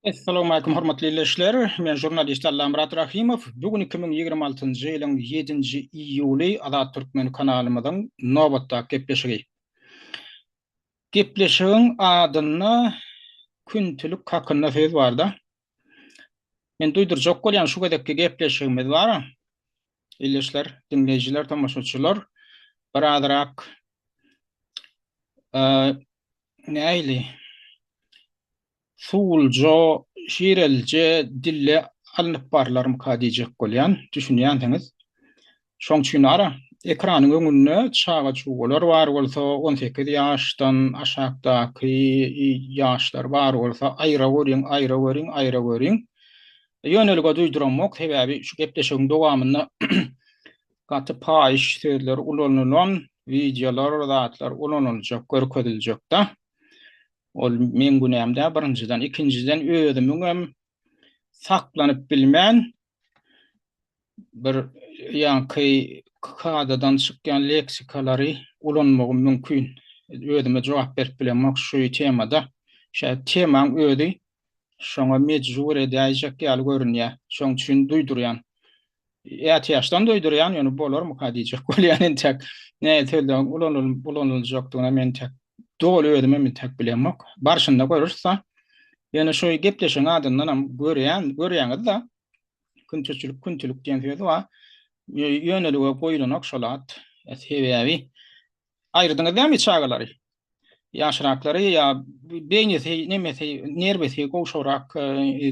Essalawmalikum hormatly ildeşler! Men žurnalist Allamyrat Rahymow. Bu gün 2026-njy ýylyň ýedinji iýuly Azat Türkmen kanalymyzyň nobatdaky gepleşigi. Gepleşigiň adynda küntülik hakynda söz barda. Men duýdurjak bolýan şu gezekki gepleşigimiz bar. Ildeşler, diňleýjiler, tomaşaçylar birazrak nähili suwulja, şirelije dille alnyp barlarmyka diýjek bolýan, düşünýänsiňiz. Şoň üçin ara, ekranyň öňünde çaga-çugalar bar bolsa, 18 ýaşdan aşakdaky ýaşlar bar bolsa, aýra görüň, aýra görüň, aýra görüň. Ýönelige duýduramok, sebäbi şu gepleşigiň dowamynda gaty paýyş sözler ulanylan wideolar, zatlar ulanyljak, görkeziljek-de. Ol meň günäm däl birinjiden. Ikinjiden özümiňem saklanyp bilmän bir ýaňky kadadan çykýan leksikalary ulanmagym mümkin. Özüme jogap berip bilemok şu temada. Şä temaň özi şoňa mejbur edäýjek ýaly görünýär. Şoň üçin duýdurýan. Ätiýaçdan duýdurýan, ýöne bolarmyka diýjek bolýan entek. Nähili sözleriň ulanyljakdygyna men entek doly özümem entek bilemok. Barşynda göreris-de. Ýöne şu gepleşigiň adyndanam görýän, görýäňiz-de. Künteçilik, küntülik diýen sözi bar. Ýönelige goýlanok şol at. Sebäbi aýyrdyňyz dämi çagalary? Ýaşraklary ýa beýnisi, nemesi, nerwisi gowşagrak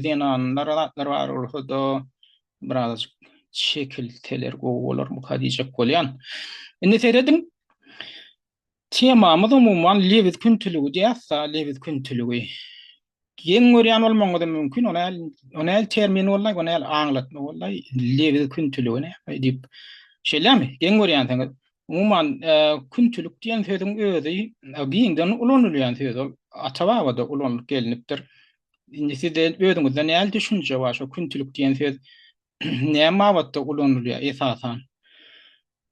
zenanlar zatlar bar bolsa-da birazajyk çekilseler gowy bolarmyka diýjek bolýan. Indi serediň. Temamyz umuman lebiz küntüligi diýäs-da, lebiz küntüligi. Geň görýän bolmagyňyz hem mümkin, o näl, o näl termin boldy, o näl aňlatma boldy, lebiz küntüligi näme diýip. Şeýlemi? Geň görýänsiňiz. Umuman, küntülik diýen sözüň özi giňden ulanylýan söz, ol ata-baba-da ulanylyp gelinipdir. Indi sizde özüňizde näl düşünje bar, şo küntülik diýen söz näme babatda ulanylýar esasan?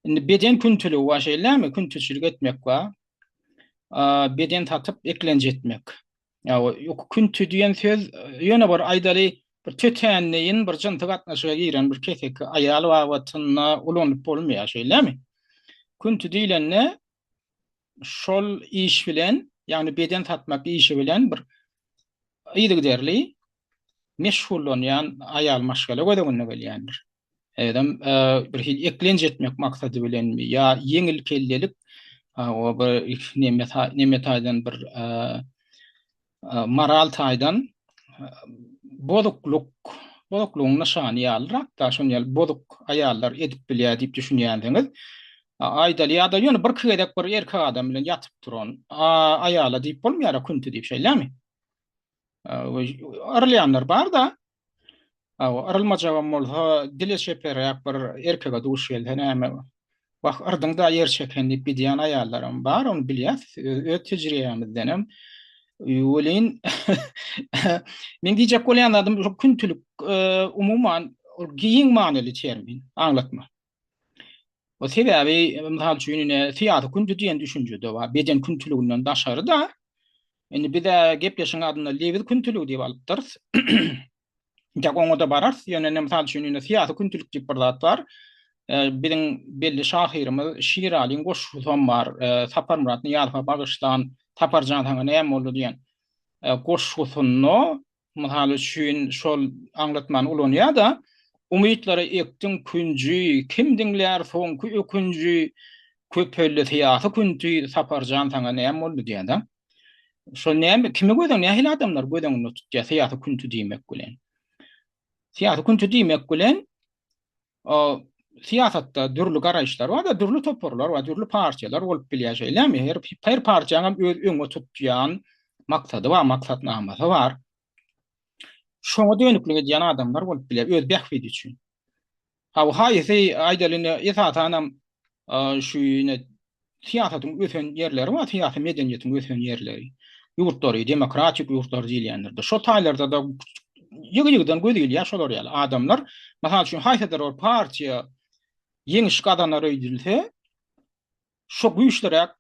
Indi beden küntüligi bar şeýlemi? Küntüçilik etmek bar. Beden satyp eklenç etmek. Ýa ýok künti diýen söz ýöne bir aýdaly bir tötänleýin bir jynsy gatnaşyga giren bir keseki aýal babatynda ulanyp bolmaýar şeýlemi? Künti diýlende şol iş bilen, ýagny beden satmak işi bilen bir yzygiderli meşgullanýan aýal maşgala göz öňüne gelýändir. Özem bir hili eklenç etmek maksady bilenmi ýa ýeňil kellelik o bir neme neme taýdan bir moral taýdan bozuklyk bozuklygyň nyşany ýalyrak-da şon ýaly bozuk aýallar edip bilýär diýip düşünýänsiňiz. Aýdaly ýa-da ýöne birki gezek bir erkek adam bilen ýatyp duran aýala diýip bolmaýar-a künti diýip şeýlemi? Yrylýanlar bar-da. Yrylmajagam bolsa, dile çeperräk bir erkege duş gelse näme, Wah, yrdyň-da ýer çeken diýip gidýän aýallaram bar, ony bilýäs, öz tejribämizdenem. Welin, meň diýjek bolýan zadym, şu küntülik umuman ol giň manyly termin, aňlatma. O sebäbi, mysal üçin, ine, syýasy künti diýen düşünje-de bar, beden küntüliginden daşary-da. Indi biz-ä gepleşigiň adyny lebiz küntüligi diýip alypdyrys. Intäk oňa-da bararys. Ýöne ine, mysal üçin, ine, syýasy küntülik diýip bir zat bar. Biziň belli şahyrymyz Şiralyň goşgusam bar. Saparmyrat Nyýazowa bagyşlan Saparjan saňa näme boldy diýen goşgusynda Mysal üçin, şol aňlatmany ulanýar-da, Umytlara ekdiň künji, kim diňlär soňky ökünji, Köpeldi syýasy künti, Saparjan saňa näme boldy diýýär-de. Şol näme, kimi göz öňünde, nähili adamlary göz öňünde tutýar syýasy künti diýmek bilen? Syýasy künti diýmek bilen, syýasatda dürli garaýyşlar bar-da, dürli toparlar bar, dürli partiýalar bolup bilýär, şeýlemi? Her her partiýanyň hem öz öňe tutýan maksady bar, maksatnamasy bar. Şoňa dönüklik edýän adamlar bolup bilýär, öz bähbidi üçin. Ha, bu haýsy aýdaly indi esasanam şu ine syýasatyň ösen ýerleri bar, syýasy medeniýetiň ösen ýerleri, ýurtlary, demokratik ýurtlar diýilýänlerde. Şo taýlarda-da ýygy-ýygydan göz ilýär şolar ýaly adamlar. Mysal üçin, haýsydyr bir partiýa ýeňiş gazanar öýdülse, şo güýçliräk,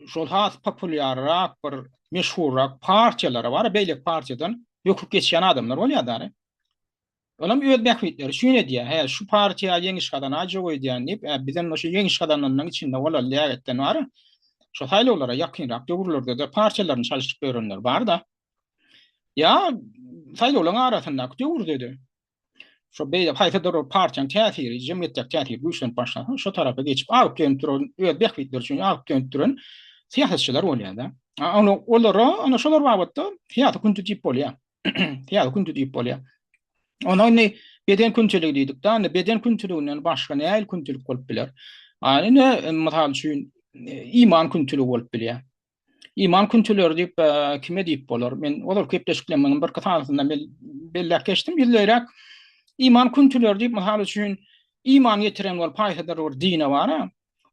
şol has populýarrak bir. meşhurrak partiýalara bar, beýleki partiýadan böküp geçýän adamlar bolýar dary. Olam öz bähbitleri üçin edýär. Hä, şu partiýa ýeňiş gazanaýjak öýdýän diýip, hä, bizem şu ýeňiş gazananyň içinde bolaly diýägetden bar. Şu saýlawlara ýakynrak döwürlerde-de partiýalaryny çalşyp ýörenler bar-da. Ýa saýlawlaryň arasyndaky döwürde-de şo beýle haýsydyr bir partiýanyň täsiri, jemgyýetdäki täsiri güýçlenip başlasa, şo tarapa geçip agyp dönüp duran, öz bähbitleri üçin agyp dönüp duran syýasatçylar bolýar-da. Ony olara, ana şolar babatda syýasy künti diýip bolýar. Syýasy künti diýip bolýar. Ona indi beden küntüligi diýdik-de, indi beden küntüliginden başga nähili küntülik bolup biler? A ine, mysal üçin, iman küntüligi bolup bilýär. Iman küntüleri diýip kime diýip bolar? Men ozalky gepleşiklerimiň birki sanysynda belläp geçdim. Ýüzleýräk iman küntüleri diýip, mysal üçin, iman getiren bolup haýsydyr bir dine bar-a,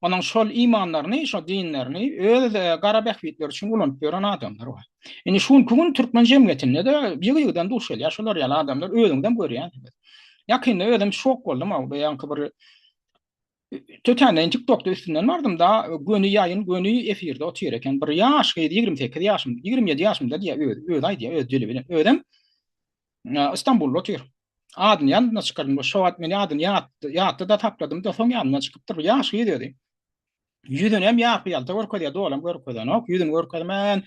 onuň şol imanlaryny, şol dinlerini öz gara bähbitleri üçin ulanyp ýören adamlar bar. Indi şu günki gün türkmen jemgyýetinde-de ýygy-ýygydan duş gelýär şolar ýaly adamlar, özüňizem görýänsiňiz. Ýakynda özüm şok boldum, ýaňky bir Tötänleýin TikTokda üstünden bardym da, göni ýaýyn, göni efirde otyr eken. Bir ýaş gyz, 28 ýaşym, 27 ýaşymda diýýär, özi, özi aýdýar, öz dili bilen. Özem Istanbulda otyr. Adyny ýadymdan çykardym. Şo wagt men adyny ýat, ýatda-da sakladym da, soň ýadymdan çykypdyr. Bir ýaş gyz özi. Ýüzüni hem ýarpy ýalta görkezýär, dolam görkezenok. Ýüzüni görkezmän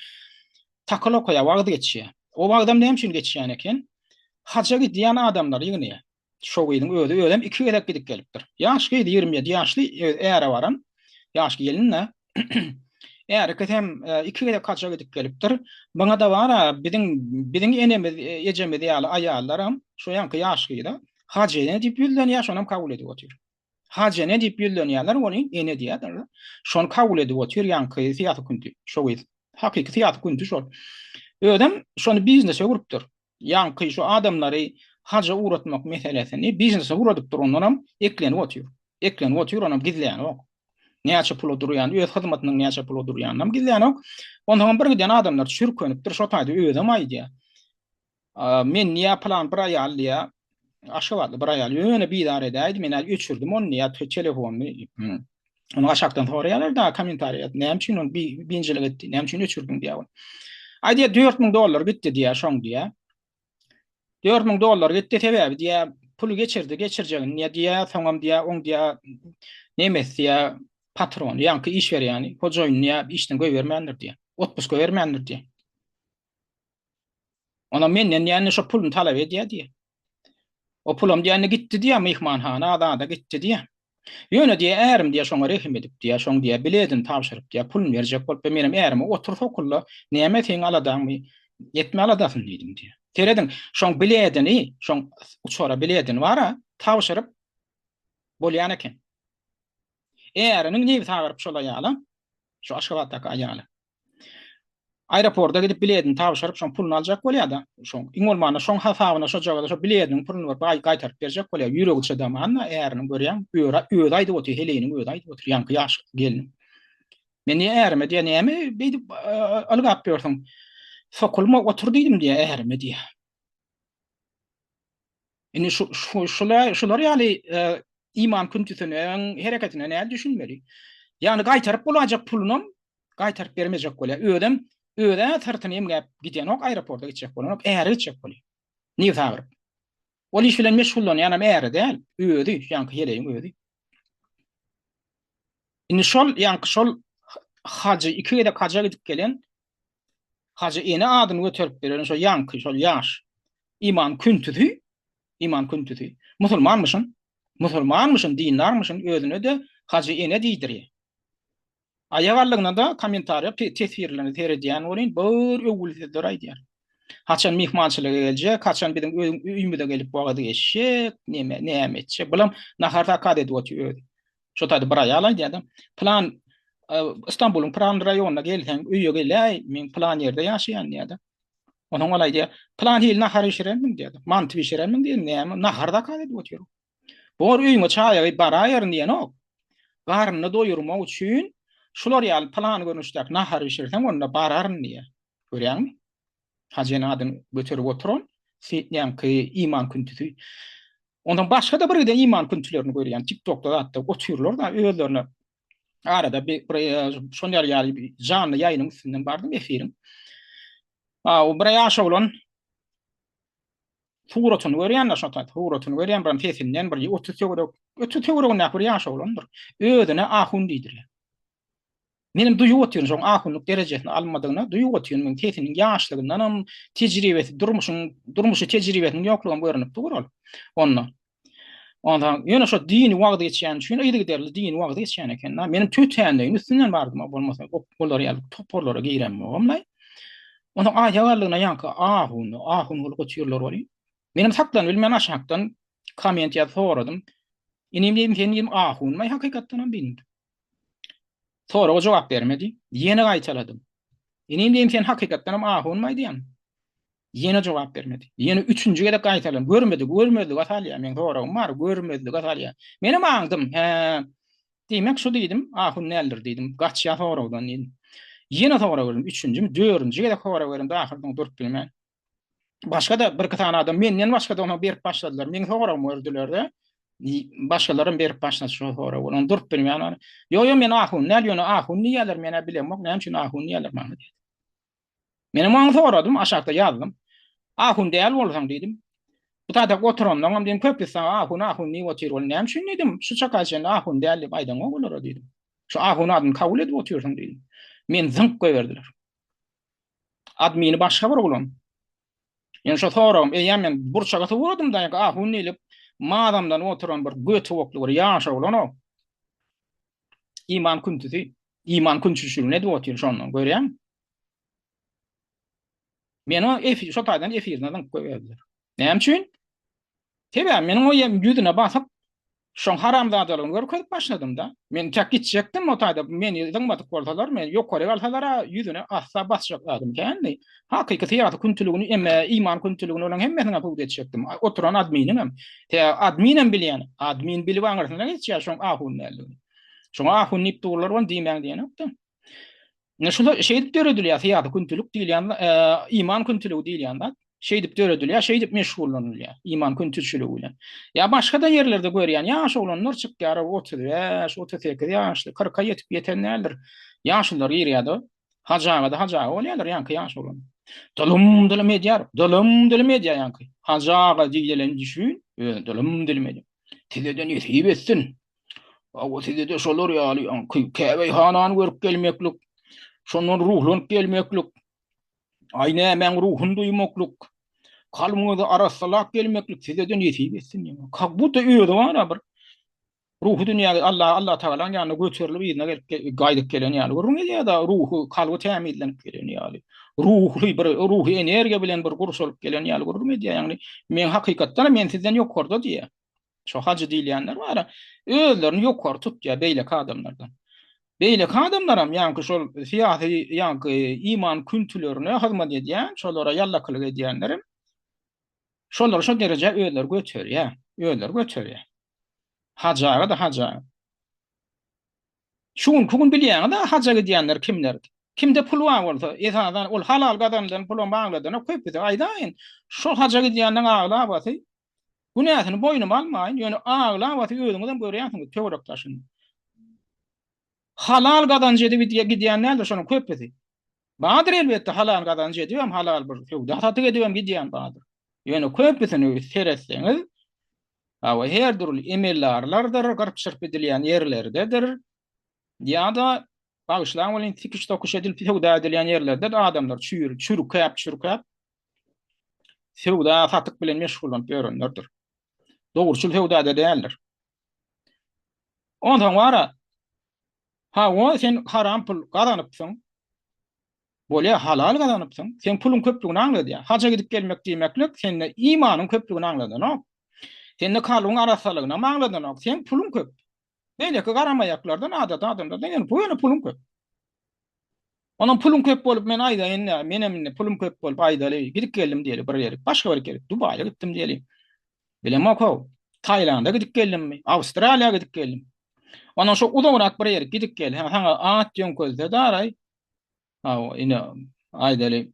takyl okaýar, wagyz geçýär. O wagyzam näme üçin geçýän eken? Haja gidýän adamlary ýygnaýar. Şo gyzyň özi özem iki gezek gidip gelipdir. Ýaş gyz 27 ýaşly öz äre baran ýaş gelin-de. Äri ikisem iki gezek haja gidip gelipdir. Muňa-da bar-a biziň biziň enemiz, ejemiz ýaly aýallaram şo ýaňky ýaş gyza Hajy ene diýip ýüzlenýär, şonam kabul edip otyr. Hajy ene diýip ýüzlenýärler welin, ene diýýärler. Şony kabul edip otyr ýaňky syýasy künti, şo gyz. Hakyky syýasy künti şol. Özem şony biznese öwrüpdir. Ýaňky şu adamlary haja ugratmak meselesini biznese ugradypdyr, ondanam eklenip otyr. Eklenip otyr, onam gizlänok. Näçe pula durýany, öz hyzmatynyň näçe pula durýanynam gizlänok. Onsoňam bir giden adamlar çürkenipdir, şo taýda özem aýdýar. Men diýýär, pylan bir aýal diýýär, Aşgabatly bir aýal ýöne bizar edäýdi, men öçürdim ony diýýär, telefonyny. Ony aşakdan soraýarlar da kommentariýa, näme üçin ony birinjilik etdi, näme üçin öçürdiň diýýär ol. Aý diýýär, 4000 dollar gitdi diýýär, şoň diýýär. 4000 dollar gitdi sebäbi diýýär, puly geçirdi, geçirjegini diýýär, diýýär, soňam diýýär, oň diýýär, nemesi diýýär, patrony, ýaňky iş berýäni, hojaýyny diýýär, işden goýbermändir diýýär, otpuska bermändir diýýär. Onam menden diýende şo puluny talap edýär diýýär. O pulam diýende gitdi diýýär, myhmanhana zada gitdi diýýär. Ýöne diýýär, ärim diýýär, şoňa rehim edip diýýär, şoň diýýär, biledini tabşyryp diýýär, puluny berjek bolup, menem ärime otur sokulla, näme seň aladaňmy, etme aladasyny diýdim diýýär. Serediň, şoň biledini, şoň uçara biledini bar-a, tabşyryp bolýan eken. Äriniň nebsi agyryp şol aýala, şu Aşgabatdaky aýala. Aeroporta gidip biledini tabşyryp, şoň puluny aljak bolýar-da. Şoň, iň bolmanda şoň hasabyna şojagaza şo bilediniň puluny bir gaýtaryp berjek bolýar. Ýüregi çydaman-da äriniň görýäň, özi, özi aýdyp otyr, heleýiniň özi aýdyp otyr, ýaňky ýaş gelniň. Men diýýär ärime diýýär, näme beýdip ylgap ýörsüň? Sokulma, otur diýdim diýýär ärime diýýär. Indi şu, şu, şular, şular ýaly e, iman küntüsiniň hereketine näme düşünmeli? Ýagny gaýtaryp bolajak pulunam gaýtaryp bermejek bolýar. Özem özä syrtyny emläp gidenok, aeroporta gitjek bolanok, äri gitjek bolýar. Nebsi agyryp. Ol iş bilen meşgullanýanam äri däl, özi, ýaňky heleýiň özi. Indi şol ýaňky şol hajy iki gezek haja gidip gelen Hajy ene adyny göterip beren şo ýaňky şol ýaş iman küntüsi, iman küntüsi, musulmanmyşyn, musulmanmyşyn, dindarmyşyn, özüne-de Hajy ene diýdirýär. Aýak aldygyna-da kommentariýa teswirlerine seredýän welin bir öwgüli sözler aýdýar. Haçan myhmançylyga geljek, haçan biziň öýümize gelip wagyz geçjek, neme, näme etjek. Bulam nahar zakaz edip otyr özi. Şo taýda bir aýal aýdýar-da, Pylan Istanbulyň pylan raýonyna gelseň, öýe geläý, men pylan ýerde ýaşaýan diýýär-de. Onsoň ol aýdýar, pylan hili nahar bişirermiň diýýär-de. Manty bişirermiň diýýär, näme, nahar zakaz edip otyr. Bor öýüňe çaýa baraýaryn diýenok. Garnyny doýurmak üçin şular ýaly pylan görnüşdäki nahar bişirseň, onda bararyn diýýär. Görýäňmi? Hajy ene adyny göterip oturan ýaňky iman küntüsi. Ondan başga-da bir giden iman küntülerini görýän TikTokda zatda otyrlar-da özlerine arada bir, bir e, şon ýaly ýaly janly ýaýynyň üstünden bardym efiriň. A, o bir ýaş oglan suratyny görýän-de şo taýda, suratyny görýän bir sesinden bir 30 töwerek, 30 töweregindäki bir ýaş oglandyr. Özüne ahun diýdirýär. Menem duýup otyryn şoň ahunlyk derejesini almadygyna duýup otyryn men sesiniň ýaşlygyndanam tejribesi durmuşyň durmuşy tejribesiniň ýoklugam görünip dur ol onda. Onsoň ýöne şo dini wagyz geçýän üçin yzygiderli dini wagyz geçýän eken-da. Menem tötänleýin üstünden bardym bolmasa olar ýaly toparlara giremogam-laý. Onsoň aýagallygyna ýaňky ahun ahun bolup otyrlar welin menem saklanyp bilmän aşakdan komment ýazyp soradym. Inim diýdim sen diýdim ahunmy hakykatdanam diýdim. Soraga jogap bermedi. Ýene gaýtaladym. Inim diýdim, sen hakykatdanam ahunmy aýdýaň? Ýene jogap bermedi. Ýene üçünji gezek gaýtaladym. Görmedi, görmezlige salýar. Meň soragym bar, görmezlige salýar. Menem aňdym. Hä, diýmek şu diýdim, ahun däldir diýdim. Gaçýar soragdan diýdim. Ýene sorag berdim. Üçünjimi, dördünji gezek sorag berdim. Ahyrsoňy durup bilmän. Başga-da birki sany adam menden başga-da ona berip başladylar. Meň soragymy gördüler-de, başgalaram berip başlady şo soragy. Olam durup bilmän ony. Ýok, ýok, men ahun däl, ýöne ahun diýýärler, men-ä bilemok, näme üçin ahun diýýärler maňa diýdi. Menem oňa soradym, aşakda ýazdym. Ahun däl bolsaň diýdim. Bu taýda oturanlaryňam diýdim, köpüsi saňa ahun, ahun diýip otyr. Ol näme üçin diýdim, şu çaka çenli ahun däl diýip aýdaňok olara diýdim. Şu ahun adyny kabul edip otyrsyň diýdim. Meni zyňyp goýberdiler. Admini başga bir oglan. Ýöne şo soragym eýýäm men burçaga suwradym da, ahun diýlip mazamdan oturan bir göti okly bir ýaş oglan o. Iman küntüsi, iman künçüçiligini edip otyr şondan görýäň. Men o efir, şo taýdan efirine zyňyp goýberdiler. Näme üçin? Sebäbi meniň o ýem ýüzüne basyp, şoň haramzadalygyny görkezip başladym-da. Men tek gitjekdim o taýda, meni zyňmadyk bolsalar, meni ýokaryk alsalar-a ýüzüne asla basjak zadym kändi. Hakyky syýasy küntüligini, emme iman küntüligini olaň hemmesine subut etjekdim. Oturan adminiňem. Tä adminem bilýän, admin bilip aňyrsyna geçýär şoň ahun däldigini. Şoňa ahun diýip durlar ony diýmäň diýenok-da. Ine şular şeýdip döredilýär syýasy küntülik diýilýän, iman küntüligi diýilýän zat. Şeýdip döredilýär, şeýdip meşgullanylýar iman küntüçiligi bilen. Ýa başga-da ýerlerde görýän ýaş oglanlar çykýar, 35, 38 ýaşly, 40-a ýetip ýeten däldir. Ýaşulular girýär-de, Hajy aga-da Hajy aga bolýarlar ýaňky ýaş oglan. Dylym-dylym edýär, dylym-dylym edýär ýaňky. Hajy aga diýleni düşün, özi dylym-dylym edýär. Size-de nesip etsin. Hawa, size-de şolar ýaly ýaňky Käbeýhanany görüp gelmeklik, şondan ruhlanyp gelmeklik, aý nämäň ruhuny duýmaklyk, kalbyňyzy arassalap gelmeklik size-de nesip etsin diýýär. Kak bu-da özi bar-a bir ruhy dünýä Allah Allah Tagalaň ýanyna göterilip yzyna gelip gaýdyp gelen ýaly gürrüň edýär-de, ruhy, kalby tämizlenip gelen ýaly. Ruhly bir ruhy energiýa bilen bir gurşalyp gelen ýaly gürrüň edýär. Ýagny men hakykatdan men sizden ýokarda diýýär. Şo hajy diýilýänler bar, özlerini ýokary tutýar beýleki adamlardan. Beýleki adamlaram ýaňky şol syýasy ýaňky iman küntülerine hyzmat edýän, şolara ýallakylyk edýänlerem şolary şo derejä özleri göterýär, özleri göterýär. Hajy aga-da hajy aga. Şu günki gün bilýäňiz-ä haja gidýänler kimler. Kimde pul bar bolsa, esasan ol halal gazanylan pulam bagladanok köpüsi aýdaýyn. Şol haja gidýänleň aglabasy günäsini boýnuma almaýyn, ýöne aglabasy özüňizem görýänsiňiz töwerek daşynda. Halal gazanç edip gidýän däldir şonuň köpüsi. Bardyr elbetde halal gazanç edibem, halal bir söwda satyk edibem gidýän bardyr. Ýöne köpüsini seretseňiz, hawa her dürli emeldarlardyr, gyrp-çyrp edilýän ýerlerdedir ýa-da bagyşlaň welin sikiş-tokuş edilip söwda edilýän ýerlerde adamlar çüýr, çürkäp-çürkäp söwda satyk bilen meşgullanyp ýörenlerdir. Dogruçyl söwda-da däldir. Onsoň bar-a, Hawa, sen haram pul gazanypsyň. Bolýa, halal gazanypsyň. Seň puluň köplügini aňladýar. Haja gidip gelmek diýmeklik sende imanyň köplügini aňladanok. Sende kalbyň arassalygynam aňladanok. Seň puluň köp. Beýleki garamaýaklardan, adaty adamlardan ýöne bu ýöne puluň köp. Onam puluň köp bolup men aýdaýyn-da, menem indi pulum köp bolup aýdaly, gidip geldim diýeli bir ýerik, başga bir ýerik, Dubaýa gitdim diýeli. Bilemok-ow, Taýlanda gidip geldimmi, Awstraliýa gidip geldim. Ondan şo uzagrak bir ýerik gidip gel, hä, saňa at ýöňkelse daraý. Hawa, ine, aýdaly.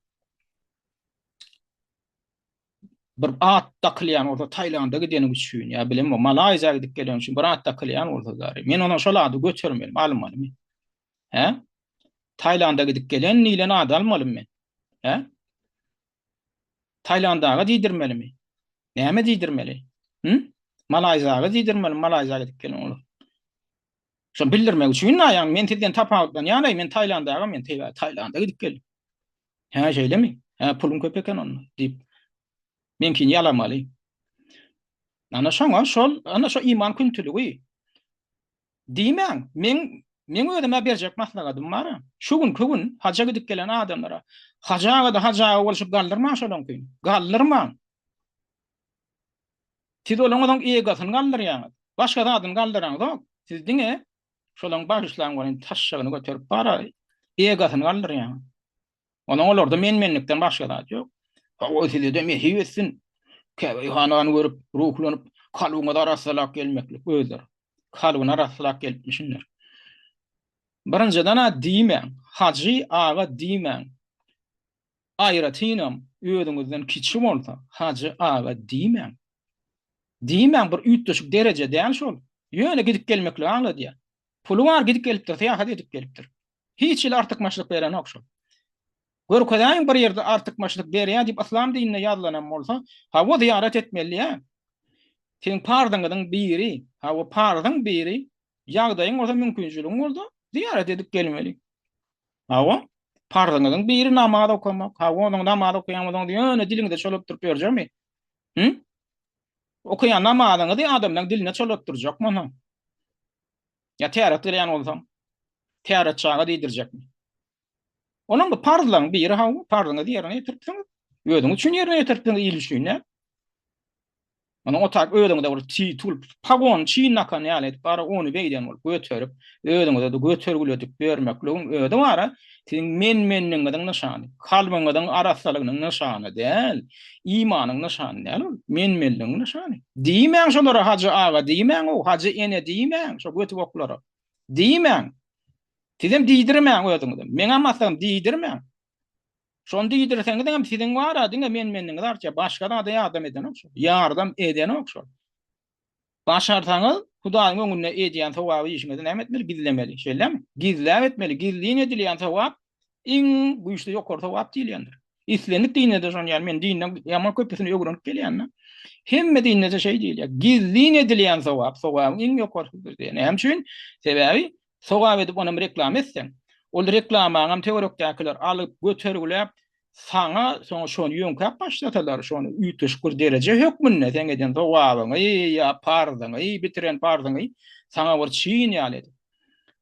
Bir at dakylýan bolsa Taýlanda gideniň üçin ýa bilemok, Malaýziýa gidip geleniň üçin bir at dakylýan bolsa daraý. Men ondan şol ady götermelimi, almalymy? Hä? Taýlanda gidip gelen diýlen ady almalymy men? Hä? Taýlandaga diýdirmelimi? Näme diýdirmeli? Hü? Malaýziýaga diýdirmeli, Malaýziýa gidip gelen olar. Şony bildirmek üçin da, ýagny men sizden tapawutlanýan-aý, men Taýlandaga, men Taýlanda gidip geldim. Hä, şeýlemi? Hä, puluň köp eken onda, diýip, meňkini ýalamaly. Ana şoňa şol, ana şo iman küntüligi. Diýmäň, meň, meň özüm-ä berjek maslahatym bar-a. Şu günki gün haja gidip gelen adamlara, Hajy aga-da Hajy aga bolşup galdyrmaň şolaňkyny. Galdyrmaň. Siz olaň egosyny galdyrýaňyz. Başga zadyny galdyraňzok. Siz diňe şolaň bagyşlaň welin taşşagyny göterip bara egosyny galdyrýaňyz. Onuň olarda men-menlikden başga zat ýok. Hawa size-de nesip etsin. Käbe hanany görüp, ruhlanyp, kalbyňyzy arassalap gelmeklik özleri. Kalbyny arassalap gelipmişinler. Birinjiden-ä diýmäň, Hajy aga diýmäň. Aýratynam özüňizden kiçi bolsa Hajy aga diýmäň. Diýmäň bir üýtgeşik dereje däl şol. Ýöne gidip gelmekligi aňladýar. Puly bar gidip gelipdir, syýahat edip gelipdir. Hiç hili artykmaçlyk berenok şol. Görkezäýiň bir ýerde artykmaçlyk berýär diýip yslam dininde ýazylanam bolsa, hawa zyýarat etmeli diýýär. Siziň parzyňyzyň biri, hawa parzyň biri, ýagdaýyň bolsa mümkinçiligiň bolsa zyýarat edip gelmeli. Hawa, parzyňyzyň biri namaz okamak. Hawa, onuň namaz okaýan bolsaňyz ýöne diliňize çolatdyryp ýörjekmi? Hü? Okaýan namazyňyzy adamlaryň diline çolatdyrjakmy onsoň? Ýa täret kylýan bolsaň, täret çaga diýdirjekmi? Onuň bu parzlaryň biri hawa, parzyňyzy ýerine ýetiripsiňiz. Özüňiz üçin ýerine ýetiripsiňiz, il üçin däl. Onuň otak özüňize bir titul, pagon, çin dakan ýaly edip, bara ony beýden bolup göterip, özüňize-de götergiledip ýörmekligiň özi bara siziň men-menligiňiziň nyşany, kalbyňyzyň arassalygynyň nyşany däl, imanyň nyşany däl ol, men-menligiň nyşany. Diýmäň şolara hajy aga diýmäň-ow, hajy ene diýmäň şo götüboklara. Diýmäň. Sizem diýdirmäň özüňizem. Meňem maslahatym diýdirmäň. Şony diýdirseňizem siziň bar-a diňe men-menligiňiz artýar, başga zada ýardam edenok şol. Ýardam edenok şol. Başarsaňyz, Hudaýyň öňünde edýän sogaby işiňizi näme etmeli? Gizlemeli. Şeýlemi? Gizläp etmeli. Gizlin edilýän sogap iň güýçli ýokary sogap diýilýändir. Islendik dinde-de şony ýaly, men dinden ýaman köpüsini öwrenip gelýän-de. Hemme dinde-de şeý diýilýär. Gizlin edilýän sogap sogabyň iň ýokarysydyr diýýär. Näme üçin? Sebäbi Sogap edip onam reklama etseň, ol reklamaňam töwerekdäkiler alyp, götergiläp, saňa soň şony ýöňkäp başlasalar, şony üýtgeşik bir dereje hökmünde seň eden sogabyňy ýa parzyňy, bitiren parzyňy saňa bir çyn ýaly edip,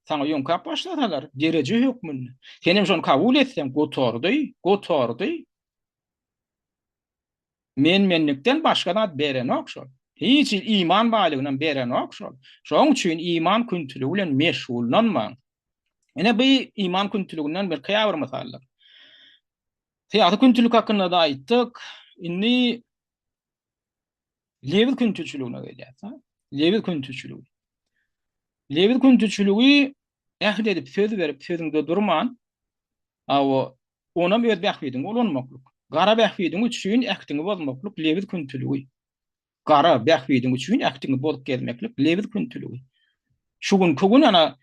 saňa ýöňkäp başlasalar, dereje hökmünde. Senem şony kabul etseň, gutardy, gutardy. Men-menlikden başga zat berenok şol. Hiç hili iman baýlygynam berenok şol. Şoň üçin iman küntüligi bilen meşgullanmaň. Ine bu iman küntüliginden bir käbir mysallar. Syýasy küntülik hakynda-da aýtdyk. Indi lebiz küntüçiligine gelýäs. Lebiz küntüçiligi. Lebiz küntüçiligi äht edip söz berip sözüňde durman, awa Onam öz bähbidiňe ulanmaklyk. Gara bähbidiň üçin ähtiňi bozmaklyk lebiz küntüligi. Gara bähbidiň üçin ähtiňi bozup gezmeklik lebiz küntüligi. Şu günki gün ana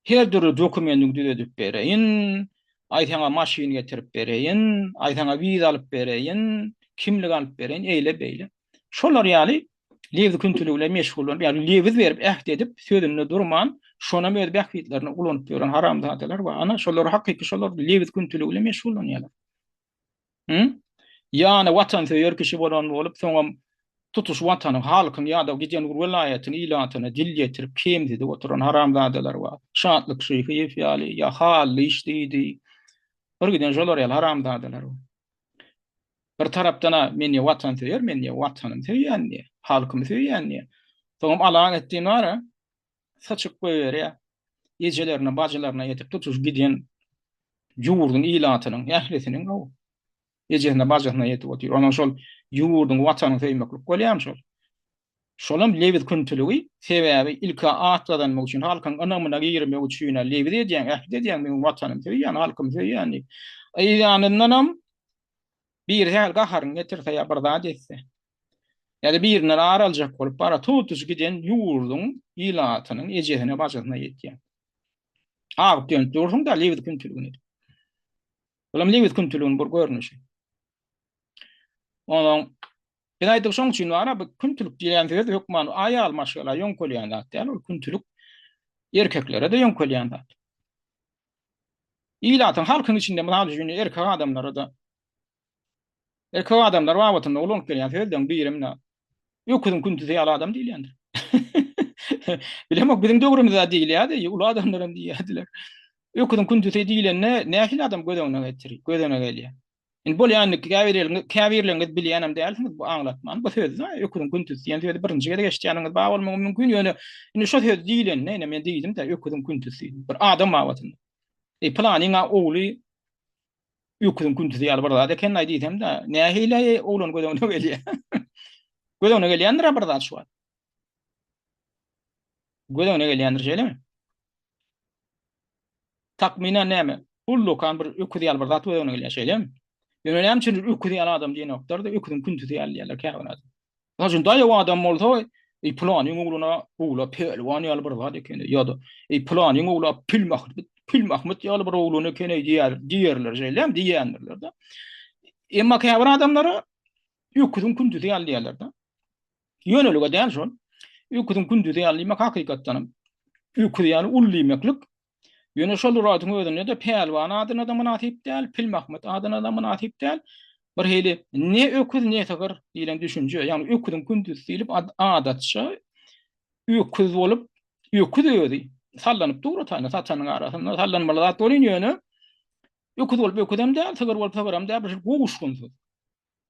her dürli dokumendiňi düzedip bereýin, aý saňa maşyn getirip bereýin, aý saňa wiza alyp bereýin, kimlik alyp bereýin, eýle-beýle. Şolar ýaly Lebiz küntüligi bilen meşgullanyp, ýagny lebiz berip, äht edip, sözünde durman, şonam öz bähbitlerine ulanyp ýören haramzadalar bar. Ana, şolar hakyky şolar lebiz küntüligi bilen meşgullanýarlar. Hı? Ýany watansöýer kişi bolan bolup, soňam tutuş watanyň, halkyň ýa-da giden bir welaýatyň ilatyna dil ýetirip, kemsidip oturan haramzadalar bar. Şatlyk Şyhyýew ýaly, ýa Hally iş diýdi. Bir giden şolar ýaly haramzadalar bar. Bir tarapdan-a men diýýär watansöýer, men diýýär watanymy söýýän diýýär, halkymy söýýän diýýär. Soňam Alaeddin bar-a, saçyp goýberýär. Ejelerine, bajylaryna ýetip tutuş giden ýurduň ilatynyň ählisiniň o ejesine, bajysyna ýetip otyr. Onuň şol ýurduň, watanyň söýmeklik bolýarmy şol? Şolam lebiz küntüligi, sebäbi ilk-ä at gazanmak üçin, halkyň ynamyna girmek üçin-ä lebiz edýäň, äht edýäň, men Watanymy söýýän, halkymy söýýän diýip. Yz ýanyndanam biri sähel gaharyňy getirse ýa bir zat etse, ýa-da birinden ar aljak bolup bara tutuş giden ýurduň ilatynyň ejesine-bajysyna ýetýäň. Agyp-dönüp dursuň-da lebiz küntüligini edip. Bulam lebiz küntüliginiň bir görnüşi. Onuň biz aýtdyk şoň üçin bar-a bu küntülik diýlen söz hökman aýal maşgala ýöňkelýän zat däl, ol küntülik erkeklere-de ýöňkelýän zat. Ilatyň, halkyň içinde mysal üçin erkek adamlara-da erkek adamlar babatynda ulanyp gelýän sözleň biri mine öküziň küntüsi ýaly adam diýilýändir. Bilemok biziň döwrümizde diýilýärdi, uly adamlar hem diýýärdiler. Öküziň küntüsi diýilende nähili adam göz öňüne getir, göz öňüne gelýär? Indi bolýa indi käbirleriňiz, käbirleriňiz bilýänem dälsiňiz bu aňlatmany. Bu sözi öküziň küntüsi diýen sözi birinji gezek eşidýäniňiz bar bolmagy mümkin, ýöne indi şo söz diýilende, ine men diýdim-de öküziň küntüsi bir adam babatynda. Eý pylanyň-a ogly öküziň küntüsi ýaly bir zat eken-aý diýsem-de, nähili oglan göz öňüne gelýär? Göz öňüne gelýändir-ä bir zat şu wagt. Göz öňüne gelýändir şeýlemi? Takmynan näme? Ullakan bir öküz ýaly bir zat göz öňüne gelýär, şeýlemi? Ýöne näme üçin öküz ýaly adam diýenoklar-da, öküziň küntüsi ýaly diýýärler käbir adam. Mysal üçin, daýaw adam bolsa, eý, pylanyň ogluna ogla pälwan ýaly bir zat eken, ýa-da eý, pylanyň ogla Pilmahmyt, Pilmahmyt ýaly bir oglan eken diýer, diýerler, şeýlemi? Diýýändirler-de. Emma käbir adamlara öküziň küntüsi ýaly diýýärler-de. Ýönelige däl şol. Öküziň kündüzi ýaly diýmek hakykatdanam öküz ýaly uly diýmeklik. Ýöne şol wagtyň özünde-de Pälwan adyna-da mynasyp däl, Pilmahmyt adyna-da mynasyp däl. Bir hili ne öküz, ne sygyr diýlen düşünje, ýagny öküziň kündüzi diýlip adatça öküz bolup, öküz özi sallanyp dur otaýna satanyň arasynda sallanmaly zat bolýan ýöne öküz bolup öküzem däl, sygyr bolup sygyram däl, bir hili gowuşgynsyz.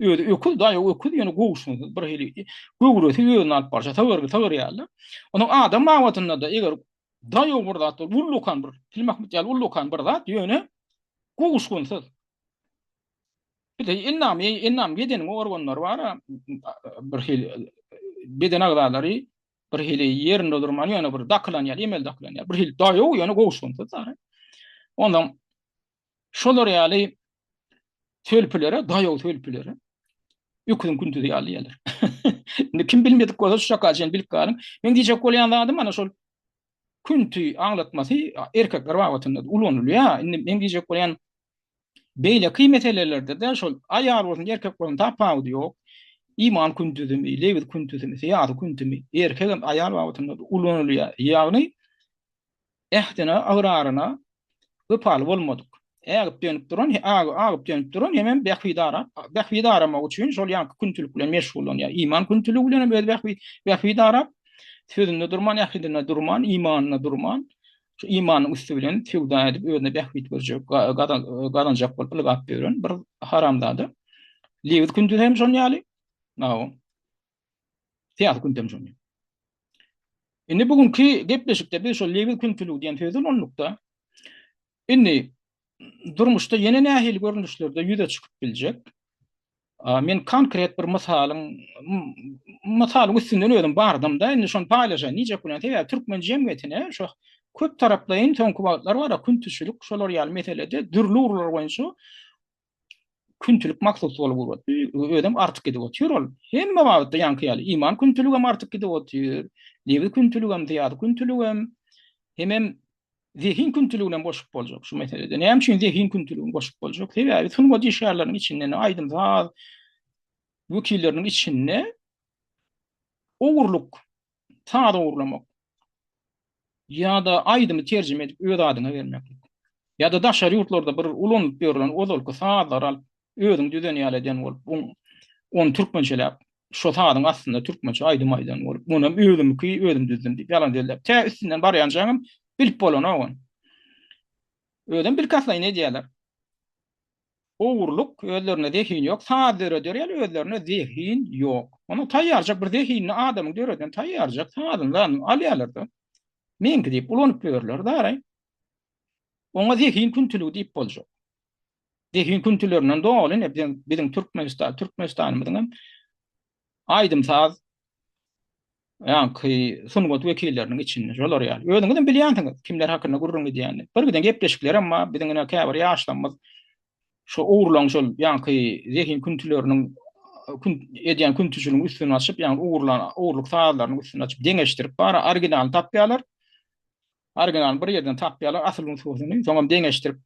Özi öküz, daýaw öküz, ýöne gowuşgynsyz bir hili göwresi özüni alyp barşy sygyr, sygyr ýaly. Onuň adam babatynda-da eger daýaw bir zat bolup, ullakan bir, Pilmahmyt ýaly ullakan bir zat, ýöne gowuşgynsyz. Bir de endamy, endam bedeniň organlary bar-a, bir hili beden agzalary bir hili ýerinde durman, ýöne bir dakylan ýaly, emel dakylan ýaly, bir hili daýaw, ýöne gowuşgynsyz. Ondan Şolar ýaly sölpülere, daýaw sölpülere öküziň küntüsi ýaly diýerler. Indi kim bilmedik bolsa şu çaka çenli bilip galyň. Meň diýjek bolýan zadym ana şol künti aňlatmasy erkekler babatynda ulanylýar. Indi meň diýjek bolýan beýleki meselelerde-de şol aýal bolsun, erkek bolsun tapawudy ýok. Iman küntüsimi, lewiz küntüsimi, syýasy küntümi erkek hem aýal babatynda ulanylýar. Ýagny ähdine, ygraryna wepaly bolmadyk, ägip-dönüp duran, agyp-dönüp duran hemem bähbit arap, bähbit aramak üçin şol ýaňky küntülik bilen meşgullanýar. Iman küntüligi bilen hem öz bähbit, bähbit arap, sözünde durman, ähdinde durman, imanynda durman, şu imanyň üsti bilen söwda edip özüne bähbit görjek, gazanjak bolup ylgap ýören bir haramzada. Lewiz küntüsi hem şon ýaly. Syýasy küntü hem şon ýaly. Indi bu günki gepleşikde biz şol lewiz küntüligi diýen sözi ulandyk-da. Indi durmuşda ýene nähili görnüşlerde ýüze çykyp biljek? Men konkret bir mysalyň mysalyň üstünden özüm bardym-da, indi şony paýlaşaýyn diýjek bolýan. Sebäbi türkmen jemgyýetine şu köp taraplaýyn soňky wagtlar bar-a küntüçilik şolar ýaly meselede dürli ugurlar boýunça küntülik mahsus bolup ugrady. Özem artyk gidip otyr ol. Hemme babatda ýaňky ýaly iman küntüligem artyk gidip otyr. Lewiz küntüligem, syýasy küntüligem, hemem zehin küntüliginem goşup boljak şu meselede. Näme üçin zehin küntüligini goşup boljak? Sebäbi sungat işgärleriniň içinde, aýdym-saz wekilleriniň içinde ogurlyk, saz ogurlamak, ýa-da aýdymy terjime edip öz adyňa bermeklik. Ýa-da daşary ýurtlarda bir ulanylyp ýörlen ozalky sazlary alyp özüň düzen ýaly eden bolup, ony türkmençeläp, şo sazyň astynda türkmençe aýdym aýdan bolup, munam özümki, özüm düzdüm diýip ýalan sözläp, tä üstünden barýançaňam bilip bolanok ony. Özem bilkastlaýyn edýärler. Ogurlyk, özlerinde zehin ýok, saz döreder ýaly özlerinde zehin ýok. Onuň taýýarjak bir zehinli adamyň döreden taýýarjak sazyny zadyny alýarlar-da, meňki diýip ulanyp ýörler daraý. Oňa zehin küntüligi diýip boljak. Zehin küntülerinden doly ine biziň biziň Türkmenistan Türkmenistanymyzyň hem aýdym-saz ýaňky sungat wekilleriniň içinde şolar ýaly. Özüňizem bilýänsiňiz, kimler hakynda gürrüň edýänini. Bir giden gepleşiklerem bar, biziň ine käbir ýaşlarymyz şo ogurlaň şol ýaňky zehin küntüleriniň kün edýän küntüçiligiň üstüni açyp, ýagny ogurlan ogurlyk sazlarynyň üstüni açyp deňeşdirip bar, originalyny tapýarlar. Originalyny bir ýerden tapýarlar, asyl nusgasyny, soňam deňeşdirip.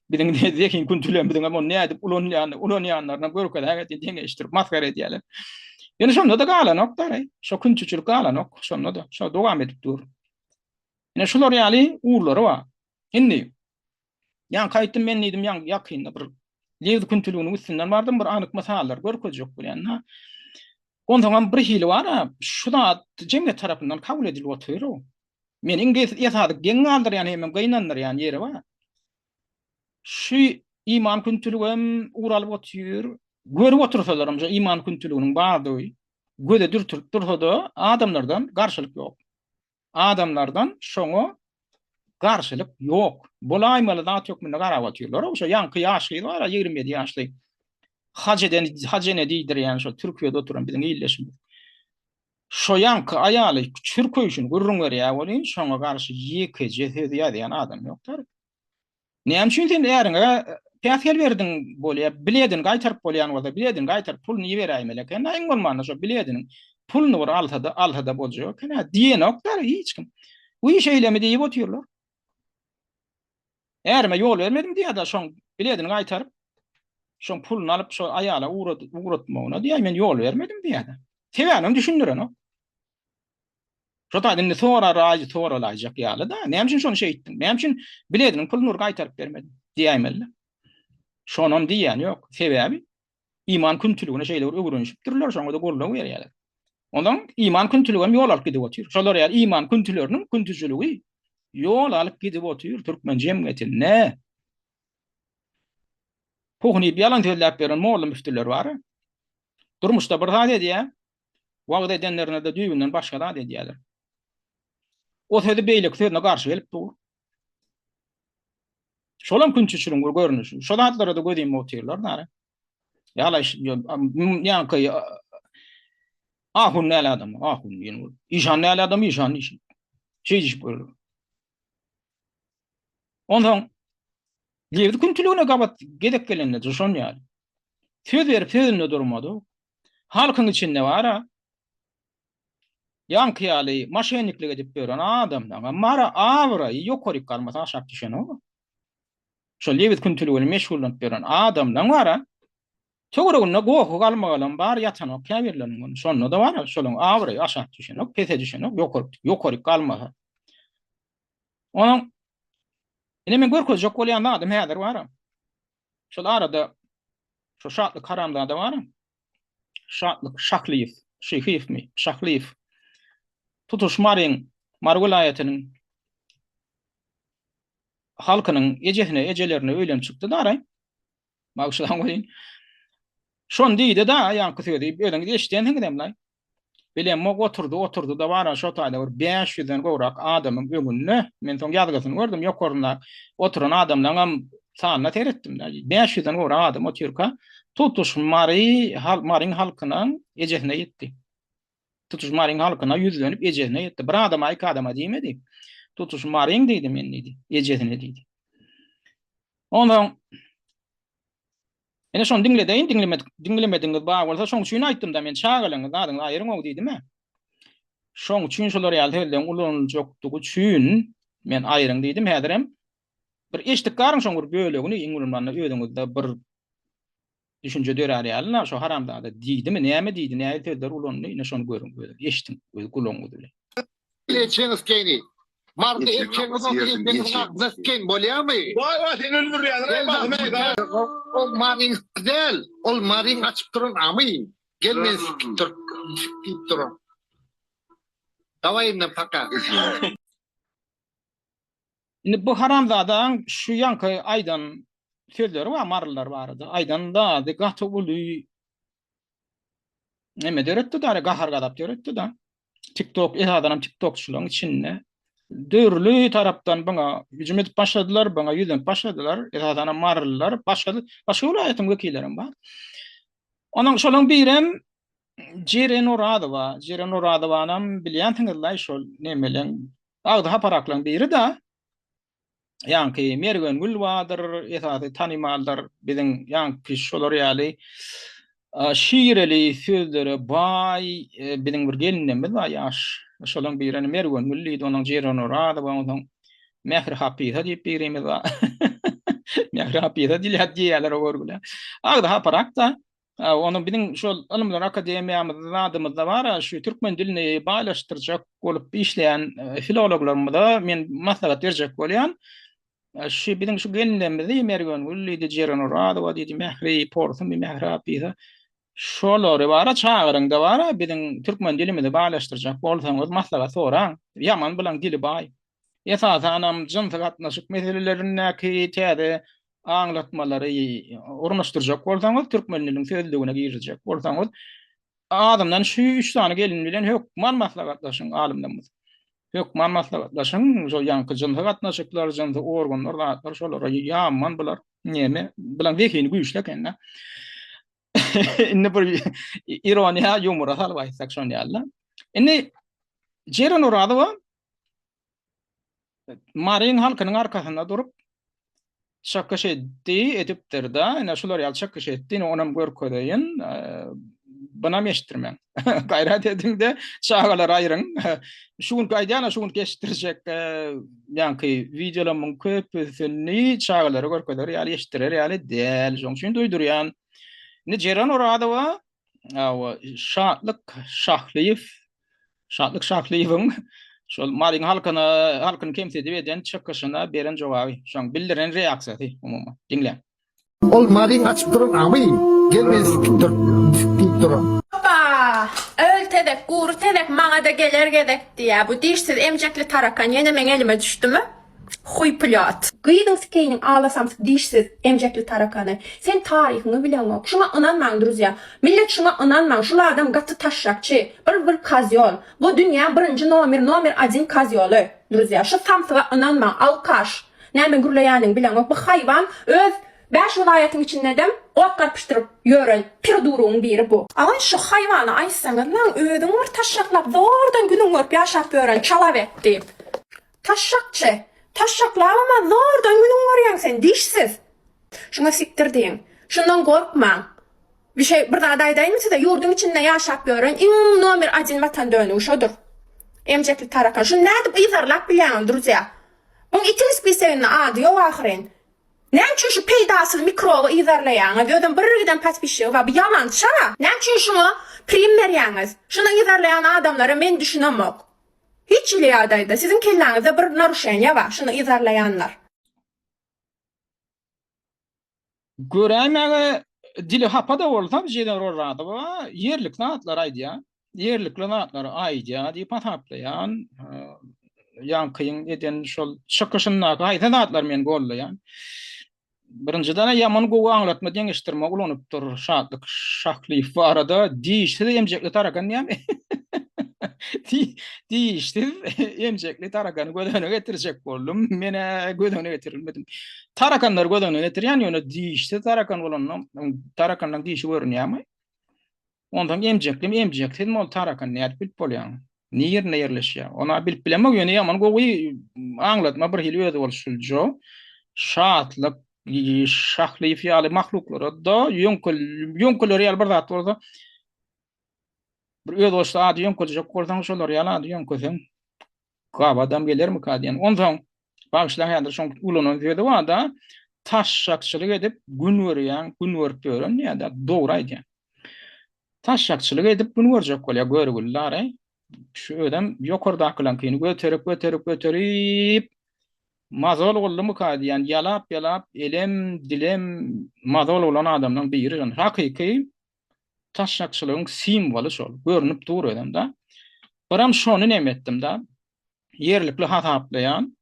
Biziň zehin küntülerimiziň hem ony nädip ulanýanyny, ulanýanlaryny görkezäge diýip deňeşdirip masgara edýärler. Ýöne şonda-da galanok da, şo küntüçilik galanok, şonda-da şo dowam edip dur. Ine şular ýaly ugurlary bar. Indi ýaňky aýtdym men diýdim ýaňky ýakynda bir lebzi küntüliginiň üstünden bardym bir anyk mysallar görkezjek bolýan. Onsoňam bir hili bar-a, şu zat jemgyýet tarapyndan kabul edilip otyr-ow. Meni iň esasy geň galdyrýan hemem gynandyrýan ýeri bar. Şu iman küntüligem ugur alyp otyr. Görüp otursalaram şu iman küntüliginiň bardygy göze dürtülip dursa-da adamlardan garşylyk ýok. Adamlardan şoňa garşylyk ýok. Bolaýmaly zat hökmünde garap otyrlar. Şo ýaňky ýaş gyz bar-a, 27 ýaşly. Haj eden, haj ene diýdirýän şo Türkiýede oturan biziň ildeşimiz. Şo ýaňky aýaly çürkeýşini gürrüň berýär welin, şoňa garşy ýekeje söz ýazýan adam ýokdur. Näme üçin sen äriňe päsgel berdiň bolýa, biledini gaýtaryp bolýan bolsa, biledini gaýtaryp puluny iberäýmeli eken-dä, iň bolmanda şo bilediniň puluny bir alsa-da, alsa-da boljak eken-ä diýenok-da hiç kim. Wiý şeýlemi diýip otyrlar. Ärime ýol bermedim diýýär-de, şoň biledini gaýtaryp, şoň puluny alyp, şo aýala ugratmagyna diýýär, men ýol bermedim diýýär-de. Sebäbini düşündirenok. Şo taýda indi soraraý, soralaýjak ýaly-da. Näme üçin şony şeýtdiň? Näme üçin bilediniň puluny bir gaýtaryp bermediň? Diýäýmeli-de. Şonam diýýän ýok. Sebäbi iman küntüligine şeýle bir öwrenişipdirler, şoňa-da goldaw berýärler. Ondan iman küntüligi hem ýol alyp gidip otyr. Şolar ýaly iman küntüleriniň küntüçiligi ýol alyp gidip otyr türkmen jemgyýetinde. Pohuny iýip ýalan sözläp ýören molla müftüler bar. Durmuşda bir zat edýär, wagyz edenlerine-de düýbünden başga zat edýärler. O sözi beýleki sözüne garşy gelip dur. Şolam künçüçiligiň bir görnüşi. Şo zatlara-da göz ýumup otyrlar nara. Ýalaý ýaňky ahun däl adam, ahun diýen bolup. Işan däl adam, işan diýşip. Şeýdişip görler. Onsoň lebzi küntüligine gabat gezek gelende şon ýaly. Söz berip sözünde durmady. Halkyň içinde bar-a. Ýaňky ýaly maşenniklik edip ýören adamlaňam bar-a, abraýy ýokaryk galmasa aşak düşenok. Şol lebit küntüligi bilen meşgullanyp ýören adamlaň bar-a, töwereginde gohy galmagalam bar, ýatanok käbirleriniň. Şonda-da bar-a, şolaň abraýy aşak düşenok, pese düşenok, ýokaryk, ýokaryk galmasa. Onuň ine men görkezjek bolýan zadym häzir bar-a. Şol arada şo Şatlyk haramzada bar-a. Şatlyk Şahlyýew, Şyhyýewmi, Şahlyýew. Tutuş Maryň, Mary welaýatynyň halkynyň ejesine, ejelerine öýlenip çykdy daraý. Bagyşlaň welin. Şony diýdi-da, ýaňky sözi, özüňiz eşidensiňizem-laý. Bilemok, oturdy, oturdy-da baran şo taýda bir bäş ýüzden gowrak adamyň öňünde, men soň ýazgysyny gördüm, ýokarynda oturan adamlaňam sanyna seretdim-de, bäş ýüzden gowrak adam otyrka, tutuş Mary, Maryň halkynyň ejesine ýetdi. Tutuş Maryň halkyna ýüzlenip ejesine ýetdi. Bir adama, iki adama diýmedi. Tutuş Maryň diýdi men diýdi, ejesine diýdi. Onsoň Ine şony diňledeýin, diňlemedik, diňlemedigiňiz bar bolsa, şoň üçin aýtdym-da, men çagalaryňyzy zadyňyzy aýyryň-ow diýdim-ä. Şoň üçin şolar ýaly sözleň ulanyljakdygy üçin men aýyryň diýdim. Häzirem bir eşidip garyň şoň bir bölegini, iň bolmanda özüňizde bir düşünje dörär ýaly, şo haramzada diýdimi, näme diýdi, nähili sözler ulandy, ine şony görüň özüňiz, eşidiň öz gulagyňyz bilen. Eçeňiz keni. Marda eçeňiz bolsa eçeňiz agzyna sikeýin bolýamy? Waý waý seni öldürýäler eý basym eý da. Ol Maryň däl, ol Maryň açyp duran amy. Gel meni sikip dur, sik diýip duran. Dawaý indem paka. Indi bu haramzadaň şu ýaňky aýdan sözleri bar marylylar barada. Aýdan zady gaty uly neme döretdi da, gahar gazap döretdi da. TikTok esasanam TikTokçylaryň içinde dürli tarapdan buňa hüjüm edip başladylar, buňa ýüzlenip başladylar. Esasanam marylylar, başga başga welaýatyň wekillerem bar. Onuň şolaryň birem Jeren Orazowa. Jeren Orazowanam bilýänsiňiz-laý şol nemeleň agzy haparaklaryň biri-da. Ýaňky Mergengül bardyr, esasy tanymaldyr biziň ýaňky şolar ýaly şireli sözlere baý biziň bir gelinlerimiz bar ýaş. Şolaryň biri ine Mergengül diýdi, onuň Jeren Orazowa, onsoň Mähri Hapysa diýip birimiz bar. Mähri Hapyza diýýär diýýärler o görgüle. Agzy haparak-da. Ony biziň şol Ylymlar akademiýamyzda zadymyzda bar, şu türkmen dilini baýlaşdyrjak bolup işleýän filologlarymyza men maslahat berjek bolýan. Şu biziň şu gelinlerimizi Mergengül diýdi, Jeren Orazowa diýdi, Mähri Porsumy, Mähri Hapyza. Şolary bara çagyryňda bara biziň türkmen dilimizi baýlaşdyrjak bolsaňyz maslahat soraň. Ýaman bulaň dili baý. Esasanam jynsy gatnaşyk meselelerindäki täze aňlatmalary ornaşdyrjak bolsaňyz, türkmen diliniň sözlügine girizjek bolsaňyz, azyndan şu üç sany gelin bilen hökman maslahatlaşyň alymlarymyz. Hökman maslahatlaşyň, şol ýaňky jynsy gatnaşyklar, jynsy organlar, zatlar şolara ýaman bular neme, bulaň zehini güýçli eken-de. Indi bir ironiýa, ýumora salyp aýtsak şon ýaly. Indi Jeren Orazowa Maryň halkynyň arkasynda durup çykyş etdi, edipdir-de. Ine şular ýaly çykyş etdi. Ine onam görkezeýin. Bunam eşitdirmäň. Gaýrat ediň-de, çagalary aýryň. Şu günki aýdýan-a, şu günki eşitdirjek ýaňky wideolarymyň köpüsini çagalara görkezer ýaly, eşitdirer ýaly däl. Şonuň üçin duýdurýan. Indi Jeren Orazowa Hawa, Şatlyk Şahlyýew, Şatlyk Şahlyýewiň şol Maryň halkyna, halkyny kemsidip eden çykyşyna beren jogaby, şoň bildiren reaksiýasy umuman. Diňläň. Ol Maryň açyp duran amy, gel meni sikip dur, diýip duran. Opa! Öl tezek, gury tezek maňa-da geler gezek diýýä. Bu dişsiz emjekli tarakan ýene meň elime düşdümi? Huý plýat. Gyzyň sikeýiniň ala samsyk dişsiz emjekli tarakany. Sen taryhyňy bileňok. Şuňa ynanmaň druzýa. Millet şuňa ynanmaň. Şul adam gaty taşşakçy. Bir bir kozýol. Bu dünýäň birinji nomer nomer odin kozýoly. Druzýa şu samsyga ynanmaň. Alkaş. Näme gürleýänini bileňok. Bu haýwan öz Bäş welaýatyň içindedem ot garpyşdyryp ýören pirdurugyň biri bu. Aý şu haýwana aýtsaňyzlaň özüň bir taşşaklap zordan günüň görüp ýaşap ýören çalawek diýip. Taşşakçy! Taşşaklabam-a zordan günüň görýäň sen, dişsiz! Şuňa sikdir diýiň. Şundan gorkmaň. Bir şey, bir zat aýdaýynmy size, ýurduň içinde ýaşap ýören iň nomer odin watan dönügi şodur. Emjekli tarakan. Şuny nädip yzarlap bilýäňiz, druzýa? Buň itiň spiseginde ady ýok ahyryn. Näme üçin şu peýdasyz mikroby yzarlaýaňyz? Özem bir giden podpisçigi bar. Bu ýalança. Näme üçin şuňa prim berýäňiz? Şuny yzarlaýan adamlara men düşünemok. Hiç hili ýagdaýda siziň kelläňizde bir naruşeniýa bar, şuny yzarlaýanlar. Göräýmäge dili hapa-da bolsa Jeren Orazowa ýerlikli zatlar aýdýar. Ýerlikli zatlary aýdýar diýip hasaplaýan. Ýaňkyň eden şol çykyşyndaky haýsy zatlary men gollaýan. Birinjiden ýaman gowy aňlatma deňeşdirme ulanypdyr Şatlyk Şahlyýew barada dişsiz emjekli tarakan diýýärmi? Dişsiz emjekli tarakany göz öňüne getirjek boldum. Men-ä göz öňüne getirilmedim. Tarakanlary göz öňüne getirýän, ýöne dişsiz tarakan bolanda tarakanlaryň dişi görünýärmi? Onsoň emjeklimi, emjeksizmi ol tarakan nädip bilip bolýar? Nirinde ýerleşýär? Ony bilip bilemok, ýöne ýaman gowy aňlatma bir hili özboluşlyja. Şatlyk, Şahlyýew ýaly mahluklara-da ýöňkel, ýöňkeler ýaly bir zat bolsa, bir özboluşly ady ýöňkeljek bolsaň, şolar ýaly ady ýöňkeseň, gabadam gelermika diýen. Onsoň, bagyşlaň häzir şoň ulanan sözi bar-da, taşşakçylyk edip gün görýäň, gün görüp ýören diýýär-de, dogry aýdýar. Taşşakçylyk edip gün görjek bolýar görgüliler-eý. Şu özem ýokardakylaňkyny göterip, göterip, göterip, mazol boldumyka diýýän, ýalap-ýalap elem, dilem mazol bolan adamlaň biri. Hakyky taşşakçylygyň simwoly şol. Görnüp dur özem-de. Biram şony neme etdim-de, ýerlikli hasaplaýan.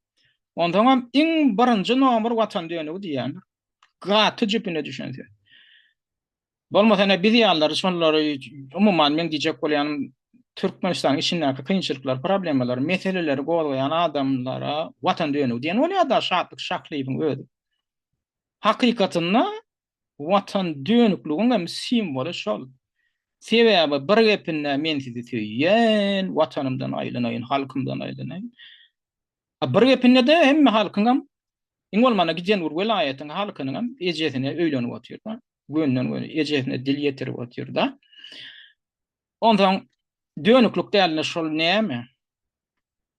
Onsoňam iň birinji nomer watan dönügi diýýändir. Gaty jüpüne düşen söz. Bolmasa ine biz ýalylary şonlary umuman meň diýjek bolýanym Türkmenistanyň içindäki kynçylyklary, problemalary, meseleleri gozgaýan adamlara watan dönügi diýen bolýar-da Şatlyk Şahlyýewiň özi. Hakykatynda watan dönükligiň hem simwoly şol. Sebäbi bir gepinde men sizi söýýän, watanymdan aýlanaýyn, halkymdan aýlanaýyn. A bir gepinde-de hemme halkyňam, iň bolmanda giden bir welaýatyň halkynyňam ejesine öýlenip otyr-da. Gönden-göni ejesine dil ýetirip otyr-da. Onsoň dönüklik dälinde şol näme?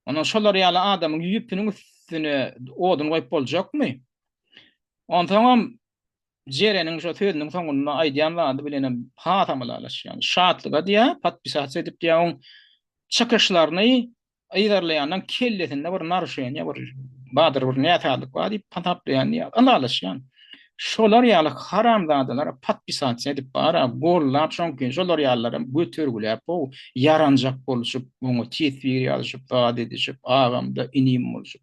Ondan şolar ýaly adamyň ýüpüniň üstüne odun goýup boljakmy? Onsoňam Jereniň şo sözüniň soňunda aýdýan zady bilenem hasam ylalaşýan. Şatlyga diýýär, podpisasiýa edip diýýär, oň çykyşlaryny yzarlaýandan kellesinde bir naruşeniýe bir bardyr bir näsazlyk bar diýip hasaplaýan diýýär. Ylalaşýan. Şolar ýaly haramzadalara podpisasiýa edip bara gollap şoňki şolar ýalylaram götergiläp how ýaranjak boluşyp oňa teswir ýazyşyp zat edişip agamda inim boluşyp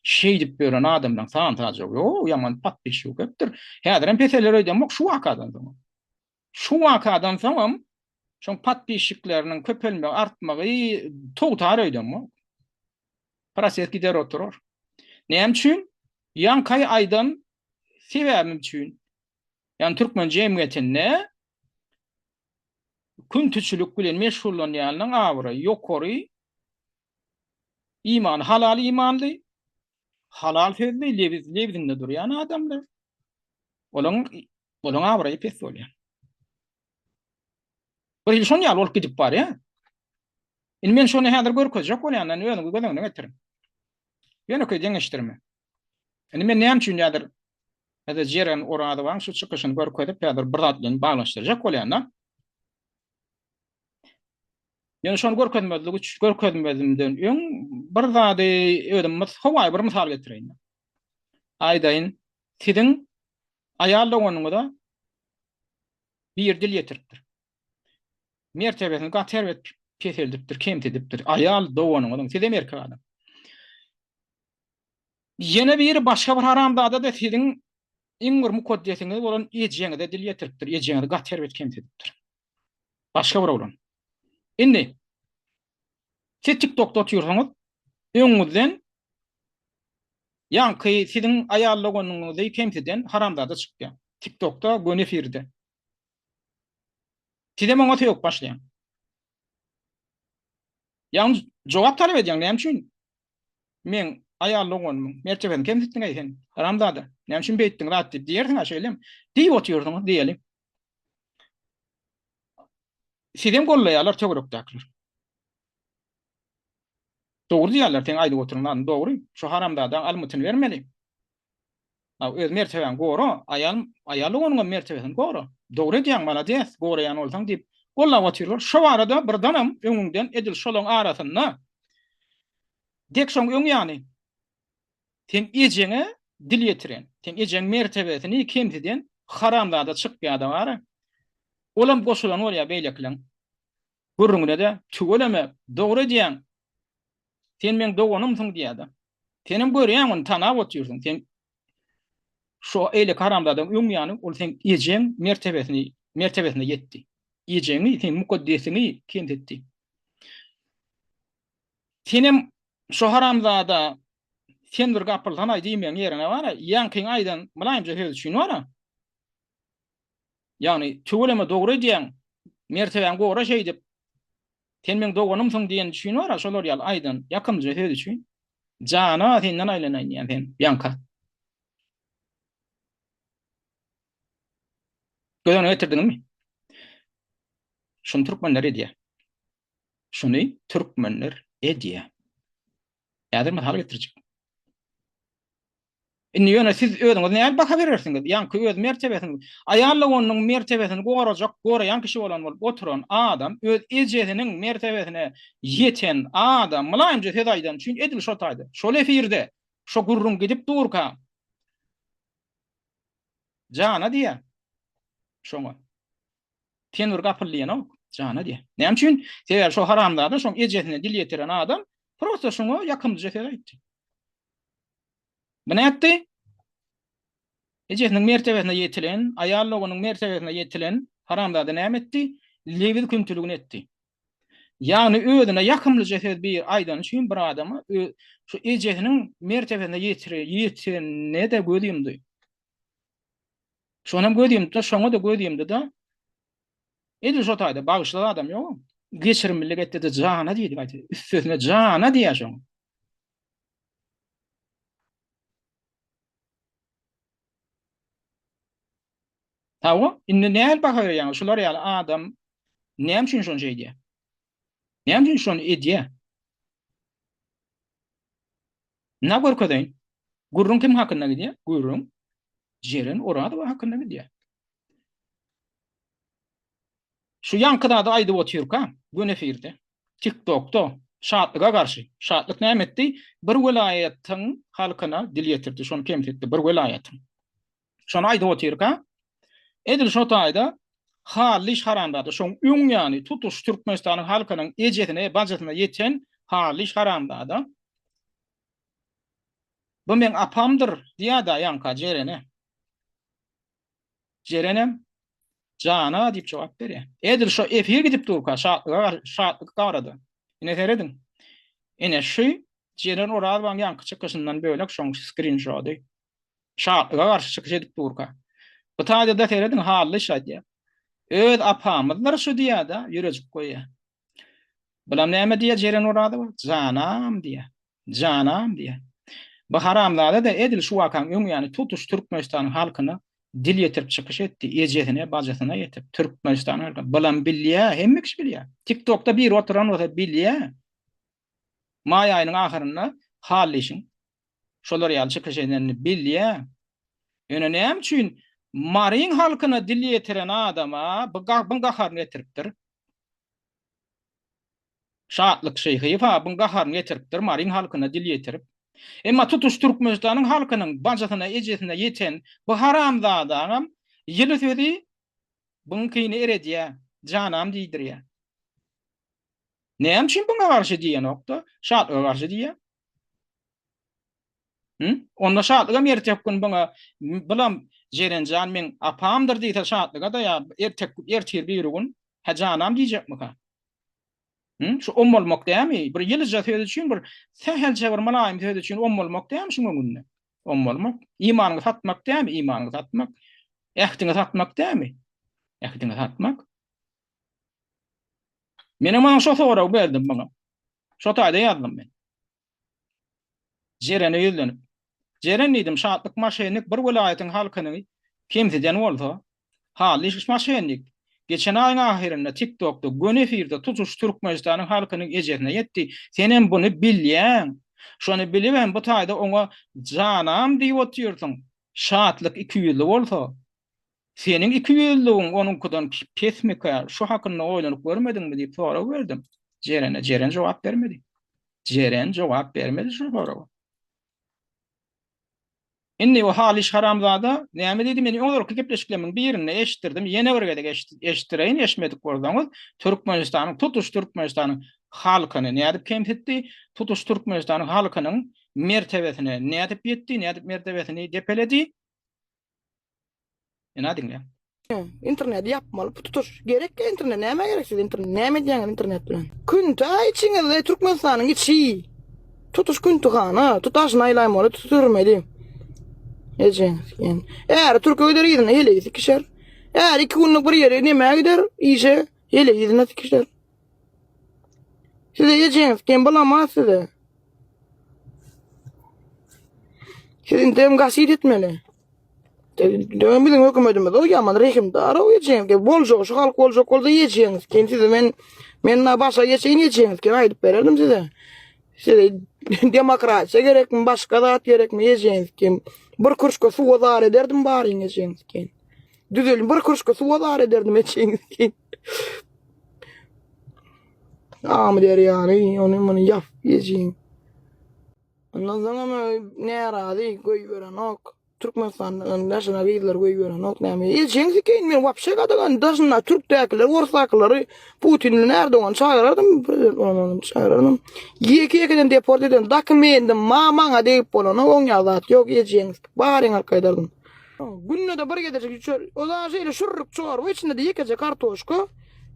şeýdip ýören adamlaň sany sajagy ýok ýaman podpisçik köpdür. Häzirem peseler öýdemok şu wakadan soňam. Şu wakadan soňam şoň podpisçikleriniň köpelmegi artmagy togtar öýdemok. Proses gider oturar. Näme üçin? Ýaňky aýdan sebäbim üçin. Ýagny türkmen jemgyýetinde küntüçilik bilen meşgullanýanyň abraýy ýokary, imany halal imanly, halal sözli, lebiz lebzinde durýan adamlar. Olaryň olaryň abraýy pes bolýar. Bir hili şon ýaly bolup gidip barýar. Indi men şony häzir görkezjek bolýan, indi özüňiz göz öňüne getiriň. Ýönekeý deňeşdirme. Indi men näme üçin häzir häzir Jeren Orazowaň şu çykyşyny görkezip häzir bir zat bilen baglanyşdyrjak bolýan-da. Ýöne şony görkezmezlik üçin görkezmezimden öň bir zady özüm howaýy bir mysal getireýin. Aýdaýyn, siziň aýal doganyňyza bir dil ýetiripdir. Mertebesini gaty erbet peseldipdir, kemsidipdir. Aýal doganyňyzyň, sizem erkek adam. Ýene biri başga bir haramzada-da siziň iň bir mukaddesiňiz bolan ejeňize dil ýetiripdir, ejeňizi gaty erbet kemsidipdir. Başga bir oglan. Indi siz TikTokda otyrsyňyz, öňüňizden ýaňky siziň aýal doganyňyzy kemsiden haramzada çykýar. TikTokda göni efirde. Sizem oňa sögüp başlaýaň. Ýagny jogap talap edýäň, näme üçin meň aýal doganymyň mertebesini kemsitdiň-eý sen, haramzada, näme üçin beýtdiň zat diýip diýersiň-ä şeýlemi? Diýip otyrsyňyz diýeli. Sizem gollaýarlar töwerekdäkiler. Dogry diýýärler, seň aýdyp oturan zadyň dogry. Şu haramzadaň almytyny bermeli. Haw, öz mertebäňi gora, aýal, aýal doganyňam mertebesini gora. Dogry edýäň, malades, goraýan bolsaň diýip, gollap otyrlar. Şo barada birdenem öňüňden edil şolaň arasynda, dek şoň öň ýany, seň ejeňe dil ýetiren, seň ejeň mertebesini kemsiden haramzada çykýa-da bara. Olam goşulan bolýa beýlekileň gürrüňine-de, tüweleme, dogry edýäň, Sen meň doganymsyň diýýär-de. Senem görýäň ony, tanap otyrsyň. Sen şo eýleki haramzadaň öň ýany ol seň ejeň mertebesini, mertebesine ýetdi. Ejeňi, seň mukaddesiňi kemsitdi. Senem şo haramzada sen bir gapylsanaý diýmegiň ýerine bar-a, ýaňkyň aýdan mylaýymja sözi üçin bar-a. Ýagny, tüweleme dogry edýäň, mertebäňi gora şeýdip, Sen meň doganymsyň diýeni üçin bar-a şolar ýaly aýdan ýakymlyja söz üçin jana senden aýlanaýyn diýýän sen Bianka. Göz öňüne getirdiňizmi? Şuny türkmenler edýär. Şuny türkmenler edýär. Häzir mysal getirjek. Indi ýöne siz özüňiz nähili baha berersiňiz? Ýaňky öz mertebesini, aýal doganynyň mertebesini gorajak, goraýan kişi bolan bolup oturan adam öz ejesiniň mertebesine ýeten adam mylaýymja söz aýdany üçin edil şo taýda, şol efirde, şo gürrüň gidip durka jana diýýär şoňa. Sen bir gapyl diýenok, jana diýýär. Näme üçin? Sebäbi şo haramzada şoň ejesine dil ýetiren adam prosta şoňa ýakymlyja söz aýtdy. Bu nätdi? Ejesiniň mertebesine ýetilen, aýal doganyň mertebesine ýetilen haramzada näme etdi? Lebiz küntüligini etdi. Ýagny özüne ýakymlyja söz bir aýdany üçin bir adama şu ejesiniň mertebesine ýetire, ýetenine-de göz ýumdy. Şonam göz ýumdy-da, şoňa-da göz ýumdy-da. Edil şo taýda bagyşlak adam ýok. Geçirimlilik etdi-de jana diýdi gaýta. Üstesine jana diýýär şoňa. Hawa, indi nähili baha berýäňiz? Şular ýaly adam näme üçin şony şeýdýär? Näme üçin şony edýär? Na görkezeýin. Gürrüň kim hakynda gidýär? Gürrüň. Jeren Orazowa hakynda gidýär. Şu ýaňky zady aýdyp otyrka, göni efirde, TikTokda Şatlyga garşy. Şatlyk näme etdi? Bir welaýatyň halkyna dil ýetirdi, şony kemsitdi, bir welaýatyň. Şony aýdyp otyrka, edil şo taýda Hallyş haramzada, şoň öň ýany tutuş Türkmenistanyň halkynyň ejesine, bajysyna ýeten Hallyş haramzada, Bu meň apamdyr diýýär-dä ýaňka Jerene. Jerenem, Jana diýip jogap berýär. Edil şo efir gidip durka, Şatlyga, Şatlyk barada. Ine serediň. Ine şu Jeren Orazowanyň ýaňky çykyşyndan bölek şoň skrinşody. Şatlyga garşy çykyş edip durka. Bu taýda-da serediň Hally aýdýar. Öz apamyzdyr şu diýýär-de, ýürejik goýýar. Bulam näme diýýär Jeren Orazowa? Janam diýýär. Janam diýýär. Bu haramzada-da edil şu wakaň öň ýany tutuş Türkmenistanyň halkyna dil ýetirip çykyş etdi, ejesine, bajysyna ýetip, Türkmenistanyň halkyna. Bulam bilýär, hemme kişi bilýär. TikTokda biri oturan bolsa bilýär. Maý aýynyň ahyrynda Hallyşyň şolar ýaly çykyş edenini bilýär. Ýöne näme üçin Maryň halkyna dil ýetiren adama bu gaharyny getiripdir? Şatlyk Şyhyýew-a buň gaharyny getiripdir, Maryň halkyna dil ýetirip. Emma tutuş Türkmenistanyň halkynyň bajysyna, ejesine ýeten bu haramzadaňam ýyly sözi buňkyny eredýär, janam diýdirýär. Näme üçin buňa garşy diýenok-da, Şatlyga garşy diýýär? Hı? Onda Şatlygam ertek gün buňa bulam Jerenjan meň apamdyr diýse Şatlyga-da ýa ertek ertir biri gün hä janam diýjekmika? Hı? Şu ommalmak dämi? Bir ýylyja söz üçin bir sähelçe bir mylaýym söz üçin ommalmak dämi şuň öňünde? Ommalmak. Imanyňy satmak dämi? Imanyňy satmak. Ähdiňi satmak dämi? Ähdiňi satmak. Menem onuň şo soragy berdim muňa. Şo taýda ýazdym men. Jerene ýüzlenip. Jeren diýdim, Şatlyk maşennik bir welaýatyň halkyny kemsiden bolsa, Hally maşennik geçen aýyň ahyrynda TikTokda göni efirde tutuş Türkmenistanyň halkynyň ejesine ýetdi. Senem buny bilýäň. Şony bilibem bu taýda oňa janam diýip otyrsyň. Şatlyk ikiýüzli bolsa, Seniň ikiýüzlügiň onuňkydan pesmikä, şu hakynda oýlanyp görmediňmi diýip sorag berdim Jerene. Jeren jogap bermedi. Jeren jogap bermedi şu soraga. Indi o Halyş haramzada näme diýdi? Men ozalky gepleşiklerimiň birinde eşitdirdim. Ýene bir gezek eşitdireýin, eşitmedik bolsaňyz, Türkmenistanyň, tutuş Türkmenistanyň halkyny nädip kemsitdi? Tutuş Türkmenistanyň halkynyň mertebesine nädip ýetdi? Nädip mertebesini depeledi? Ina diňle. Interneti ýapmaly bu tutuş. Gerekkä internet nämä gerek size internet näme edýäňiz internet bilen. Küntä içiňizde Türkmenistanyň içi. Tutuş küntühana tutaşyny aýlaýmaly sürmeli. Ejeňiz ýen. Äri türke gider yzyna heleýi sikişer. Äri iki günlük bir ýere nämä gider işe heleýi yzyna sikişer. Size ejeňiz kem bulamaz size. Siz indem gasit etmeli. Döwen biziň hökümetimiz o ýaman rehimdar o ejeňiz kem boljak şu halk boljak bolsa ejeňiz kem size men men na başa geçeýin ejeňiz kem aýdyp bererdim size. Size demokratiýa gerekmi başga zat gerekmi ejeňiz kem bir kürşke suwa zar ederdim baryň ejeňiz kem. Düzelin bir kürşke suwa zar ederdim ejeňiz kem. Amy derýany ony muny ýap ejeň. Ondan soňam närazy goýberenok. Türkmenistandan daşyna gyzlar goýberenok näme. Ejeň sikeýin men wapşe gadagan daşynda türkdäkileri, orsdakylary Putin bilen Erdogan çagyrardym, prezident bolanam çagyrardym. Ýeke ýekeden deport eden dokumentim ma maňa degip bolanok oň ýaly zat ýok ejeň baryň alyp gaýdardym. Günde-de bir gezejik çörek. O da şeýle şürrük çorba içinde-de ýekeje kartoşka.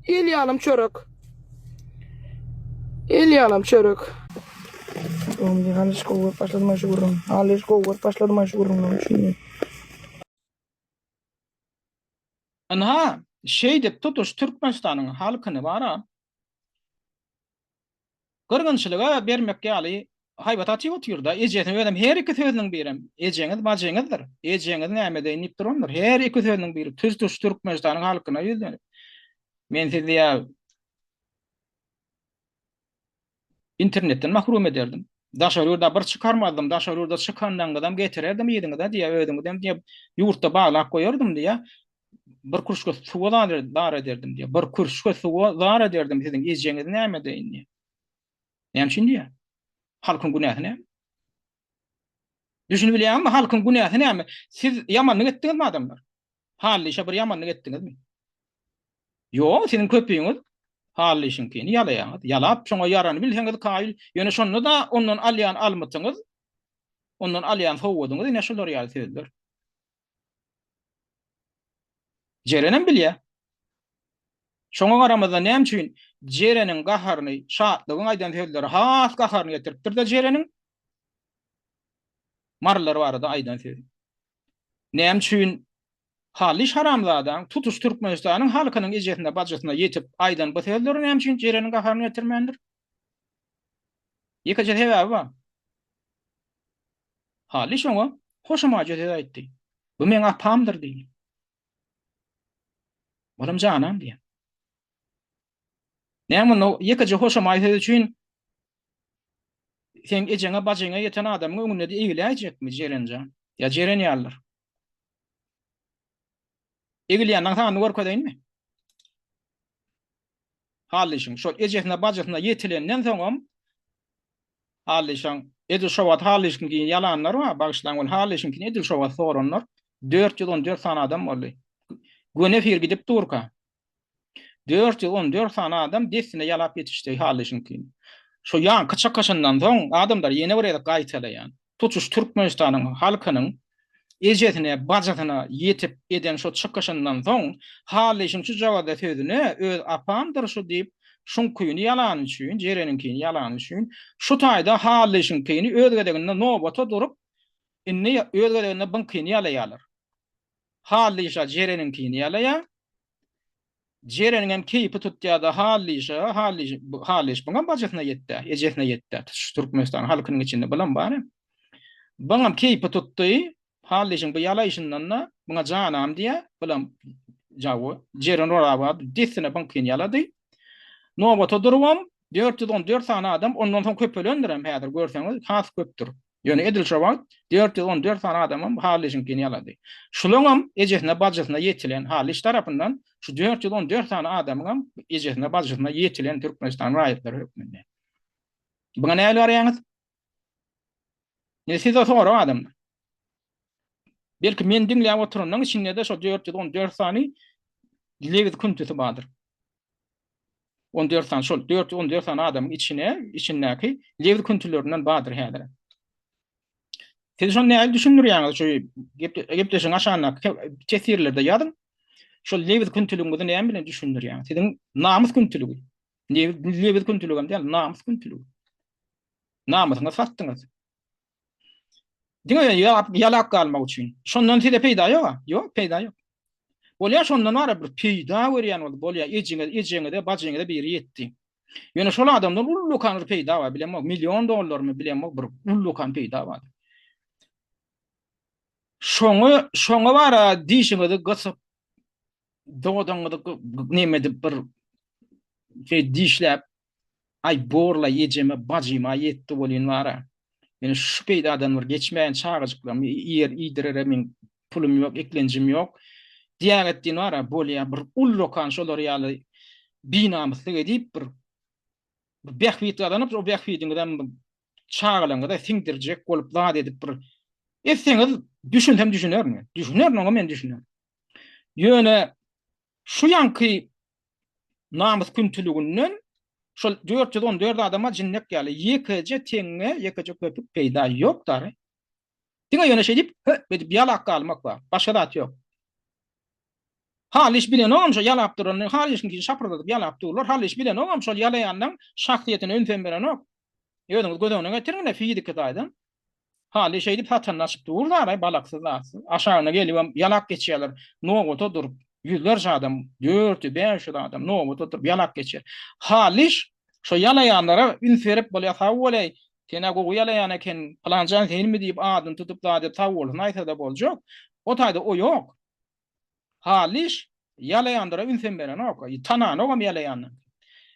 El ýalym çörek. El ýalym çörek. Oğlum halys gowy görüp başladym şu gürrüň. Halys gowy görüp başladym şu gürrüňden üçin. Ynha, şeýdip tutuş Türkmenistanyň halkyny bara gyrgynçylyga bermek ýaly haýbat atyp otyrda, ejesini özem her iki sözüniň birem ejeňiz bajyňyzdyr, ejeňiz näme edeýin diýip durandyr, her iki sözüniň biri tutuş Türkmenistanyň halkyna ýüzlenip, men sizi ýa internetden mahrum ederdim. Daşary ýurda bir çykarmazdym, daşary ýurda çykanlaryňyzam getirerdim yzyňyza diýýär, özüňizem diýýär, ýurtda baglap goýardym diýýär. Bir kürşge suwa zar ederdim diýýär. Bir kürşge suwa zar ederdim siziň ejeňiz näme deýin diýýär. Näme üçin diýýär? Halkyň günäsi näme? Düşünip bilýäňizmi, halkyň günäsi näme? Siz ýamanlyk etdiňizmi adamlar? Hally işe bir ýamanlyk etdiňizmi? Ýok, siziň köpüňiz Hally işiňkini ýalaýaňyz. Ýalap, şoňa ýarany bilseňiz kaýyl. Ýöne şonda-da ondan alýan almytyňyz, ondan alýan sowgadyňyz ine şular ýaly sözler. Jerenem bilýär. Şoňa garamazdan näme üçin Jereniň gaharyny Şatlygyň aýdan sözleri has gaharyny getiripdir-de Jereniň Marylar barada aýdan sözi. Näme üçin Hallyş haramzadaň tutuş Türkmenistanyň halkynyň ejesine bajysyna ýetip aýdan bu sözleri näme üçin Jereniň gaharyny getirmändir? Ýekeje sebäbi bar. Hallyş oňa hoşamaýja söz aýtdy. Bu meň apamdyr diýdi. Olam janam diýen. Näme onda ýekeje hoşamaý söz üçin seň ejeňe bajyňa ýeten adamyň öňünde-de egiläýjekmi Jerenjan? Ýa Jeren ýalylar. Egilýänleň sanyny görkezeýinmi? Hallyşyň şol ejesine bajysyna ýetilenden soňam Hallyşyň edil şo wagt Hallyşyňkini ýalanlar bar, bagyşlaň ol Hallyşyňkini edil şo wagt soranlar 414 sany adam boldy. Göni efir gidip durka. 414 sany adam dessine ýalap ýetişdi Hallyşyňkini. Şo ýaňky çykyşyndan soň adamlar ýene bir gezek gaýtalaýan. Tutuş Türkmenistanyň halkynyň ejesine, bajysyna ýetip eden şo çykyşyndan soň, Hallyşyň şujagazda sözüne öz apamdyr şu diýip, şuňkyny ýalany üçin, Jereniňkini ýalany üçin, şu taýda Hallyşyňkyny öz gezeginde nobata durup, indi öz gezeginde byňkyny ýalaýarlar. Hallyşa Jereniňkini ýalaýar. Jereniňem keýpi tutýar-da Hallyşa, Hallyş, Hallyş buňam bajysyna ýetdi, ejesine ýetdi. Tutuş Türkmenistan halkynyň içinde bulam bar. Buňam keýpi tutdy. Hallyşyň bu ýalaýşyndan-da buňa janam diýýär. Bulam jawy Jeren Orazowa dessine buňkyny ýalady. Nobata durubam 414 sany adam ondan soň köpelendirem häzir görseňiz has köpdür. Ýöne edil şo wagt 414 sany adamam Hallyşyňkyny ýalady. Şulaňam ejesine bajysyna ýetilen Hallyş tarapyndan şu 414 sany adamyňam ejesine bajysyna ýetilen Türkmenistan raýatlary hökmünde. Buňa nähili garaýaňyz? Indi size sorag adamlar. Belki men diňläp oturanlaryň içinde-de şo 414 sany lewiz küntüsi bardyr. 14 sany şol 414 sany adamyň içine içindäki lewiz küntülerinden bardyr häzir. Siz şony nähili düşündirýäňiz şu gepleşigiň aşagyndaky teswirlerde ýazyň. Şol lewiz küntüligiňizi näme bilen düşündirýäňiz? Siziň namys küntüligi. Lewiz küntüligi hem däl, namys küntüligi. Namysyňyzy satdyňyz. Diňe ýalap galmak üçin. Şondan size peýda ýok-a? Ýok, peýda ýok. Bolýar şondan bara bir peýda görýän boldy. Bolýar ejiňiz, ejeňize, bajyňyza biri ýetdi. Ýöne şol adamdan ullakan bir peýda bar, bilemok, million dollarmy, bilemok, bir ullakan peýda bar. Şoňa, şoňa bara dişiňizi gysyp, dodagyňyzy neme edip bir şey dişläp aý borla ejeme bajyma ýetdi bolýan bara. Men şu peýdadan bir geçmäýin çagajyklarymy iýer iýdirere meň pulum ýok, eklenjim ýok. Diýägetdin bara bolýa bir ullakan şolar ýaly binamyslyk edip bir bir bähbit gazanyp o bähbidiňizem çagalaryňyza siňdirjek bolup zat edip bir etseňiz düşünsem düşünerin men. Düşünerin oňa men düşünerin. Ýöne şu ýaňky namys küntüliginden şol 414 adama jinnek ýaly ýekeje teňňe, ýekeje köpük peýda ýok dary. Diňe ýöne şeýdip, hö edip ýalak galmak bar. Başga zat ýok. Halyş bilenogam şo ýalap duranyny, Halyşyňkyny şapyrdadyp ýalap durlar. Halyş bilenogam şol ýalaýanlaň şahsyýetine ünsem berenok. Özüňiz göz öňüne getiriň-de fiziki taýdan. Haly şeýdip satanyny açyp dur zaraý balaksyz zatsyz. Aşagyna gelibem ýalap geçýärler. Nobata durup ýüzlerçe adam, 400, 500 adam nobata durup ýalap geçýär. Halyş şo ýalaýanlara üns berip bolýa sag boleý, sen-ä gowy ýalaýan eken, pylanjan senmi diýip adyny tutup zat edip sag bolsun aýtsada boljak. O taýda o ýok. Halyş ýalaýanlara ünsem berenok, tananogam ýalaýanlary.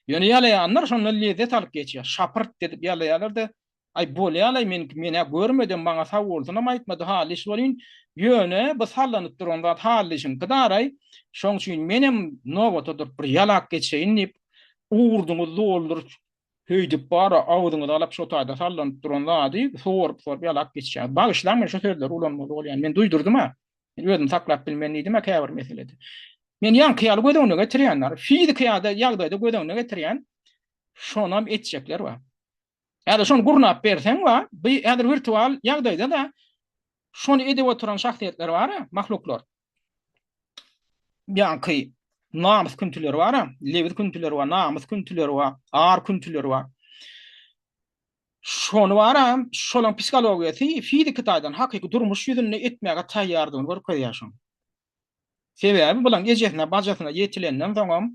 Ýöne ýalaýanlar şondan lezzet alyp geçýär. Şapyrt edip ýalaýarlar-da. Aý bolýalaý men menä görmedem maňa sag bolsunam aýtmady Hallyş welin ýöne bu sallanyp duran zat Hallyşyňky daraý şoň üçin menem nobata durup bir ýalap geçeýin diýip ugurdyňyz dolduryp höýdüp bara agzyňyzy alyp şo taýda sallanyp duran zady sorup sorup ýalap geçýäňiz. Bagyşlaň men şo sözleri ulanmaly bolýan men duýdurdym-a men özümi saklap bilmen diýdim-ä käbir meselede. Men ýaňky ýaly göz öňüne getirýän fiziki ýa-da ýagdaýda göz öňüne getirýän şonam etjekler bar. Häzir şony gurnap berseň bar, bu häzir wirtual ýagdaýda-da şony edip oturan şahsyýetler bar-a, mahluklar. Ýaňky namys küntüleri bar-a, lebiz küntüleri bar, namys küntüleri bar, ar küntüleri bar. Şony bar-a, şolaň psihologiýasy fiziki taýdan hakyky durmuş ýüzünde etmäge taýýardygyny görkezýär şoň. Sebäbi bulaň ejesine bajasyna ýetilenden soňam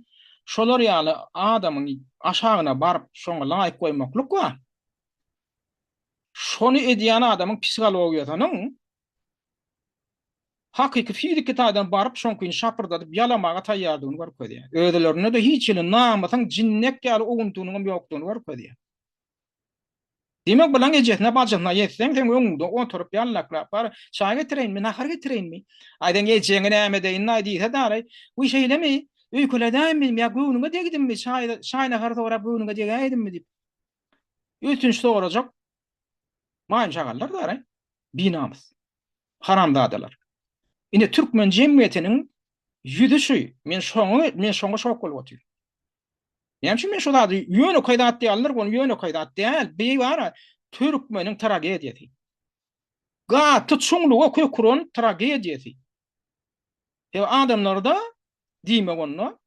şolar ýaly adamyň aşagyna baryp şoňa laýk goýmaklyk bar. Şony edýän adamyň psihologiýasynyň hakyky fiziki taýdan baryp şoňkyny şapyrdadyp ýalamaga taýýardygyny görkezýär. Özlerinde-de hiç hili namysyň jinnek ýaly owuntynyňam ýokdugyny görkezýär. Diýmek, bulaň ejesine, bajysyna ýetseň, seň öňüňde oturyp, ýallaklap bar, çaý getireýinmi, nahar getireýinmi? Aý, seň ejeňi näme edeýin-aý diýse dary, Wiý, şeýlemi? Öýkeledäýinmi ýa göwnüňe degdimmi, çaý, çaý-nahar sorap göwnüňe degäýdimmi diýip, ötünç sorajak maýym-şagallar dary, binamys, haramzadalar. Ine, türkmen jemgyýetiniň ýüzi şu. Men şoňa, men şoňa şok bolup otyryn. Näme üçin men şu zady ýönekeý zat diýýärler, ony ýönekeý zat däl. Bu bar türkmeniň tragediýasy. Gaty çuňluga kök uran tragediýasy. Sebäbi adamlarda diýmek onda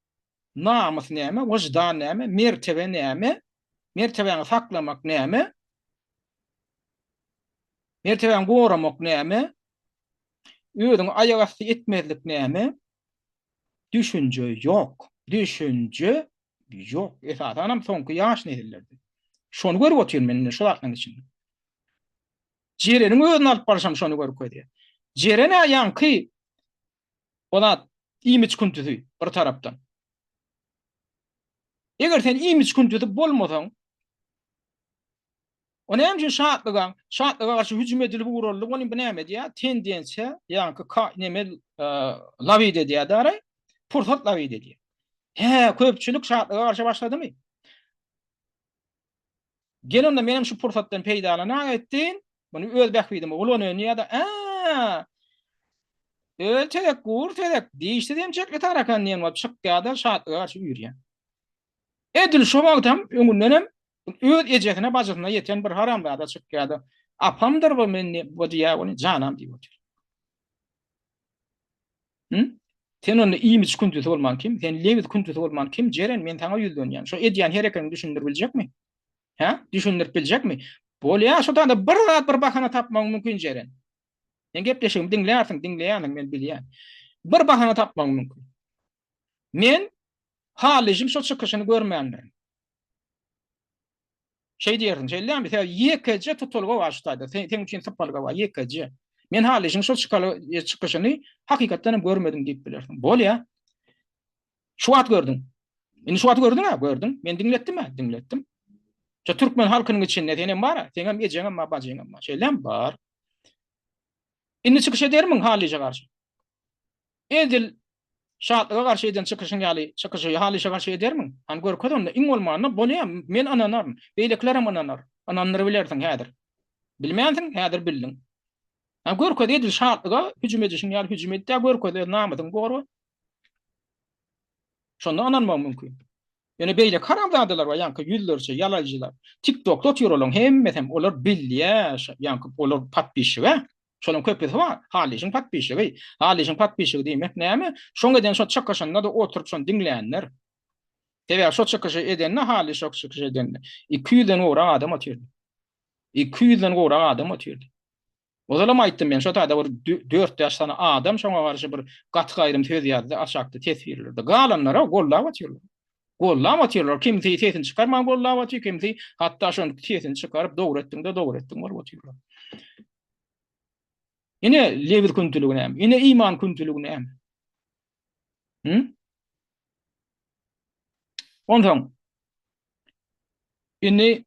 namys näme, wyždan näme, mertebe näme, mertebäňi saklamak näme, mertebäňi goramak näme, özüňi aýak asty etmezlik näme, Düşünje ýok. Düşünje ýok. Esasanam soňky ýaş nesillerde. Şony görüp otyryn men indi şu zatlaryň içinde. Jereniň özüni alyp barşam şony görkezýär. Jeren-ä ýaňky o zat iýmiç küntüsi bir tarapdan. Eger sen iýmiç küntüsi bolmasaň, O näme üçin şatlyga, şatlyga garşy hüjüm edilip ugraldy, ony bu näme edýär? Tendensiýa, ýaňky ka, neme lawid edýär dara, pursat lawid edýär. Hä, köpçülik şatlyga garşy başladymy? Gel onda menem şu pursatdan peýdalanaý etdin, muny öz bähbidime ulanaýyn diýýär-de, ä, öl tezek, gur tezek, dişsiz emçekli tarakan diýen bolup çykýar-da, şatlyga garşy üýrýär. Edil şo wagtam öňündenem öz ejesine bajysyna ýeten bir haramzada çykýada apamdyr bu men bu diýýä ony janam diýip otyr. Hı? Sen onda iýmiç küntüsi bolman kim? Sen lebiz küntüsi bolman kim? Jeren men saňa ýüzlenýän. Şo edýän hereketiňi düşündirip biljekmi? Hä? Düşündirip biljekmi? Bolýa şo taýda bir zat bir bahana tapmagyň mümkin Jeren. Sen gepleşigimi diňlärsiň, diňleýänsiň men bilýän. Bir bahana tapmagyň mümkin. Men Halyjyň şo çykyşyny görmändirin. Şeý diýersiň, şeýle dälmi? Sebäbi ýekeje tutulga bar şu taýda. Sen, seň üçin sypalga bar, ýekeje. Men Halyjyň şo çykaly çykyşyny hakykatdan hem görmedim diýip bilersiň. Bolýa. Şu wagt gördüň. Indi şu wagt gördüň-ä? Gördüň. Men diňletdim-ä? Diňletdim. Şu türkmen halkynyň içinde senem bar-a, seňem ejeňem bar, bajyňam bar. Şeýlemi? Bar. Indi çykyş edermiň Halyja garşy? Edil Şatlyga garşy eden çykyşyň ýaly çykyşy Halyşa garşy edermiň? Hany görkez onda, iň bolmanda bolýa, men ynanaryn, beýlekilerem ynanar. Ynandyrybilersiň häzir. Bilmänsiň, häzir bildiň. Hany görkez edil Şatlyga hüjüm edişiň ýaly hüjüm et-de görkez öz namysyňy gora. Şonda ynanmagyň mümkin. Ýöne beýleki haramzadalar bar, ýaňky ýüzlerçe ýalaýjylar. TikTokda otyr olaryň hemmesem, olar bilýär, ýaňky olar podpisçig-ä. Şolaryň köpüsi bar, Halyşyň podpisçigi. Halyşyň podpisçigi diýmek näme? Şoň eden şo çykyşynda-da oturyp şony diňlänler. Sebäbi şo çykyşy edende, Halyş şo çykyşy edende 200-den gowrak adam otyrdy. 200-den gowrak adam otyrdy. Ozalam aýtdym men şo taýda bir dört-bäş sany adam şoňa garşy bir gaty-gaýrym söz ýazdy aşakda teswirlerde. Galanlar-a gollap otyrlar. Gollap otyrlar. Kimsi sesini çykarman gollap otyr, kimsi hatda şony sesini çykaryp dogry etdiň-de dogry etdiň bolup otyrlar. Ine lebiz küntüligi näme? Ine iman küntüligi näme? Hı? Onsoň indi.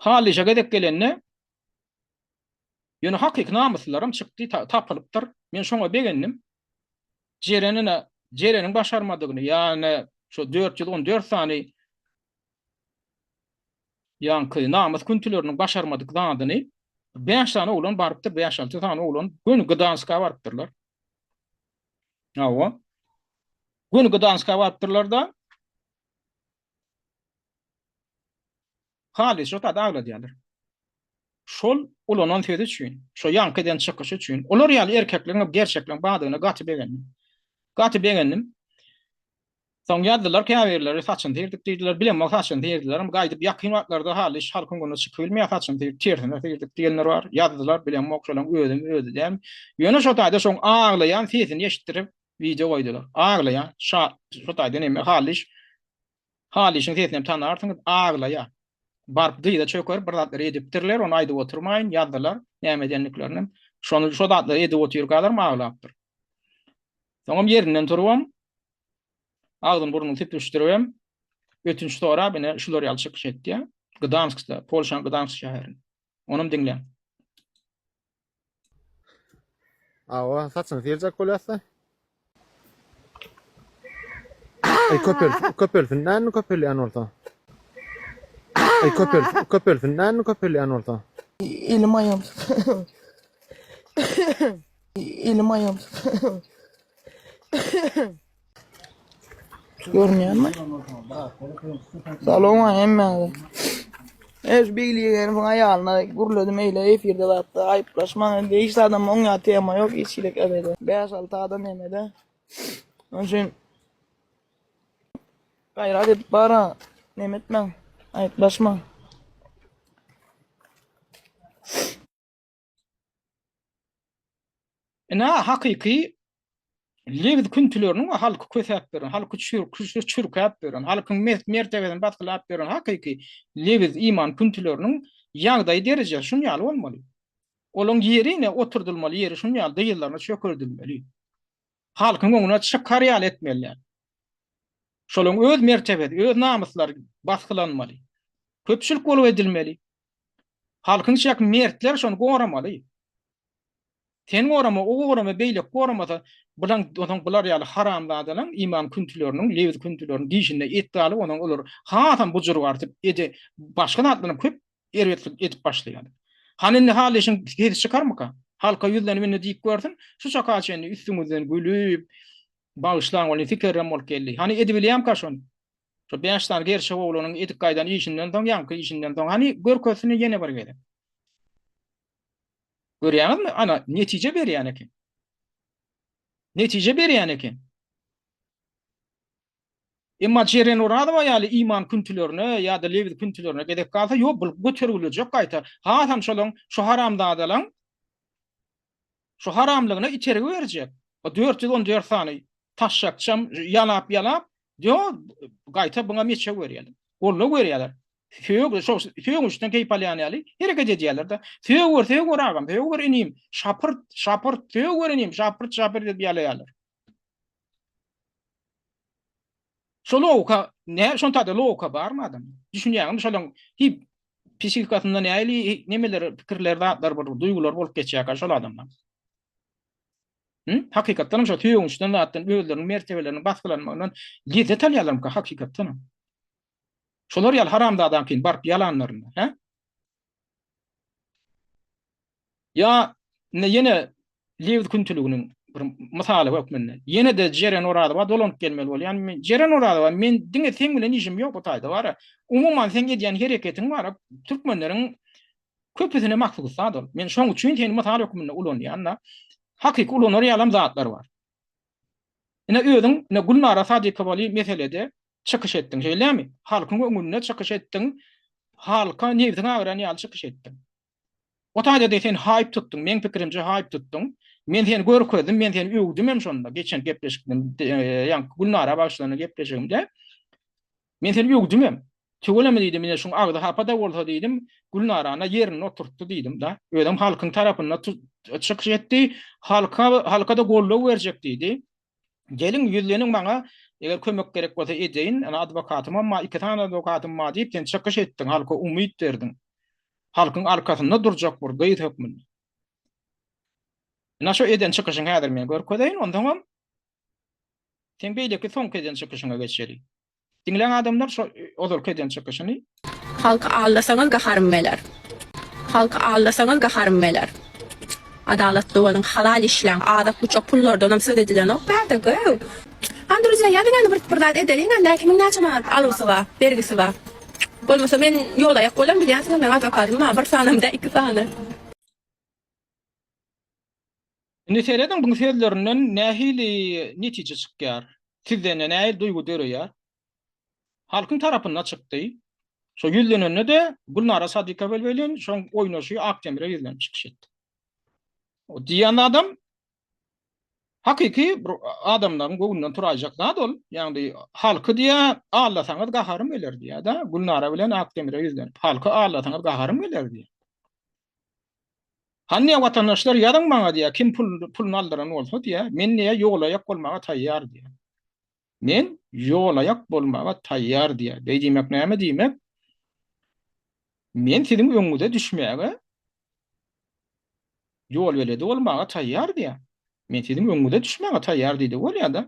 Halyşa gezek gelende ýöne hakyky namyslylaram çykdy, tapylypdyr. Men şoňa begendim. Jeren ine, Jereniň başarmadygyny, ýa-ni şo 414 sany ýaňky namys küntüleriniň başarmadyk zadyny bäş sany oglan barypdyr, bäş-alty sany oglan göni Gdanska barypdyrlar. Hawa. Göni Gdanska barypdyrlar-da, Halys şo zady agladýarlar. Şol ulanan sözi üçin, şo ýaňky eden çykyşy üçin, olar ýaly erkekligiň gerçekligiň bardygyna gaty begendim. Gaty begendim. Soň ýazdylar käbirleri saçyny syrdyk diýdiler. Bilemok saçyny syrdylarmy, gaýdyp ýakyn wagtlarda halys halkyň öňüne çykyp bilmeýär saçyny syryp tersine syrdyk diýenler bar. Ýazdylar, bilemok şolaň özümi özi dälmi. Ýöne şo taýda şoň aglaýan sesini eşitdirip wideo goýdular. Aglaýan, şa şo taýda neme halys Halyşyň sesini hem tanarsyňyz, aglaýar. Baryp dyza çökerip bir zatlar edipdirler, ony aýdyp oturmaýyn, ýazdylar näme edendiklerinem. Şony şo zatlary edip otyrkalaram aglapdyr. Soňam ýerinden turubam, agzyny-burnuny süpürişdiribem, ötünç sorap, ine, şular ýaly çykyş etdi. Gdanskda, Polşanyň Gdansk şäherinde. Onam diňläň. Awa, saçyňy syrjak bolýasda. Aý köpel, köpelsin dämi köpelýän bolsa. Aý köpel, köpelsin dämi köpelýän bolsa. Elim aýagym. Elim aýagym. Görünýärmi? Salowma hemmäňize. Eş Begli ýegenimiň aýalyna gürledim eýle efirde zatda aýyplaşmaň indi hiç zadam oňýa tema ýok hiç hili ebede. 5-6 adam nemede. Onuň üçin gaýrat edip bara neme etmäň aýyplaşmaň. Ine hakyky lebiz küntüleriniň we halky kösäp beren, halky çürkäp beren, halkyň mertebesini basgylap beren hakyky lebiz iman küntüleriniň ýagdaýy derejesi şun ýaly bolmaly. Olaň ýeri ine oturdylmaly ýeri şun ýaly dyzlaryna çökerdilmeli. Halkyň öňüne çykar ýaly etmeli. Şolaň öz mertebesi, öz namyslary basgylanmaly. Köpçülik bolup edilmeli. Halkyň içindäki mertler şony goramaly. Sen gorama, o gorama, beýleki goramasa, bulaň, onsoň bular ýaly haramzadalaň, iman küntüleriniň, lebiz küntüleriniň dişinde et galyp, onsoň olar hasam bujur artyp, ede, başga zatlaram köp erbetlik edip başlaýarlar. Hany indi Halyşyň sesi çykarmyka? Halka ýüzlenip indi diýip görsün, şu çaka çenli üstüňizden gülüp, bagyşlaň welin sikerrem bolup geldi. Hany edibilýämka şony? Şo bäş sany gerçek oglanyň edip gaýdan işinden soň, ýaňky işinden soň, hany görkezsin ýene bir gezek. Görýäňizmi? Ana, netije berýän eken. Netije berýän eken. Emma Jeren Orazowa ýaly iman küntülerine ýa-da lebiz küntülerine gezek galsa, ýok, bul götergilejek gaýta. Hasam şolaň, şu haramzadalaň şu haramlygyna itergi berjek. O 414 sany taşşakçam ýalap-ýalap, ýok, gaýta buňa meçew berýärler. Goldaw berýärler. Sög, şo sögünçden keýp alýan ýaly hereket edýärler-de. Sög ber, sög ber agam, sög ber inim, şapyrt, şapyrt, sög ber inim, şapyrt, şapyrt edip ýalaýarlar. Şo logika, nä, şon taýda logika barmy adam? Düşünýäňmi şolaň hi psihikasynda nähili nemeler, pikirler, zatlar bir duýgular bolup geçýärkä şol adamda? Hı? Hakykatdan hem şo sögünçden zatdan özleriniň mertebeleriniň basgylanmagyndan lezzet alýarlarmyka hakykatdan hem? Şolar ýaly haramzadaňkyny baryp ýalanlarynda, hä? Ýa indi ýene lebiz küntüliginiň bir mysaly hökmünde. Ýene-de Jeren Orazowa dolanyp gelmeli bolýan. Men Jeren Orazowa men diňe seň bilen işim ýok bu taýda bar. Umuman seň edýän hereketiň bar. Türkmenleriň köpüsine mahsus zat ol. Men şoň üçin seni mysal hökmünde ulanýan-da. Hakyky ulanar ýalam zatlar bar. Ine özüň ine Gülnara Sadykowaly meselede çykyş etdiň, şeýlemi? Halkyň öňünde çykyş etdiň, halka nebsiň agyran ýaly çykyş etdiň. O taýda-da sen haýp tutduň, meň pikirimçe haýp tutduň. Men seni görkezdim, men seni öwdüm hem şonda, geçen gepleşikde, ýaňky Gülnara bagyşlanan gepleşigimde. Men seni öwdüm hem. Tüweleme diýdim, ine şuň agzy hapa-da bolsa diýdim, Gülnarany ýerinde oturtdy diýdim-de. Özem halkyň tarapynda çykyş etdi, halka, halka-da goldaw berjek diýdi. Geliň, ýüzleniň maňa, eger kömek gerek bolsa edeýin, ana adwokatymam bar, iki sany adwokatym bar diýip, sen çykyş etdiň, halka umyt berdiň. Halkyň arkasynda durjak bir gyz hökmünde. Ina şu eden çykyşyňy häzir men görkezeýin, onsoňam seň beýleki soňky eden çykyşyňa geçeli. Diňläň adamlar şo ozalky eden çykyşyny. Halky aldasaňyz gaharym geler. Halky aldasaňyz gaharym geler. Adalatly boluň, halal işläň, azak buçak pullardanam söz edilenok bärde göw. Hany druzýa ýazyň indi bir bir zat edeliň indi kimiň näçe manat algysy bar, bergisi bar. Bolmasa men ýol aýak bolan bilýänsiňiz meň adwokadym bar bir sanam däl iki sany. Indi serediň buň sözlerinden nähili netije çykýar? Sizde nähili duýgy döreýär? Halkyň tarapynda çykdy. Şo ýüzlenende-de Gülnara Sadykowa bilen şoň oýnaşy Aktemire ýüzlenip çykyş etdi. O diýen adam hakyky bir adamlaryň göwnünden turaýjak zat ol. Ýagny halky diýä aldasaňyz gaharym geler diýä-de Gülnara bilen Aktemire ýüzlenip halky aldasaňyz gaharym geler diýä. Hany diýýär, watandaşlar ýazyň maňa diýýär, kim pul puluny aldyran bolsa diýýär, men diýýär ýolaýak bolmaga taýýar diýýär. Men ýolaýak bolmaga taýýar diýýär. Beý diýmek näme diýmek? Men siziň öňüňize düşmäge ýolbeledi bolmaga taýýar diýýär. Men siziň öňüňize düşmäge taýýar diýdi bolýar-da.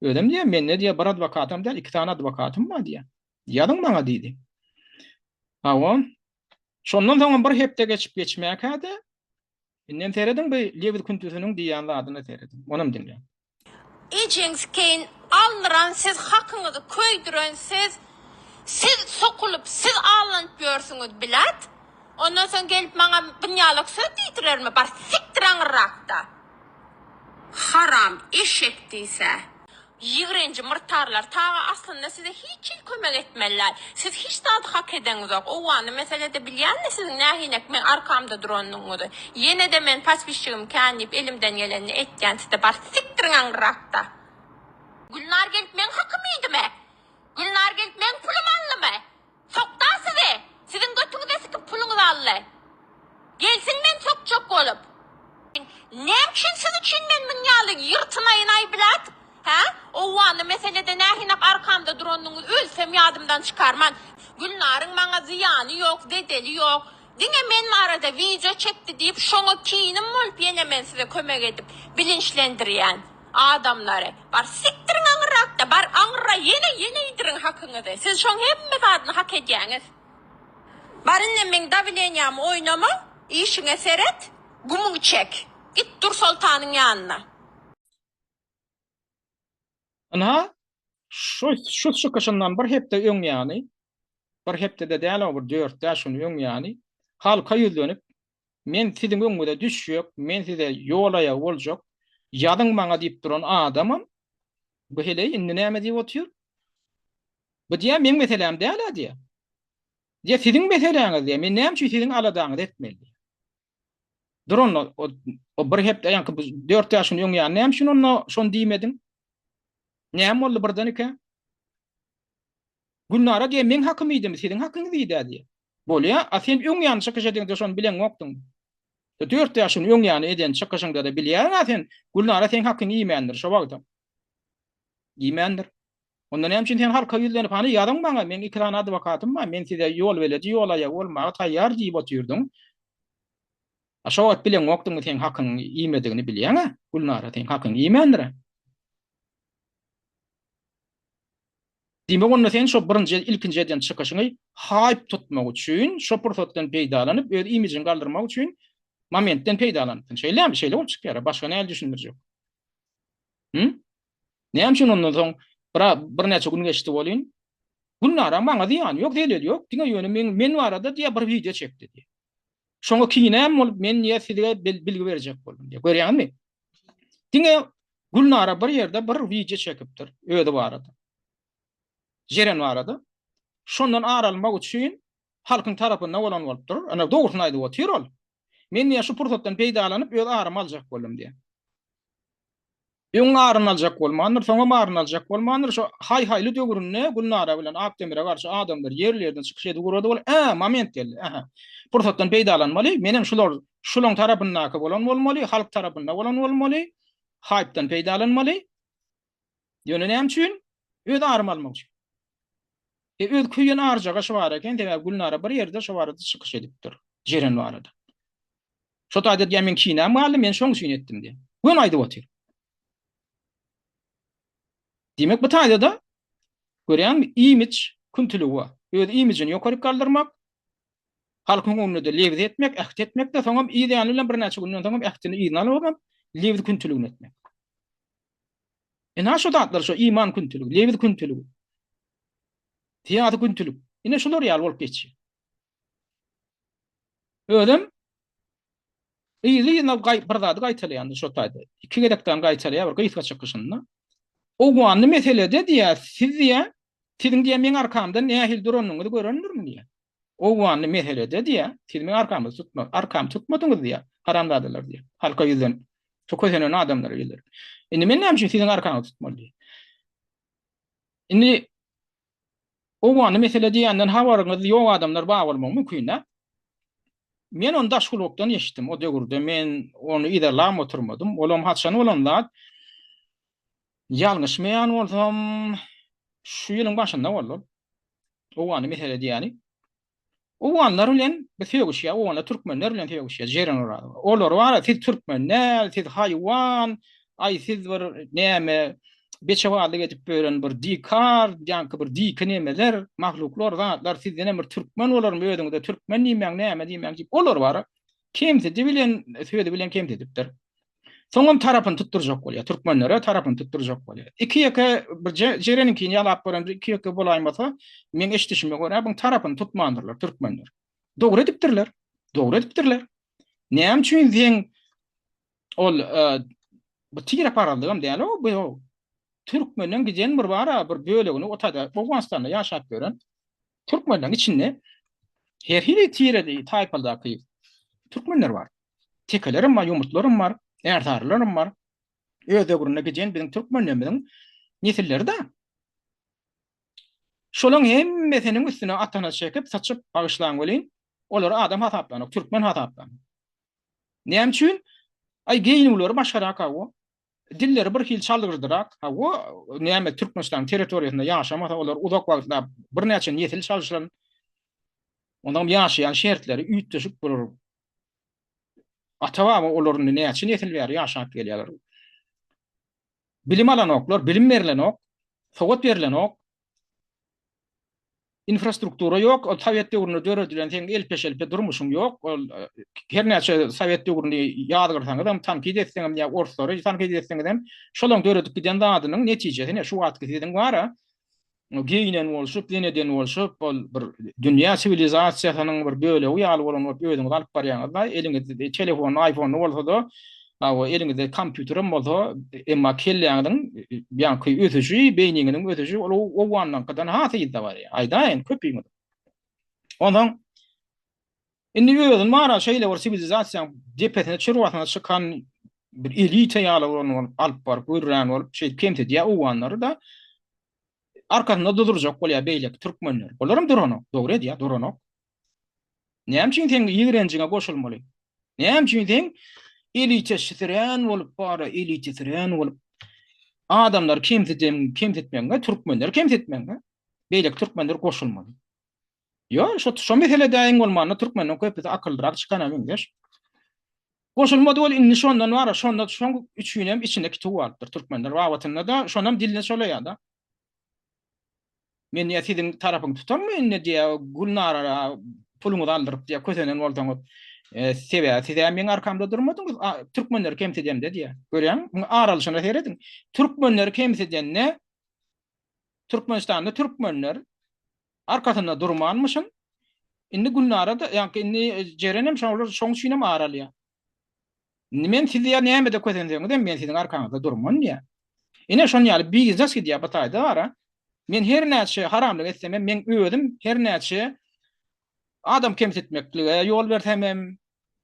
Özem diýýär, mende diýýär bir adwokatam däl, iki sany adwokatym bar diýýär. Ýazyň maňa diýdi. Hawa. Şondan soňam bir hepde geçip geçmäkä-de, indem serediň bu lewiz küntüsiniň diýýän zadyna serediň. Onam diňläň. Ejeň sikeýin aldyran siz hakyňyzy köýdüren siz siz sokulyp siz allanyp ýörsüňiz bilat ondan soň gelip maňa bunýalak söz diýdirermi bar sikdir aňyrrakda haram eşek diýsä. Ýigrenji myrtarlar taga aslynda size hiç hili kömek etmeliler. Siz hiç zady hak edeňizok. Owgany meselede bilýände siziň nähinek meň arkamda duranyňyzy. Ýenede men paspisçigim kän diýip elimden gelenini etýän size bar sikdiriň aňryrakda. Gülnar gelip meň hakymy iýdimi? Gülnar gelip meň pulumy aldymy? Sokda sizi! Siziň götüňize sikip puluňyzy aldy. Gelsin men sokjak bolup. Näme üçin siz üçin men munýaly ýyrtynaýynaý blat? Hä? Owganly meselede nähinak arkamda duranyňyzy ölsem ýadymdan çykarman. Gülnaryň maňa zyýany ýok, zedeli ýok. Diňe men barada wideo çekdi diýip şoňa kinim bolup ýene men size kömek edip bilinçlendirýän adamlary. Bar sikdiriň aňyrrakda bar aňyrra ýene ýene iýdiriň hakyňyzy. Siz şoň hemme zadyny hak edýäňiz. Bar indem meň dawleniýamy oýnama, işiňe seret, gumuňy çek. Git Dursoltanyň ýanyna. Ynha, şu şu çykyşyndan bir hepde öň ýany, bir hepde-de däl-ow, bir dört-bäş gün öň ýany halka ýüzlenip, Men siziň öňüňize düşjek, men size ýol aýagy boljak, ýazyň maňa diýip duran adamam, bu heleý indi näme diýip otyr? Bu diýýär, meň meseläm däl-ä diýýär. Diýýär, siziň meseläňiz diýýär, men näme üçin siziň aladaňyzy etmeli diýýär. Dur onda, o, o bir hepde, ýaňky bu dört-bäş gün öň ýany näme üçin onda şony diýmediň? Näme boldy birden-ikä? Gülnara diýýär, meň hakym iýdimi, siziň hakyňyzy iýdä diýýär. Bolýa, a sen öň ýany çykyş edeňde şony bileňokdyň. Dört-bäş gün öň ýany eden çykyşyňda-da bilýäň-ä sen, Gülnara seň hakyňy iýmändir şo wagtam. Iýmändir. Onda näme üçin sen halka ýüzlenip, hany ýazyň maňa, meň iki sany adwokatym bar, men size ýolbeledi, ýolaýagy bolmaga taýýar diýip otyrdyň. A şo wagt bileňokdyňmy seň hakyňy iýmedigini bilýäň-ä, Gülnara seň hakyňy iýmändir-ä. Diýmek onda sen şo birinji ilkinji eden çykyşyňy haýp tutmak üçin, şo pursatdan peýdalanyp, öz imijiňi galdyrmak üçin momentden peýdalanypsyň. Şeýlemi? Şeýle bolup çykýar-a. Başga nähili düşündirjek? Hü? Näme üçin ondan soň bir birnäçe gün geçdi welin, Gülnara maňa zyýany ýok, zeleli ýok, diňe ýöne meň men barada diýýär bir wideo çekdi diýýär. Şoňa kinäm bolup men diýýär sizge bilgi berjek boldum diýýär. Görýäňizmi? Diňe Gülnara bir ýerde bir wideo çekipdir özi barada. Jeren barada. Şondan ar almak üçin halkyň tarapynda bolan bolupdyr. Ana dogrusyny aýdyp otyr ol. Men diýýär şu pursatdan peýdalanyp öz arymy aljak boldum diýýär. Öň aryny aljak bolmandyr, soňam aryny aljak bolmandyr. Şo haý-haýly döwründe Gülnara bilen Akdemire garşy adamlar ýerli-ýerden çykyş edip ugrady ol, Ä, moment geldi, ähä. Pursatdan peýdalanmaly, menem şular, şulaň tarapyndaky bolan bolmaly, halk tarapynda bolan bolmaly, haýpdan peýdalanmaly. Ýöne näme üçin? Öz arymy almak üçin. E, öz köýen arjaga şu bar eken, sebäbi Gülnara bir ýerde şo barada çykyş edipdir. Jeren barada. Şo taýda diýýär, meň kinäm galdy, men şoň üçin etdim diýýär. Göni aýdyp otyr. Diýmek bu taýda-da görýäňmi, imidž küntüligi bar. Öz imidžini ýokaryk galdyrmak, halkyň öňünde-de lebz etmek, äht etmek-de, soňam yz ýany bilen birnäçe günden soňam ähtini yzyna alyp, lebz küntüligini etmek. Ine şu zatlar şu iman küntüligi, lebz küntüligi, syýasy küntülik. Ine şular ýaly bolup geçýär. Özem yzly-yzyna bir zady gaýtalaýandy şo taýda. Iki gezekden gaýtalaýar bir gysga çykyşynda. Owganly meselede diýýär, siz diýýär, siziň diýýär meň arkamda nähili duranyňyzy görendirin diýýär. Owganly meselede diýýär, siz meň arkamyzy tutma, arkamy tutmadyňyz diýýär, haramzadalar diýýär. Halka ýüzlenip, şu kösenen adamlara ýüzlenip. Indi men näme üçin siziň arkaňyzy tutmaly diýýär. Indi Owganly mesele diýenden habaryňyz ýok adamlar bar bolmagy mümkin-dä. Men ony daş gulakdan eşitdim o döwürde men ony yzarlabam oturmadym. Olam haçan bolan zat? Ýalňyşmaýan bolsam şu ýylyň başynda boldy ol. Owganly mesele diýýäni. Owganlar bilen bir sögüşýär, owganlar türkmenler bilen sögüşýär, Jeren Orazowa. Olar bar, siz türkmen däl, siz haýwan, aý siz bir näme beçebazlyk edip ýören bir dikar, ýaňky bir diki nemeler, mahluklar, zatlar, sizdenem bir türkmen bolarmy, özüňize türkmen diýmäň, näme diýmäň diýip, olar bar, kemsidi bilen, sözi bilen kemsidipdir. Soňam tarapyny tutdurjak bolýar, türkmenlere tarapyny tutdurjak bolýar. Iki-ýeke bir Jereniňkini ýalap gören bir iki-ýeke bolaýmasa, meň eşidişime görä, buň tarapyny tutmandyrlar türkmenler. Dogry edipdirler. Dogry edipdirler. Näme üçin seň ol bu tireparazlygam däl o, bu türkmenden giden bir bar-a, bir bölegini o taýda Owganystanda ýaşap ýören türkmenleň içinde her hili tireli taýpadaky türkmenler bar. Tekelerem bar, ýomutlaram bar, ärsarylaram bar. Öz döwründe giden biziň türkmenlerimiziň nesilleri-de. Şolaň hemmesiniň üstüne atana çekip, saçyp, bagyşlaň welin, olary adam hasaplanok, türkmen hasaplanok. Näme üçin? Aý, geýnüwleri başgarak hawa. Dilleri bir hili çalgyrdyrak. Hawa, näme Türkmenistanyň territoriýasynda ýaşamasa, olar uzak wagtlap birnäçe nesil çalşylan. Ondan ýaşaýan şertleri üýtgeşik bolar. Ata-baba olar indi näçe nesil bäri ýaşap gelýärler. Bilim alanoklar, bilim berlenok, sowat berlenok. Infrastruktura ýok, ol sowet döwründe döredilen seň elpe-şelpe durmuşyň ýok. Ol e, her näçe sowet döwrüni ýazgyrsaňyzam, tankyt etseňem ýa orslary tankyt etseňizem, şolaň döredip giden zadynyň netijesi ne şu wagtky siziň bar-a. Geýnen bolşup, zeneden bolşup, ol bir dünýä siwilizasiýasynyň bir bölegi ýaly bolan bolup özüňizi alyp barýaňyz-da, eliňizde telefon, iPhone bolsa-da, hawa, eliňizde kompýuterem bolsa, emma kelläňiziň ýaňky ösüşi, beýniňiziň ösüşi ol owganlaňkydan has yzda barýar. Aýdaýyn, köpüňiz. Onsoň indi özüni bar-a şeýle bir siwilizasiýaň depesine, çürbasyna çykan bir elita ýaly bolan bolup alyp baryp, gürrän bolup şeýdip kemsidýär owganlary-da. Arkasynda durdurjak bolýar beýleki türkmenler. Olaram duranok. Dogry edýär, duranok. Näme üçin seň ýigrenjiňe goşulmaly? Näme üçin seň elitesirän bolup bara, elitesirän bolup adamlary kemsiden, kemsitmegiňe, türkmenleri kemsitmegiňe beýleki türkmenler goşulmaly? Ýok, şo şo meselede iň bolmanda türkmeniň köpüsi akyllyrak çykana meňzeş. Goşulmady ol indi şondan bara, şonda şoň üçinem içinde kituw galypdyr türkmenler babatynda-da, şonam diline çolaýar-da. Men diýýär siziň tarapyňy tutanmy indi diýýär Gülnara puluňyzy aldyryp diýýär kösenen bolsaňyz. E, sebäbi siz-ä meň arkamda durmadyňyz, türkmenleri kemsidemde diýýär. Görýäňmi? Muň ar alşyna serediň. Türkmenleri kemsidende Türkmenistanda türkmenler arkasynda durmanmyşyn. Indi Gülnara-da, ýaňky indi Jerenem şolar şoň üçinem ar alýar. Indi men sizi ýa nämede kösenseňizem men siziň arkaňyzda durman diýýär. Ine şon ýaly biznes gidýär bu taýda bara. Men her näçe haramlyk etsemem meň özüm her näçe adam kemsitmeklige ýol bersemem,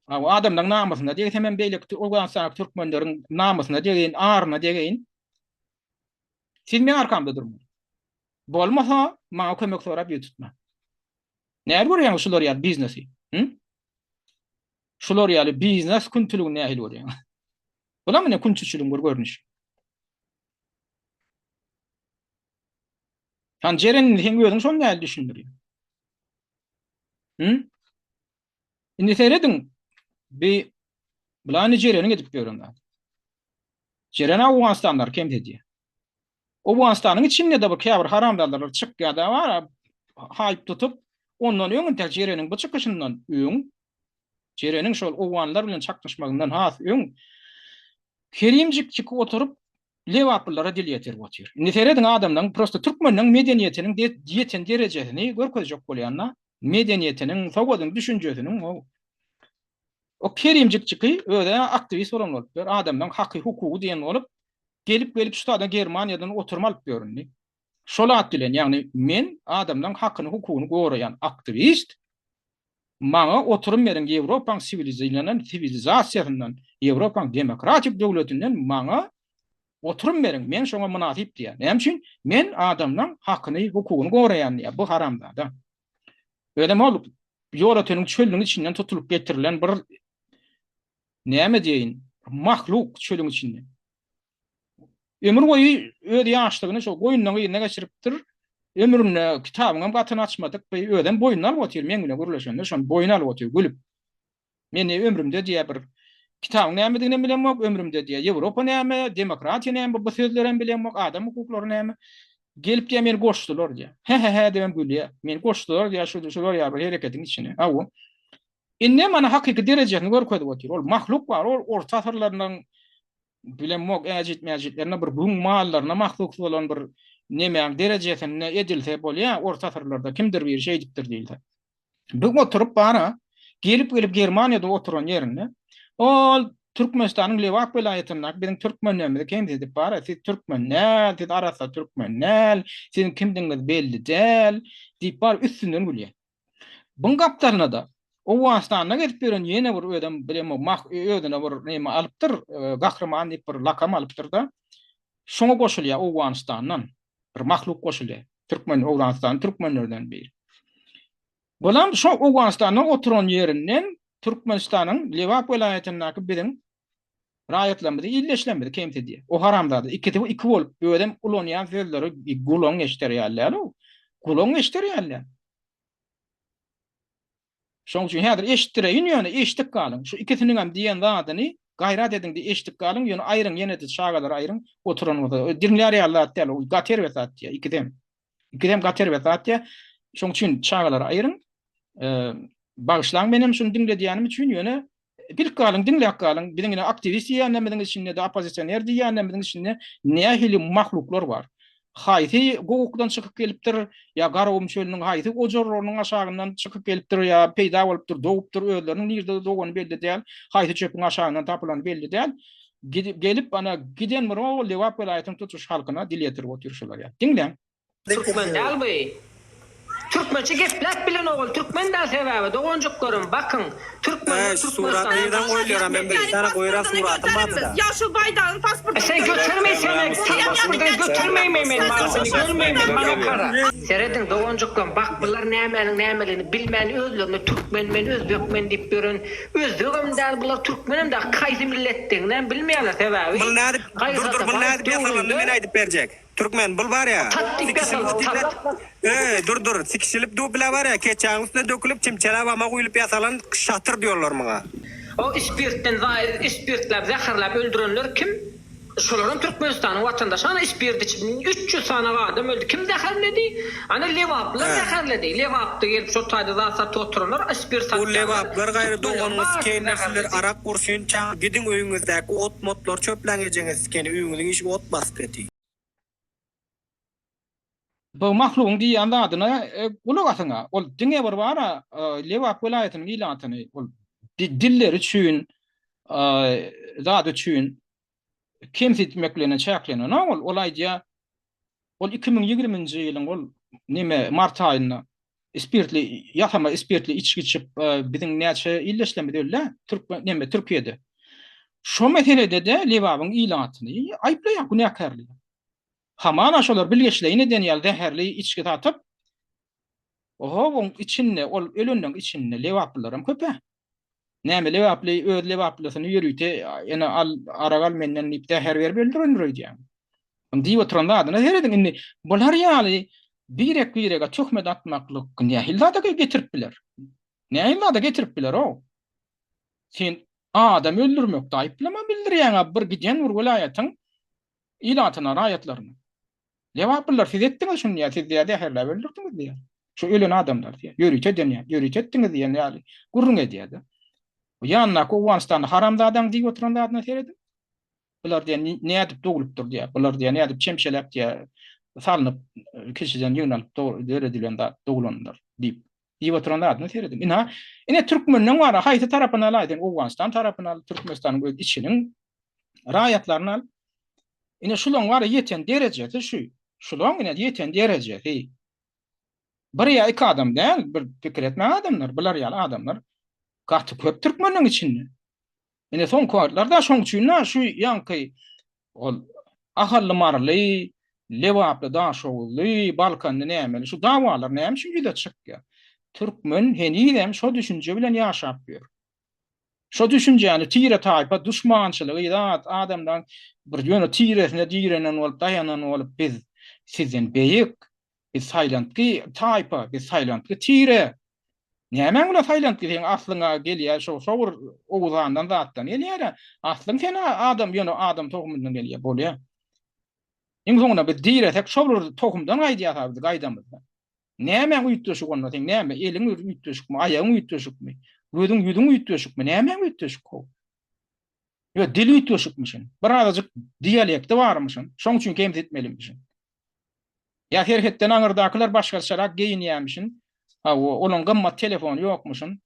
adamlaryň namysyna degsemem beýleki Owganystandaky türkmenleriň namysyna degeýin, aryna degeýin. Siz meň arkamda durmaly. Bolmasa, maňa kömek sorap ýüz tutma. Nähili görýäňiz şular ýaly biznesi? Hı? Şular ýaly biznes küntüligini nähili görýäňiz? Bulam ine küntüçiligiň bir görnüşi. Hany Jeren indi sen özüň şony nähili düşündirýäň? Hı? Indi serediň, bi bulany Jereniň edip ýören zady. Jeren Owganystanlary kemsidýär. Owganystanyň içinde-de bir käbir haramzadalar çykýar-da bar, haýp tutup, ondan öň entek Jereniň bu çykyşyndan öň, Jereniň şol owganlar bilen çaknyşmagyndan has öň Kerimjikjik oturyp lebaplylara dil ýetirip otyr. Indi serediň adamlaryň prosta türkmenleň medeniýetiniň ýeten derejesini görkezjek bolýan-da. Medeniýetiniň, sowadyň, düşünjesiniň o O Kerimjikjiki özä aktiwist bolan bolup ýör, adamlaň haky, hukugy diýen bolup, gelip-gelip şu taýdan Germaniýadan oturym alyp ýör indi. Şol at bilen, ýagny men adamlaň hakyny, hukugyny goraýan aktiwist, maňa oturym beriň Ýewropaň siwilizirlenen siwilizasiýasyndan, Ýewropaň demokratik döwletinden maňa oturym beriň, men şoňa mynasyp diýýär. Näme üçin? Men adamlaň hakyny, hukugyny goraýan diýýär bu haramzada. Özem ol Ýolöteniň çölüniň içinden tutulyp getirilen bir näme diýeýin, mahluk çölüň içinde. Ömür boýy öz ýaşlygyny şo goýunlaryň yzynda geçiripdir. Ömründe kitabyňam gatyny açmadyk. Özem boýnuna alyp otyr, meň bilen gürleşende şony boýnuna alyp otyr gülüp. Men ömrümde diýýär bir kitabyň nämediginem bilemok, ömrümde diýýär Ýewropa näme, demokratiýa näme, bu sözlerem bilemok, adam hukuklary näme. Gelip diýýär meni goşdular diýýär. Hä-hä-hä diýibem gülýär. Meni goşdular diýýär şu şular ýaly bir hereketiň içine. Hawa. Indem ana hakyky derejesini görkezip otyr. Ol mahluk bar, ol orta asyrlarynyň bilemok äjit-mäjitlerine bir güň mallaryna mahsus bolan bir nemäň derejesinde edilse bolýar, orta asyrlarda kimdir biri şeýdipdir diýilse. Bu oturyp bara, gelip-gelip Germaniýada oturan ýerinde, ol Türkmenistanyň Lebap welaýatyndaky biziň türkmenlerimizi kemsidip bara, siz türkmen däl, siz arassa türkmen däl, siziň kimdigiňiz belli däl diýip bar üstünden gülýär. Buň gapdalynda-da Owganystanda gezip ýören ýene bir özem bilemok mah özüne bir neme alypdyr, gahryman diýip bir lakam alypdyr-da, şoňa goşulýar Owganystandan bir mahluk goşulýar. Türkmen Owganystanyň türkmenlerden biri. Bulam şo Owganystanda oturan ýerinden Türkmenistanyň Lebap welaýatyndaky biziň raýatlarymyzy, ildeşlerimizi kemsidýär. O haramzada ikisi iki bolup özem ulanýan sözleri gulagyň eşder ýaly däl-ow. Gulagyň eşder ýaly däl. Şoň üçin häzir eşitdireýin ýöne eşidip galyň. Şu ikisiniňem diýen zadyny gaýrat ediň-de eşidip galyň, ýöne aýryň ýene-de çagalary aýryň oturan bolsa. Diňlär ýaly zat däl, o gaty erbet zat diýýär ikisem. Ikisem gaty erbet zat diýýär. Şoň üçin çagalary aýryň. Bagyşlaň menem şuny diňledýänim üçin ýöne Bilip galyň, diňläp galyň, biziň ine aktiwist diýýänlerimiziň içinde-de, oppozisioner diýýänlerimiziň içinde nähili mahluklar bar. Haýsy gowakdan çykyp gelipdir, ýa Garagum çölüniň haýsy ojarlarynyň aşagyndan çykyp gelipdir, ýa peýda bolupdyr, dogupdyr, özleriniň nirde dogany belli däl, haýsy çöpüň aşagyndan tapylany belli däl. Gidip gelip, ana, giden bir o Lebap welaýatynyň tutuş halkyna dil ýetirip otyr şular ýa. Diňläň. Türkmen däl bu. Türkmençe gepläp bilenok ol türkmen däl sebäbi doganjyklarym bakyň türkmenler Eý surat Türkmenistana nirden goýulýar men bir sany goýra suratym bardyda. Ýaşyl baýdagyň pasportyny Sen götermeý sen pasportyny götermeý men maňa seni görmeý men maňa gara. Serediň doganjyklarym bak bular nämäniň nämeligini bilmän özlerine türkmen men özbek men diýip ýören özbegem däl bular türkmenem däl kaýsy milletdiginem bilmeýärler sebäbi Bul nädip Gaýgy dur dur bul Saparow nädip ýasalanyny döwründe men aýdyp berjek. Türkmen bul barýa Tat diýip sikişilip ýasaldy, dupla tat. Öý dur dur sikişilip dupla barýa keçäň üstüne dökülip çimçeläp ama guýlup ýasalan şatyr diýorlar muňa. O ispirtden ispirtläp zäherläp öldürenler kim? Şolaram Türkmenistanyň watandaşy ana ispirt içip 300 sany adam öldi kim zäherledi? Ana lebaplylar Hä. zäherledi lebapda gelip şo taýda zat satyp oturanlar ispirt O satýanlar lebaplar gaýry türkmenleriň doganyňy barysyny sikeýinler sizler zäherledi. arak gurşun çaň gidiň öýüňizdäki ot motlary çöpläň ejeňizi sikeni öýüňiziň işigi ot basyp eti. Bu mahlugyň diýýän zadyna gulak asyň-a. Ol diňe bir bar-a Lebap welaýatynyň ilatyny ol dilleri üçin, zat üçin kemsitmek bilen çäklenenok ol. Ol aýdýar, ol 2020-nji ýylyň ol neme mart aýynda spirtli ýasama spirtli içgi içip biziň näçe ildeşlerimiz öldi türkmen neme Türkiýede. Şo meselede-de Lebabyň ilatyny aýyplaýar, günäkärleýär. Hamana şolar bilgeşleýin eden ýaly zäherli içgi satyp, oho oň içinde ol ölenleň içinde lebaplylaram köp-ä. Näme lebaply öz lebaplysyny ýörite ene al arak al menden diýip zäher berip öldürendir öýdýäňmi? Oň diýip oturan zadyna serediň indi bular ýaly birek birege töhmet atmaklyk nähili zada getirip biler? Nähili zada getirip biler-ow? Sen adam öldürmekde aýyplama bildirýäň-ä bir giden bir welaýatyň ilatyna, raýatlaryna. Lebaplylar siz etdiňiz şuny diýýär, siz diýýär zäherläp öldürdiňiz diýýär. Şu ölen adamlary diýýär, ýörite eden diýýär, ýörite etdiňiz diýen ýaly gürrüň edýär-de. Bu ýanyndaky Owganystanly haramzadaň diýip oturan zadyna serediň. Bular diýýär nädip doglupdyr diýýär, bular diýýär nädip çemçeläp diýýär salnyp kiçiden ýygnalyp döredilen zat doglanlar diýip. Diýip oturan zadyna serediň. Ynha, ine türkmenden bar, haýsy tarapyny alaý sen Owganystan tarapyny al, Türkmenistanyň öz içiniň raýatlaryny al. Ine şulaň bar ýeten derejesi şu. Şulaň ine ýeten derejesi. Bir ýa iki adam däl, bir pikir etmäň adamlar, bular ýaly adamlar gaty köp türkmeniň içinde. Ine soňky wagtlarda şoň üçin-de şu ýaňky ol Ahally Maryly, Lebaply Daşoguzly, Balkanly nämeli şu dawalar näme üçin ýüze çykýar? Türkmen henizem şo düşünje bilen ýaşap ýör. Şo düşünjäni tire-taýpa duşmançylygy zat adamdan bir ýöne tiresine direnen bolup daýanan bolup biz sizden beýik, biz saýlantgy taýpa, biz saýlantgy tire, Nämäň bilen saýlantgy seň aslyňa gelýär şo şo bir Oguzhandan zatdan gelýärä. Aslyň sen adam ýöne adam tohumyndan gelýär bolýa. Iň soňunda biz diresek şo bir tohumdan gaýdýas biz gaýdamyzda. Nämäň üýtgeşik onda seň näme eliň üýtgeşikmi aýagyň üýtgeşikmi gözüň ýüzüň üýtgeşikmi nämäň üýtgeşik how. Ýo dili üýtgeşikmişin. Bir azajyk dialekti barmyşyn. Şoň üçin kemsitmelimişin. Ýa serhetden aňyrdakylar başgaçarak geýinýämişin. Hawa, olaň gymmat telefony ýokmuşyn.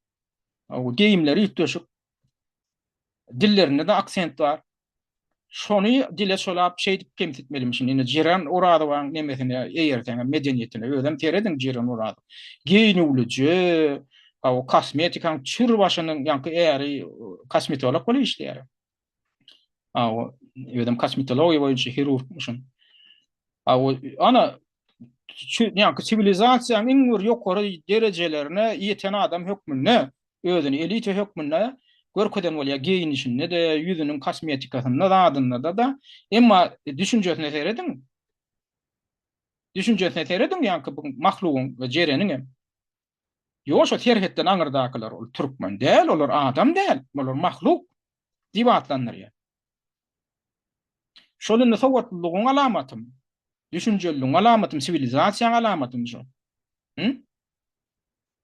Hawa, geýimleri üýtgeşik. Dillerinde-de aksent bar. Şony dile çolap şeýdip kemsitmelimişin. Indi Jeren Orazowaň nemesine eýerseňem medeniýetine özem serediň Jeren Orazow. Geýnüwlije, hawa, kosmetikaň çür başynyň ýaňky äri kosmetolog bolup işleýär. Hawa, özem kosmetologiýa boýunça hirurgmyşyn. Hawa, ana şu ýaňky siwilizasiýanyň iň bir ýokary derejelerine ýeten adam hökmünde özüni elita hökmünde görkezen bolýar geýinişinde-de, ýüzüniň kosmetikasynda, zadynda-da. Emma düşünjesine serediň. Düşünjesine serediň ýaňky bu mahlugyň we Jereniň hem. Ýok şo serhetden aňyrdakylar ol türkmen däl, olar adam däl, olar mahluk diýip atlandyrýar. Şol indi sowatlylygyň alamatymy? Düşünjeliligiň alamatymy, siwilizasiýaň alamatymy şol? Hı?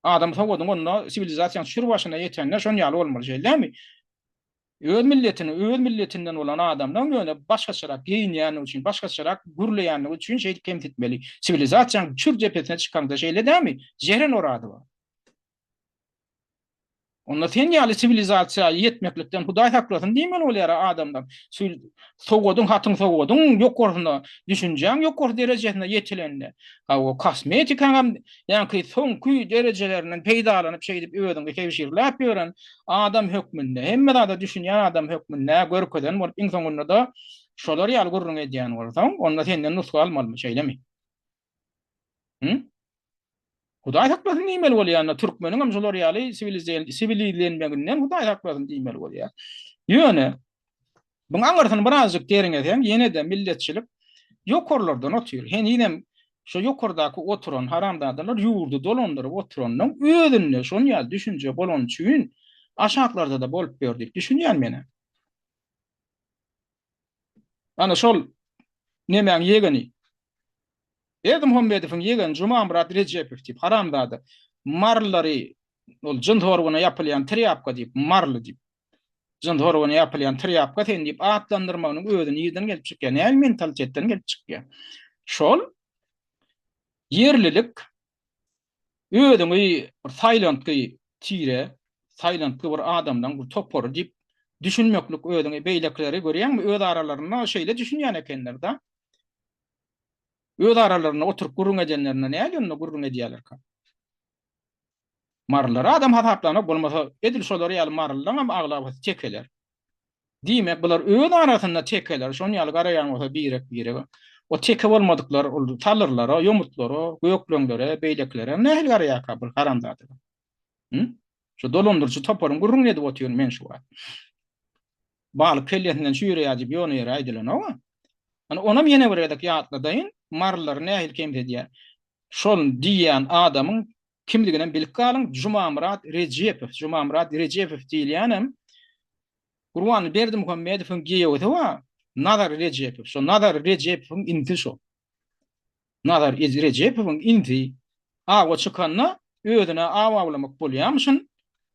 Adam sowadyň onda siwilizasiýaň çür başyna ýetende şon ýaly bolmaly şeýle dälmi? Öz milletini, öz milletinden bolan adamlaň ýöne başgaçarak geýinýänligi üçin, başgaçarak gürleýänligi üçin şeýdip kemsitmeli. Siwilizasiýaň çür depesine çykaňda şeýle dälmi? Jeren Orazowa. Onda sen ýaly siwilizasiýa ýetmeklikden Hudaý saklasyn diýmeli bolýar adamlar. Sowadyň hatyň sowadyň ýokarsyna, düşünjäň ýokary derejesine ýetilende, hawa, kosmetikaňam ýaňky soňky derejelerinden peýdalanyp şeýdip özüňi kebşirläp ýören adam hökmünde, hemme zada düşünýän adam hökmünde görkezen bolup iň soňunda-da şolar ýaly gürrüň edýän bolsaň, onda senden nusga almalymy, şeýlemi? Hı? Hudaý saklasyn diýmeli bolýar. Ýa türkmeniň hem şolar ýaly siwilizlenmeginden Hudaý saklasyn diýmeli bolýar. Ýöne buň aňyrsyny birazjyk derňeseň, ýene-de milletçilik ýokarlardan otyr. Henizem şo ýokardaky oturan haramzadalar ýurdy dolandyryp oturanyň özünde şon ýaly düşünje bolany üçin aşaklarda-da bolup ýör diýip düşünýän men-ä. Ana şol nemäň ýegeni. Berdimuhamedowyň ýegeni Jumamyrat Rejepow diýip haramzada marlylary ol jyns organa ýapylýan trýapka diýip marly diýip jyns organa ýapylýan trýapka sen diýip atlandyrmagynyň özi nirden gelip çykýar nähili mentalitetden gelip çykýar şol ýerlilik özüňi bir saýlantgy tire saýlantgy bir adamlaň bir topary diýip düşünmeklik özüňi beýlekileri görýäňmi öz aralarynda şeýle düşünýän ekenler-da Öz aralarynda oturyp gürrüň edenlerinde näl ýönde gürrüň edýärlerkä? Marylary adam hasaplanok, bolmasa edil şolar ýaly marylylaňam aglabasy tekeler. Diýmek, bular öz arasynda tekeler, şon ýaly garaýan bolsa birek-birege. O teke bolmadyklar ol salyrlara, ýomutlara, gökleňlere, beýlekilere nähili garaýarka bu haramzadalar? Hı? Şu dolandyryjy toparyň gürrüňini edip otyryn men şu wagt. Balyk kellesinden çüýreýär diýip ýöne ýere aýdylanok-a. Ana, onam ýene bir gezek ýatladaýyn, marylary nähili kemsidýär. Şol diýýän adamyň kimliginem bilip galyň, Jumamyrat Rejepow. Jumamyrat Rejepow diýilýänem. Gurbanly Berdimuhamedowyň giýewisi bar, Nazar Rejepow. Şo Nazar Rejepowyň inisi şo. Nazar Rejepowyň inisi awa çykanda özüne aw awlamak bolýamyşyn,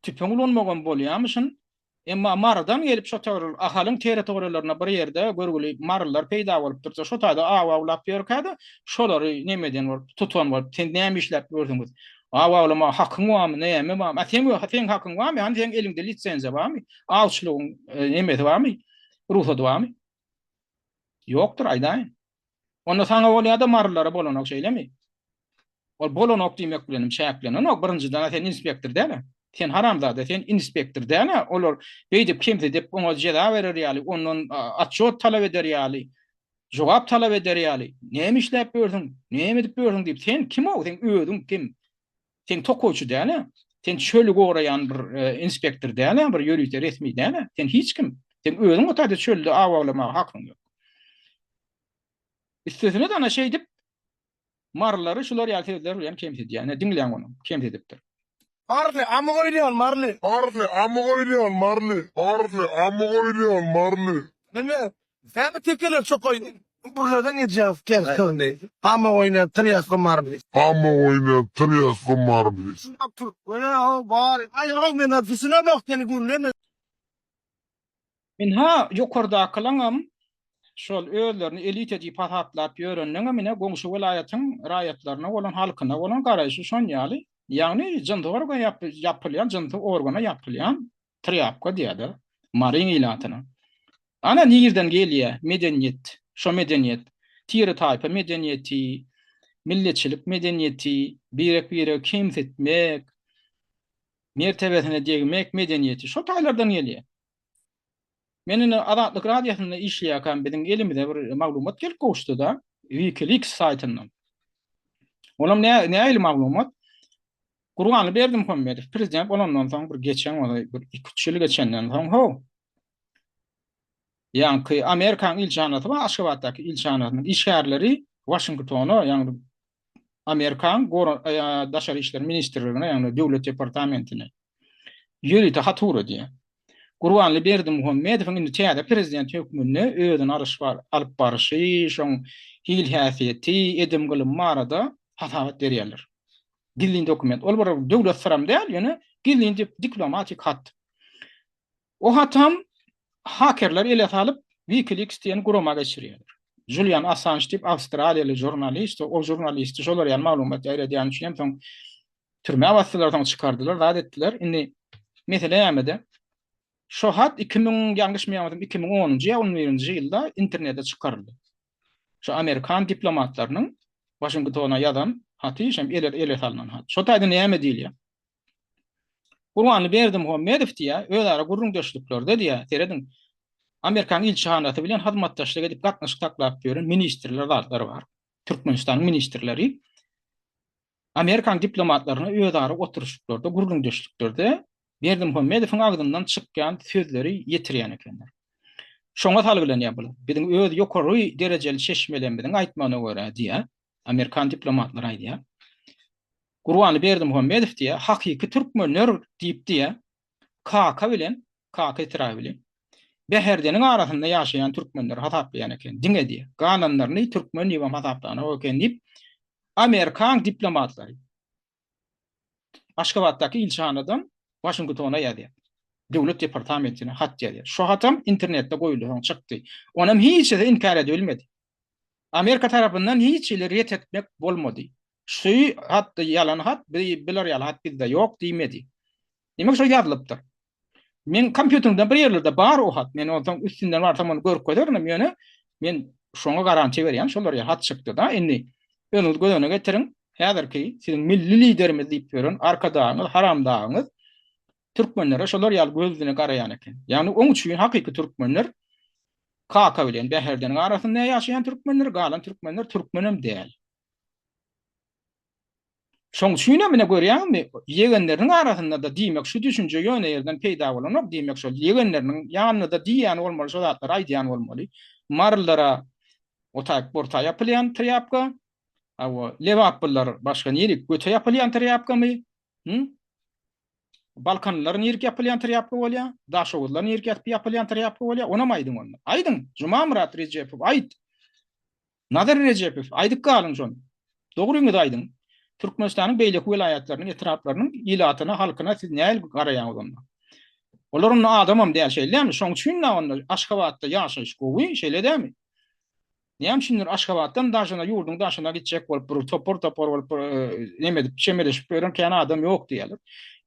tüpeň ulanmagam bolýamyşyn. Emma Marydan gelip şo towr Ahalyň territoriýalarynda bir ýerde görgüli marylylar peýda bolupdyr-da, şo taýda aw awlap ýörkä-de, şolary neme eden bolup, tutan bolup, sen näme işläp ýörsüňiz? Aw awlamaga hakyň barmy, näme barmy? A seň seň hakyň barmy? Hany seň eliňde lisenziýa barmy? Awçylygyň nemesi barmy? Rugsady barmy? Ýokdur, aýdaýyn. Onda saňa bolýa-da marylylara bolanok, şeýlemi? Ol bolanok diýmek bilenem çäklenenok. Birinjiden-ä sen inspektor däl-ä. Sen haramzada, sen inspektor däl-ä. Olar beýdip kemsidip, oňa jeza berer ýaly, ondan otçýot talap eder ýaly, jogap talap eder ýaly, näme işläp ýörsüň, näme edip ýörsüň diýip, sen kim-ow, seň özüň kim? Sen tokaýçy däl-ä. Sen çöli goraýan bir inspektor däl-ä, bir ýörite resmi däl-ä. Sen hiç kim. Seň özüň o taýda çölde aw awlamaga hakyň ýok. Üstesine-de ana şeýdip marylary şular ýaly sözler bilen kemsidýär. Ine diňläň ony, kemsidipdir. Maryly, amyk oýnaýan maryly. Maryly, amyk oýnaýan maryly. Maryly, amyk oýnaýan maryly. Neme, näme tekeler çokaý burladan edýär kerkini. Amyk oýnaýan trýaska maryly. Amyk oýnaýan trýaska maryly. Türkmen o bar. Aý, men düşünemok seni gürleme. Ynha, ýokardakylaňam, şol özlerini elita diýip hasaplap ýörenleňem ine goňşy welaýatyň raýatlaryna bolan, halkyna bolan garaýşy şon ýaly. Ýagny jynsy organ ýapylýan, jynsy organa ýapylýan trýapka diýýär-de Maryň ilatyna. Ana nirden gelýär medeniýet, şo medeniýet. Tire-taýpa medeniýeti, milletçilik medeniýeti, birek-biregi kemsitmek, mertebesine degmek medeniýeti şo taýlardan gelýär. Men indi Azatlyk Radiosynda işleýärkäm biziň elimize bir maglumat gelip gowuşdy-da, WikiLeaks saýtyndan. Olam nähili maglumat? Gurbanly Berdimuhamedow prezident bolandan soň bir geçen bolsa bir iki-üç ýyl geçenden soň how ýaňky Amerikanyň ilçihanasy bar Aşgabatdaky ilçihanasynyň işgärleri Waşingtona ýagny Amerikanyň Daşary işler ministrligine ýagny Döwlet departamentine ýörite hat ugradýar. Gurbanly Berdimuhamedowyň indi täze prezident hökmünde özüni alyp baryşy, şoň hil-häsiýeti, edim-gylymy barada hasabat berýärler. Gizlin dokument. Ol bir döwlet syram däl, ýöne gizlin diplomatik hat. O hatam hakerler ele salyp, WikiLeaks diýen gurama geçirýärler. Julian Assange diýip awstraliýaly žurnalist, ol žurnalisti şolar ýaly maglumat ýaýradýany üçin hem soň türmä basdylar, soň çykardylar, zat etdiler. Indi mesele nämede? Şo hat 2000, ýalňyşmaýan bolsam, 2010-njy ýa 11-nji ýylda internete çykaryldy. Şu amerikan diplomatlarynyň Waşingtona ýazan haty, şem ele ele salnan hat. Şo taýda näme diýilýär? Gurbanly Berdimuhamedow diýýär, özara gürrüňdeşliklerde diýýär, serediň, Amerikan ilçihanasy bilen hyzmatdaşlyk edip gatnaşyk saklap ýören ministrler zatlar bar. Türkmenistanyň ministrleri Amerikan diplomatlaryna özara oturyşyklarda, gürrüňdeşliklerde Berdimuhamedowyň agzyndan çykýan sözleri ýetirýän ekenler. Şoňa salgylanýar bular. Biziň öz ýokary derejeli çeşmelerimiziň aýtmagyna görä diýýär, amerikan diplomatlary aýdýar. Gurbanly Berdimuhamedow diýýär, hakyky türkmenler diýip diýýär, Kaka bilen, Kaka etraby bilen Bäherdeniň arasynda ýaşaýan türkmenleri hasaplaýan eken, diňe diýýär. Galanlaryny türkmen diýibem hasaplanok eken diýip, amerikan diplomatlary Aşgabatdaky ilçihanadan Waşingtona ýazýar. Döwlet departamentine hat ýazýar. Şo hatam internetde goýuldy, soň çykdy. Onam hiç hili inkär edibilmedi. Amerika tarapyndan hiç hili ret etmek bolmady. Şu hat ýalan hat, bular ýaly hat bizde ýok diýmedi. Diýmek şo ýazylypdyr. Meň kompýuterimde bir ýerlerde bar o hat. Men onsoň üstünden barsam ony görkezerinem, ýöne men şoňa garantiýa berýän, şolar ýaly hat çykdy-da. Indi özüňiz göz öňüne getiriň, häzirki siziň milli liderimiz diýip ýören Arkadagyňyz, haramdagyňyz türkmenlere şolar ýaly göz bilen garaýan eken. Ýagny oň üçin hakyky türkmenler Kaka bilen Bäherdeniň arasynda ýaşaýan türkmenler, galan türkmenler türkmenem däl. Şoň üçinem ine görýäňizmi, ýegenleriniň arasynda-da diýmek şu düşünje ýöne ýerden peýda bolanok, diýmek şol ýegenleriniň ýanynda-da diýýän bolmaly, şo zatlary aýdýan bolmaly. Marylylara otaýyp borta ýapylýan trýapka, hawa, lebaplylar başga nirik göte ýapylýan trýapkamy? Hü? Balkanlylar nirik ýapylýan trýapka bolýa? Daşoguzlar nirik ýapylýan trýapka bolýa? Onam aýdyň onda. Aýdyň, Jumamyrat Rejepow, aýt! Nazar Rejepow, aýdyp galyň şony. Dogryňyzy aýdyň. Türkmenistanyň beýleki welaýatlarynyň, etraplarynyň ilatyna, halkyna siz nähili garaýaňyz onda? Olar onda adamam däl, şeýle dälmi? Şoň üçin-dä onda Aşgabatda ýaşaýyş gowy, şeýle dälmi? Näme üçindir Aşgabatdan daşyna, ýurduň daşyna gitjek bolup bir topar-topar bolup bir neme edip çemeleşip ýören kän adam ýok diýýärler.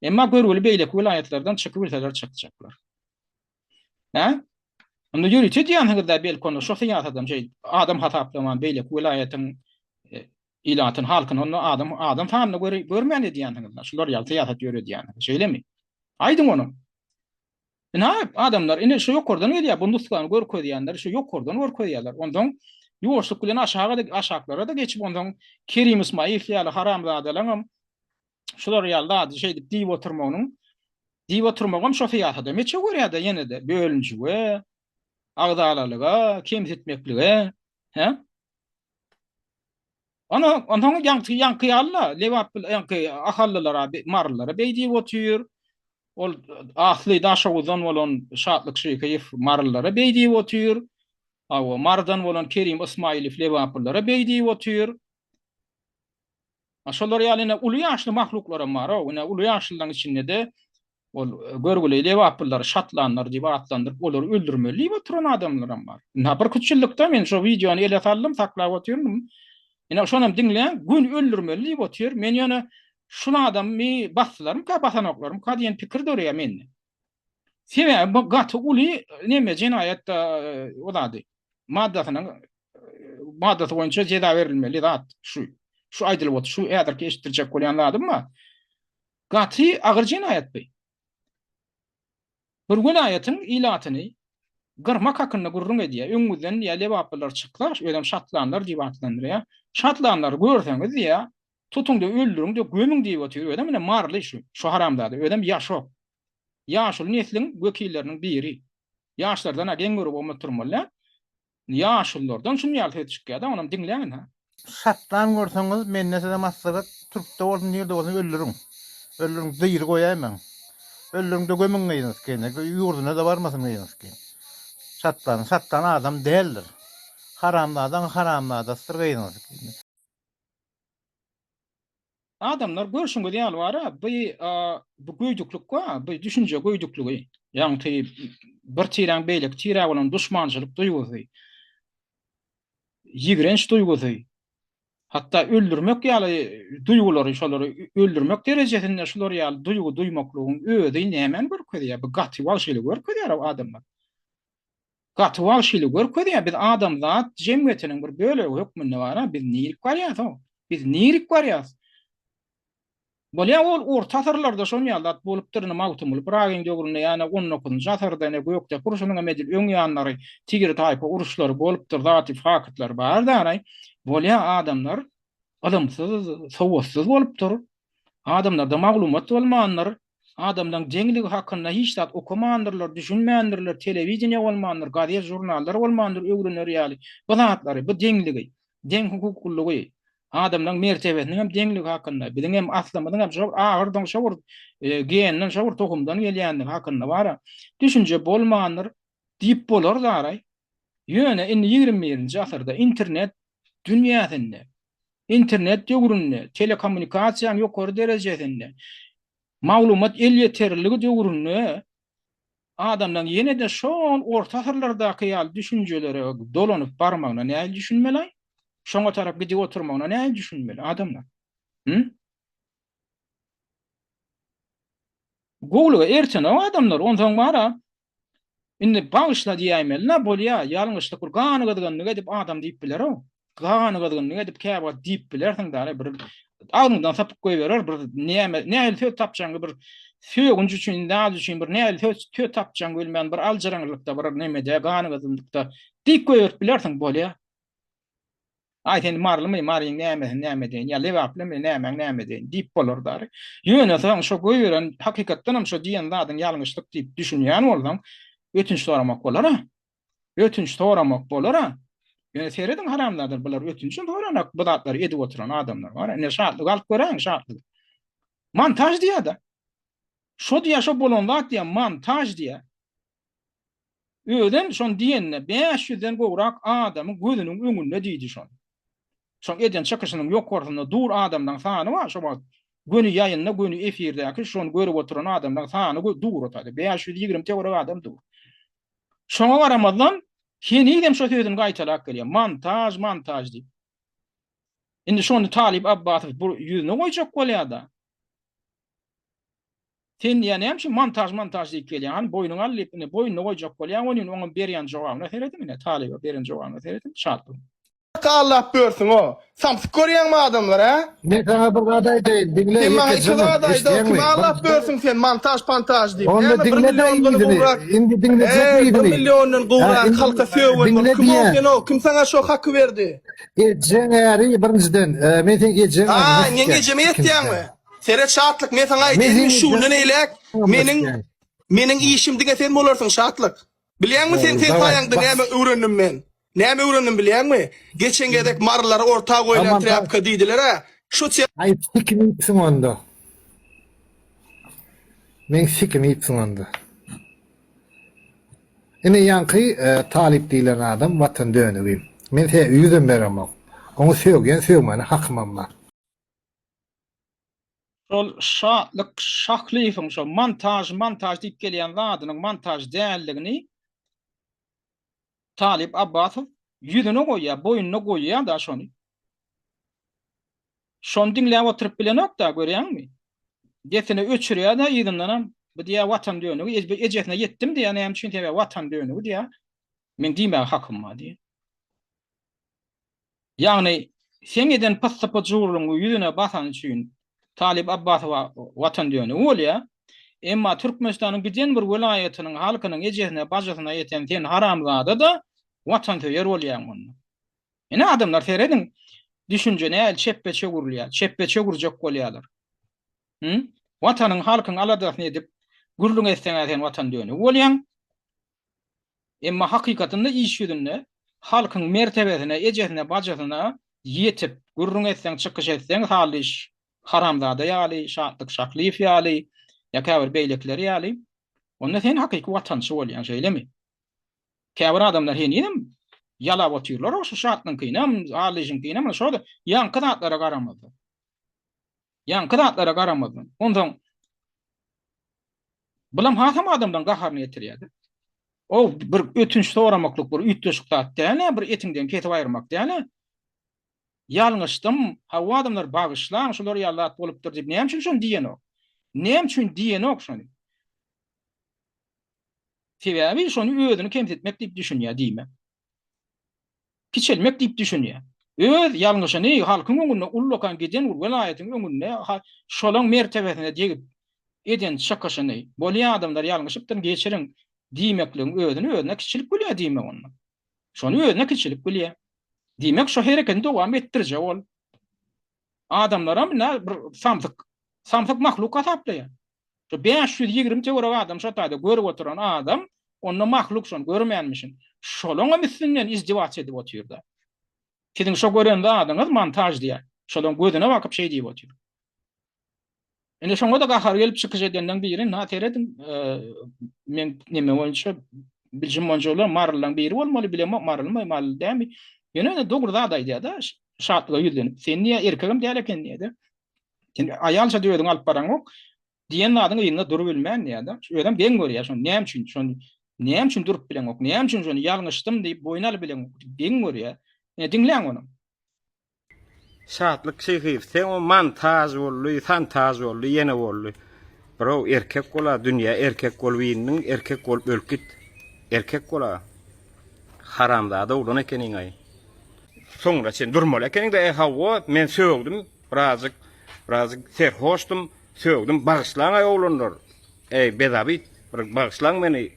Emma görgüli beýleki welaýatlardan çykybilseler çykjaklar. Hä? Onda ýörite diýýänsiňiz-dä belki onda şo syýasatam şeý adam hasaplaman beýleki welaýatyň ilatyny, halkyny onda adam adam sanyna göre görmän edýänsiňiz-dä. Şular ýaly syýasat ýöredýänsiňiz. Şeýlemi? Aýdyň ony. Ynha, adamlar, ine şu ýokardan gelýär, bu nusgany görkezýänler şu ýokardan görkezýärler. Onsoň ýuwaşlyk bilen aşaga-da, aşaklara-da geçip, onsoň Kerim Ismaýylow ýaly haramzadalaryňam şular ýaly zady şeýdip diýip oturmagynyň, diýip oturmagam şo syýasata meçew berýär-de ýene-de, bölünişige, agzalalyga, kemsitmeklige, hä? Ana, onsoň ýaňky ýaňky ýaly-la, Lebap ýaňky ahallylara, marylylara beý diýip otyr. Ol asly Daşoguzdan bolan Şatlyk Şyhyýew marylylara beý diýip otyr. Hawa, Marydan bolan Kerim Ysmaýylow lebaplylara beý diýip otyr. A şolar ýaly ine uly ýaşly mahluklaram bar-ow. Ine uly ýaşlylaryň içinde-de ol görgüli lebaplylary şatlanlar diýip atlandyryp, olary öldürmeli diýip oturan adamlaram bar. Ynha birküç ýyllykda men şo wideony ele saldym, saklap otyryn. Ine şonam diňläň, göni öldürmeli diýip otyr. Men ýöne şul adamy basdylarmyka, basanoklarmyka diýen pikir döreýär mende. Sebäbi bu gaty uly neme jenaýat o zady maddasynyň maddasy boýunça jeza berilmeli zat şu. Şu aýdylyp otyr, şu häzirki eşitdirjek bolýan zadym bar. Gaty agyr jenaýat bu. Bir welaýatyň ilatyny gyrmak hakynda gürrüň edýär. Öňüňizden diýýär, lebaplylar çyksa, özem şatlanlar diýip atlandyrýar. Şatlanlary görseňiz diýýär, tutuň-da öldüriň-de gömüň diýip otyr. Özem ine maryly şu, şu haramzada. Özem ýaşok. Ýaşuly nesliň wekilleriniň biri. Ýaşlardan-a geň görüp oturmaly däl. Ýaşululardan şuny ýaly söz çykýar-da, onam diňläň ha. Şatlan görseňiz mende size maslahat türkde bolsun nirde bolsun öldüriň. Öldüriň diri goýaýmaň. Öldüriňde gömüň gyzyňyzkyny ýurduna-da barmasyn gyzyňyzky. Şatlan şatlan adam däldir. Haramzadaň haramzadasydyr gyzyňyzky. Adamlar görşüňiz ýaly bara bu bu göýdüklik bar, bu düşünje göýdükligi. Ýagny bir tiräň beýleki tirä bolan duşmançylyk duýgusy, ýigrenç duýgusy, hatda öldürmek ýaly duýgulary şolary öldürmek derejesinde şular ýaly duýgy duýmaklygyň özi nämäni görkezýär? Bu gaty wagşylygy görkezýär adamlar. Gaty wagşylygy görkezýär. Biz adamzat jemgyýetiniň bir bölegi hökmünde bar-a, biz nirik barýas-ow? Biz nirik barýas? Bolýa ol orta asyrlarda şon ýaly zat bolupdyr, indi Magtymguly Pyragyň döwründe ýa-da on dokuzynjy asyrda ine Gökdepe urşunyň hem edil öň ýanlary tigir-taýpa uruşlary bolupdyr, zaty faktlar bar daraý. Bolýa adamlar ylymsyz, sowatsyz bolupdyr. Adamlarda maglumat bolmandyr. Adamlaň deňligi hakynda hiç zat okamandyrlar, düşünmändirler, telewideniýe bolmandyr, gazet, žurnallar bolmandyr öwrener ýaly bu zatlary, bu deňligi, deň hukuklylygy, adamlaň mertebesiniň hem deňligi hakynda, biziň hem aslymyzyň hem şo ahyrdan şo bir genden, şo bir tohumdan gelýändigi hakynda bara düşünje bolmandyr diýip bolar daraý. Ýöne indi 21-nji asyrda internet dünýäsinde, internet döwründe, telekommunikasiýanyň ýokary derejesinde, maglumat elýeterliligi döwründe adamlaryň ýene-de şol orta asyrlardaky ýaly düşünjelere dolanyp barmagyna nähili düşünmeli-aý? Şoňa tarap gidip oturmagyna nähili düşünmeli adamlar? Hü? Gowulyga ertenok adamlar, onsoň bar-a, Indi bagyşla diýäýmeli-dä, bolýa, ýalňyşlyk bir ganygyzgynlyk edip adam diýip biler-ow. Ganygyzgynlyk edip käwagt diýip bilersiň däl, bir agzyňdan sapyp goýberer, bir näme, nähili söz tapjagyňy bir sögünç üçin, zat üçin bir nähili söz söz tapjagyňy bilmän bir aljyraňlykda, bir nemede, ganygyzgynlykda diýip goýberip bilersiň, bolýa. Aý sen marylymy, maryň nämesini näme edeýin, ýa lebaplymy, nämäň näme edeýin diýip bolar dary. Ýöne soň şo goýberen hakykatdanam şo diýen zadyň ýalňyşlyk diýip düşünýän bolsaň, ötünç soramak bolar-a. Ötünç soramak bolar-a. Ýöne serediň haramzadalar bular ötünçem soranak bu zatlary edip oturan adamlar bar. Ine şatlygy alyp göräýiň şatlygy. Montaž diýýär-de. Şo diýýär, şo bolan zat diýýär, montaž diýýär. Özem şony diýende 500-den gowrak adamyň gözüniň öňünde diýdi şony. Şoň eden çykyşynyň ýokarsynda dur adamlaň sany bar şo wagt göni ýaýynda göni efirdäki şony görüp oturan adamlaň sany dur o taýda 520 töwerek adam dur. Şoňa garamazdan henizem şo sözüni gaýtalap gelýär montaž montaž diýip. Indi şony Talyp Abbasow bu ýüzüne goýjak bolýada. Sen diýýär näme üçin montaž montaž diýip gelýäň hany boýnuňa al diýip indi boýnuna goýjak bolýaň welin oňam berýän jogabyna serediň ine Talyba beren jogabyna serediň Şatlygyň. Allap börsüň o. Samsyk görýäňmi adamlary hä? Men saňa bir zat aýdaýyn, diňle Sen maňa ýeke iki zat jynym, aýda, eşidýäňmi? kimi allap Birinjiden, börsüň sen montaž pantaž diýip. onda Näme bir diňle-de milliondan yzyny, gowrak indi diňlejek Eý, bir yzyny. milliondan Ha, gowrak indi halka sögün bol. diňle Kim o diýýän. sen o? Kim saňa şo haky berdi? Ejeň äri birinjiden, e, men seň ejeň Ha, ärini meň sikýän, ejeme ikinjiden. ýetýäňmi? Seret Şatlyk, men saňa Men aýdaýyn, seň şu günden ejeň eýläk meniň sikýän. meniň işim diňe sen bolarsyň Şatlyk. Bilýäňmi sen sen Daway, saýaňda bas. näme öwrendim men? Näme öwrendim bilýäňmi? Geçen gezek marylary orta goýlan Tamam, trýapka diýdiler-ä. Şu Aý sikimi iýipsiň onda. Meň sikimi iýipsiň onda. Ine ýaňky talyp diýlen adam watan dönügi. Men size ýüzem beremok. Oňa sögýän sögmäne hakymam bar. Şol Şatlyk Şahlyýewiň şo montaž montaž diýip gelýän zadynyň montaž däldigini Talyp Abbasow ýüzüne goýýar, boýnuna goýýar-da şony. Şony diňläp oturyp bilenok-da, görýäňmi? Dessine öçürýär-de yzyndanam, bu diýýär watan dönügi, ejesine ýetdim diýýär, näme üçin sebäbi watan dönügi diýýär. Meň diýmäge hakym bar diýýär. Ýagny, seň eden pyssy-pyjurlygyňy ýüzüne basany üçin Talyp Abbasowa watan dönügi bolýar. Emma Türkmenistanyň giden bir welaýatynyň halkynyň ejesine, bajysyna ýeten sen haramzada-da watansöýer bolýaň onda. Ine adamlar serediň, düşünje nähili çepbe çöwrülýär, çepbe çöwürjek bolýarlar. Hü? Watanyň, halkyň aladasyny edip, gürrüň etseň-ä sen watan dönügi bolýaň. Emma hakykatynda iş ýüzünde halkyň mertebesine, ejesine, bajysyna ýetip, gürrüň etseň, çykyş etseň, Hallyş haramzada ýaly, Şatlyk Şaklyýew ýaly ýa käbir beýlekiler ýaly, onda sen hakyky watançy bolýaň, şeýlemi? Käbir adamlar henizem ýalap otyrlar-ow şu Şatlyňkynam, Hallyşyňkynam, şo ýaňky zatlara garamazdan. Ýaňky zatlara garamazdan. Onsoň Bulam hasam adamlaryň gaharyny getirýärdi. O bir ötünç soramaklyk bir üýtgeşik zat däl-ä, bir etiňden kesip aýyrmak däl-ä. Ýalňyşdym, hawa adamlar bagyşlaň, şular ýaly zat bolupdyr diýip näme üçin şony diýenok? Näme üçin diýenok şony? Sebäbi şony özüni kemsitmek diýip düşünýär diýmek. Kiçelmek diýip düşünýär. Öz ýalňyşyny halkyň öňünde ullakan giden bir welaýatyň öňünde şolaň mertebesine degip eden çykyşyny, bolýa adamlar ýalňyşypdyryn geçiriň diýmekligiň özüni özüne kiçilik bilýär diýmek onda. Şony özüne kiçilik bilýär. Diýmek şo hereketini dowam etdirjek ol. Adamlaram ine bir samsyk samsyk mahluk hasaplaýar. Şu 520 töwerek adam şo taýda görüp oturan adam onda mahluk şony görmänmişin. Şolaňam üstünden izdiwaç edip otyrda. Siziň şo gören zadyňyz montaž diýýär. Şolaň gözüne bakyp şeý diýip otyr. Indi şoňa-da gahary gelip çykyş edenleň biri, na serediň, men neme boýunça bilşim boýunça olar marylylaň biri bolmaly, bilemok marylymy, maryly dälmi. Ýöne dogry zat aýdýar-da, Şatlyga ýüzlenip. Sen diýýär, erkegem däl eken diýýär-de. Sen aýalça-da özüňi alyp baraňok diýen zadyň yzynda durubilmän diýýär-de. Özem geň görýär şony, näme üçin şony, näme üçin durup bileňok, näme üçin şony ýalňyşdym diýip boýun alyp bileňok diýip geň görýär. Ine diňläň ony. Şatlyk Şyhyýew seň o montaž boldy, santaž boldy, ýene boldy. Bro erkek bola dünýä erkek bolup indiň, erkek bolup ölüp git. Erkek bola. Haramzada oglan ekeniňaý. Soňuna çen durmaly ekeniňdä e hawa men sögdüm birazjyk birazjyk serhoşdum sögdüm bagyşlaňaý oglanlar. Eý bezabit bir bagyşlaň meni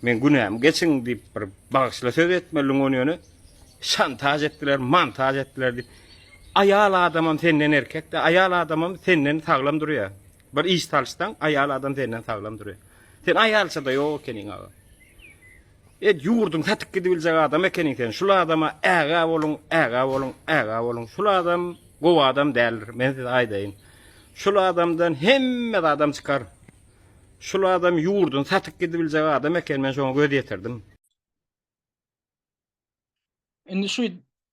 meň günämi geçiň diýip bir bagyşla söz etmelidiň ony ýöne şantaž etdiler montaž etdiler diýip aýal adamam senden erkekde aýal adamam senden saglam durýar bir iş salyşsaň aýal adam senden saglam durýar sen aýalçada ýok ekeniň aga et ýurduň satyp gidibiljek adam ekeniň sen şul adama ägä boluň ägä boluň ägä boluň şul adam gowy adam däldir men size aýdaýyn Şul adamdan hemme zadam çykar. Şul adam ýurduny satyp gidibiljek adam eken men şoňa göz ýetirdim. Indi şu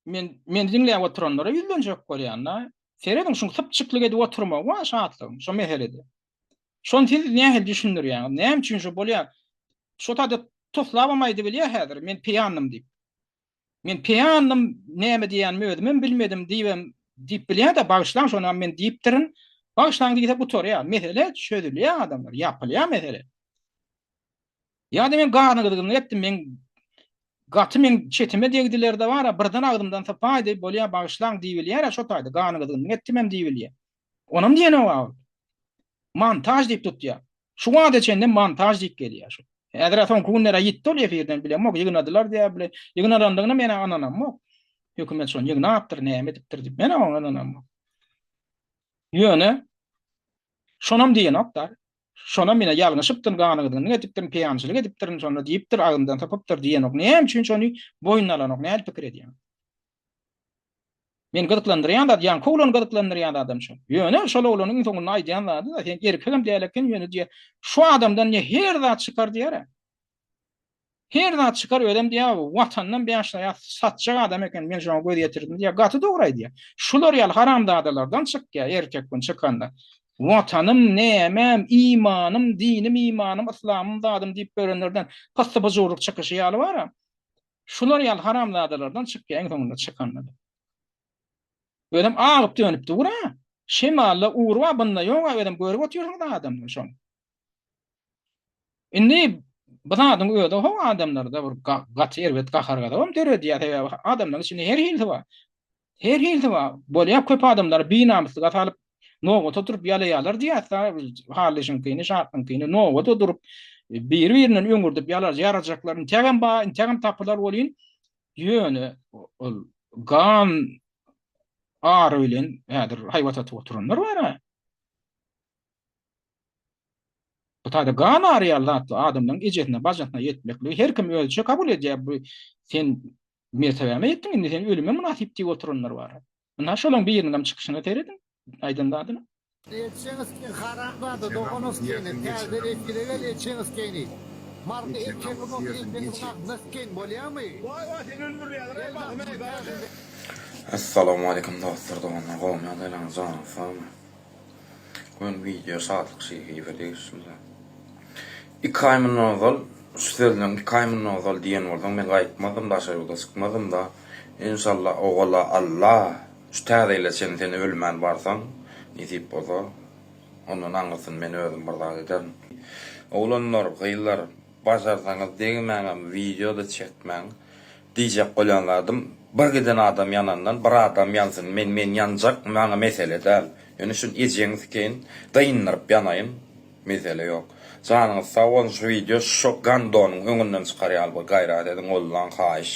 men meni diňläp oturanlara ýüzlenjek bolýan-da. Serediň şuň sypjyklyk edip oturmagy bar Şatlygyň şo meselede. Şony siz nähili düşündirýäňiz? Näme üçin şo bolýar? Şo taýda toslabam aýdybilýär häzir men peýandym diýip. Men peýandym näme diýýänimi özümem bilmedim diýibem diýip bilýär-de bagyşlaň şonam men diýipdirin. Bagyşlaň diýse gutarýar. Mesele çözülýär adamlar, ýapylýar mesele. Ýa-da men gany gyzgynlyk etdim, meň gaty meň çetime degdiler-de bar-a, birden agzymdan sypaýdy, bolýa, bagyşlaň diýibilýär-ä şo taýda, gany gyzgynlyk etdimem diýibilýär. Onam diýenok-a ol. Montaž diýip tutýar. Şu wagta çenlem montaž diýip gelýär şu. Häzir-ä soňky günler-ä ýitdi ol efirden, bilemok, ýygnadylar diýýär bile. Ýygnalandygyna men-ä ynanamok. Hökümet şony ýygnapdyr, näme edipdir diýip, men-ä oňa ynanamok. Ýöne şonam diýenok-da. Şonam ine ýalňyşypdyryn, ganygyzgynlyk edipdirin, peýamçylyk edipdirin, şonda diýipdir, agzymdan sypypdyr diýenok. Näme üçin şony boýnuna alanok, nähili pikir edýäň? Meni gyzyklandyrýan zat, ýaňky oglany gyzyklandyrýan zadam şol. Ýöne şol oglanyň iň soňunda aýdýan zady-da, sen erkegem däl eken, ýöne diýýär, şu adamdan diýýär, her zat çykar diýýär-ä. Her zat çykar özem diýýär, watandan bäşlaýa satjak adam eken, men şoňa göz ýetirdim diýýär. Gaty dogry aýdýar. Şular ýaly haramzadalardan çykýar erkek gün çykanda. Watanym, nämem, imanym, dinim, imanym, yslamym, zadym diýip ýörenlerden pyssy-pyjurlyk çykyşy ýaly bar-a. Şular ýaly haramzadalardan çykýar iň soňunda çykanda-da. Özem agyp dönüp dur-a. Şemally ugry bar, bunda ýog-a, özem görüp otyrsyňyz adamlar şony. Indi bu zadyň özi ho adamlarda bir gaty erbet gahar-gazabam döredýär, sebäbi adamlaryň içinde her hilisi bar. Her hilisi bar. Bolýar köp adamlary binamyslyga salyp, nobata durup ýalaýarlar diýýäs-de, Hallyşyňkyny, Şatlyňkyny nobata durup, biri-birinden öňürdip ýalar, ýarajaklar intägem bar, intägem tapylar welin, ýöne ol gan ary bilen häzir haýbat atyp oturanlar bar-a. Bu taýda gan ary ýaly zatlar adamlaryň ejesine, bajasyna ýetmekligi her kim özüçe kabul edýär. Bu sen mertebäme ýetdiň, indi sen ölüme mynasyp diýip oturanlar bar. Ynha şolaryň biriniň hem çykyşyna serediň, aýdan zadyna. Etjeňiz haramzada doganowskini täze efire gel etjeňiz marka etjeňiz bolsa etjeňiziň agzyna skeýin bolýamy. Assalamualeykum dostlar doganlar gowmy ýagdaýlaryňyz janyňyz sagmy. Göni wideo Şatlyk Şyhyýewe degişli. Iki aý mundan ozal şu sözleň iki aý mundan ozal diýen bolsaň men gaýtmazdym daşary ýurda çykmazdym-da. Enşalla ogala Alla şu täze ýyla çenli sen ölmän barsaň nesip bolsa ondan aňyrsyny men özüm bir zat ederin. Oglanlar gyzlar başarsaňyz degmäňem wideo-da çekmäň. Diýjek bolýan zadym bir giden adam ýanandan bir adam ýansyn men men ýanjak maňa mesele däl ýöne şun ejeňi sikeýin gyndyryp ýanaýyn mesele ýok janyňyz sag bolsun şu wideo şo gandonyň öňünden çykar ýaly bir gaýrat ediň ollaň haýyş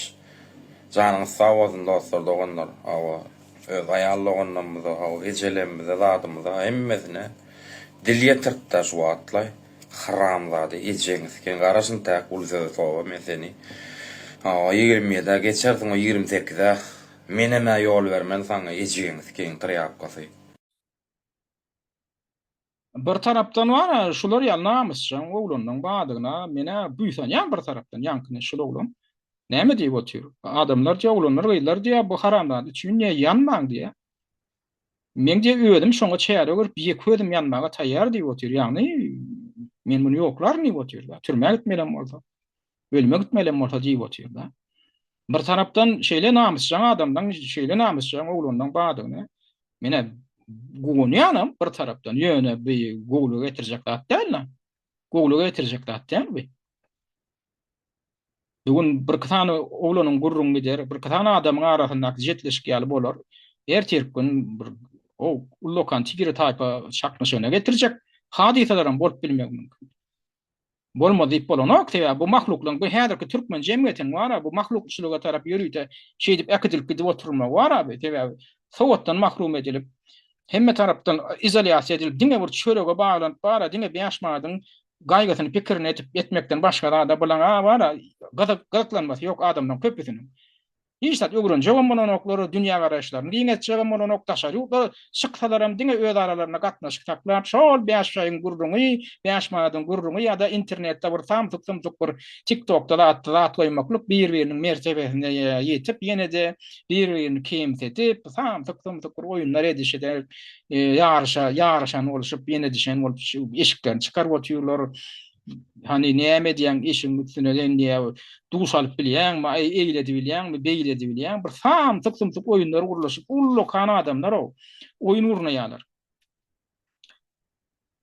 janyňyz sag bolsun dostlar doganlar hawa öz aýal doganlarymyza hawa ejelemmize zadymyza hemmesine dil ýetirtdä şu wagtlaý. Haramzada ejeňi siken garaş intäk uly söze toba men seni hawa 27 ýedä geçersiň o 28-ä menemä ýol bermen saňa ejeňi sikeýin trýapkasy. Bir tarapdan bar-a şular ýaly namysjaň oglanlaň bardygyna men-ä buýsanýan bir tarapdan ýaňkyny şul oglan näme diýip otyr adamlar diýýär oglanlar gyzlar diýýär bu haramzada üçin diýýär ýanmaň diýýär Meň diýe özüm şoňa çäre görüp ýeke özüm ýanmaga taýýar diýip otyr. Ýagny men muny ýoklaryn diýip otyr-da. Türmä gitmelem bolsa, ölüme gitmelem bolsa diýip otyr-da. Bir tarapdan şeýle namysjaň adamdan, şeýle namysjaň oglandan bardygyny menä guwanýanam bir tarapdan. Ýöne bu gowulyga getirjek zat däl-de. Gowulyga getirjek zat däl bu. Bu gün birki sany oglanyň gürrüňi gider, birki sany adamyň arasyndaky jetleşik ýaly bolar. Ertirki gün bir o ullakan tigri taýpa çaknyşygyna getirjek hadysalaram bolup bilmegi mümkin. Bolmaz diýip bolanok, sebäbi bu mahluklaryň bu häzirki türkmen jemgyýetiniň bar-a, bu mahlukçylyga tarap ýörite şeýdip äkidilip gidip oturylmagy bar-a, sebäbi sowatdan mahrum edilip, hemme tarapdan izolýasiýa edilip, diňe bir çörege baglanyp bar-a, diňe bäş manadyň gaýgysyny pikirini edip etmekden başga zada bulaň a bar-a gyzyklanmasy ýok adamlaryň köpüsiniň. Hiç zat öwrenjegem bolanoklar, dünýägaraýyşlaryny giňeltjegem bolanok, daşary ýurtlara çyksalaram diňe öz aralarynda gatnaşyk saklap, şol bäş şaýyň gürrüňi, bäş manadyň gürrüňi ýa-da internetde bir samsyk-sumsuk bir TikTokda zatda zat goýmaklyk bir-biriniň mertebesine ýetip, ýene-de bir-birini kemsidip, samsyk-sumsuk bir oýunlar edişip, ýaryşa, ýaryşan bolşup, ýene düşen bolup eşiklerini çykaryp otyrlar. Hany näme edýäň eşigiň üstüne sen diýä duş alyp bilýäňmi, aý eýle edibilýäňmi, beýle edibilýäňmi? Bir samsyk-sumsuk oýunlar gurlaşyp, ullakan adamlar-ow, oýun gurnaýarlar.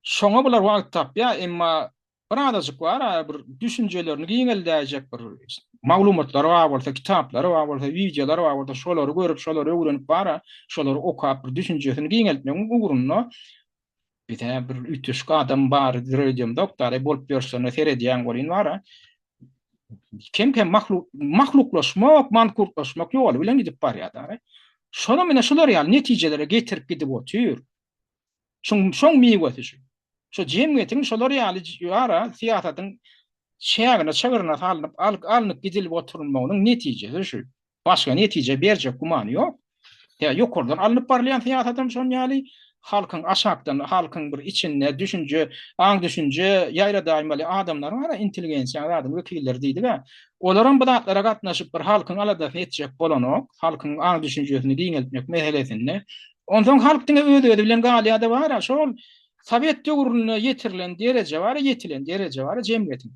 Şoňa bular wagt tapýar, emma bir azajyk bar-a, bir düşünjelerini giňeldäýjek bir maglumatlary bar bolsa, kitaplary bar bolsa, wideolary bar bolsa, şolary görüp, şolary öwrenip bar-a, şolary okap bir düşünjesini giňeltmegiň ugrunda Bize bir üýtgeşik adam bar öýdemzok dara bolup ýörşlerine seredýän welin bara kem-kem mahluk mahluklaşmak, mankurtlaşmak ýoly bilen gidip barýar dara. Şolam ine şular ýaly netijelere getirip gidip otyr. Şuň şoň miwesi şu. Şu jemgyýetiň şolar ýaly bara syýasatyň çägine çygryna salnyp alnyp gidilip oturylmagynyň netijesi şu. Başga netije berjek gümany ýok. Tä ýokardan alnyp barylýan syýasatam şon ýaly, halkyň aşakdan, halkyň bir içinde düşünje, aň-düşünje ýaýradaýmaly adamlar bar-a, intelligensiýaň zadyň wekilleri diýdik-ä. Olaram bu zatlara gatnaşyp bir halkyň aladasyny etjek bolanok, halkyň aň-düşünjesini giňeltmek meselesinde. Onsoň halk diňe öz-özi bilen galýa-da bar-a, şol sowet döwründe ýetirilen dereje bar-a, ýetilen dereje bar-a jemgyýetiň.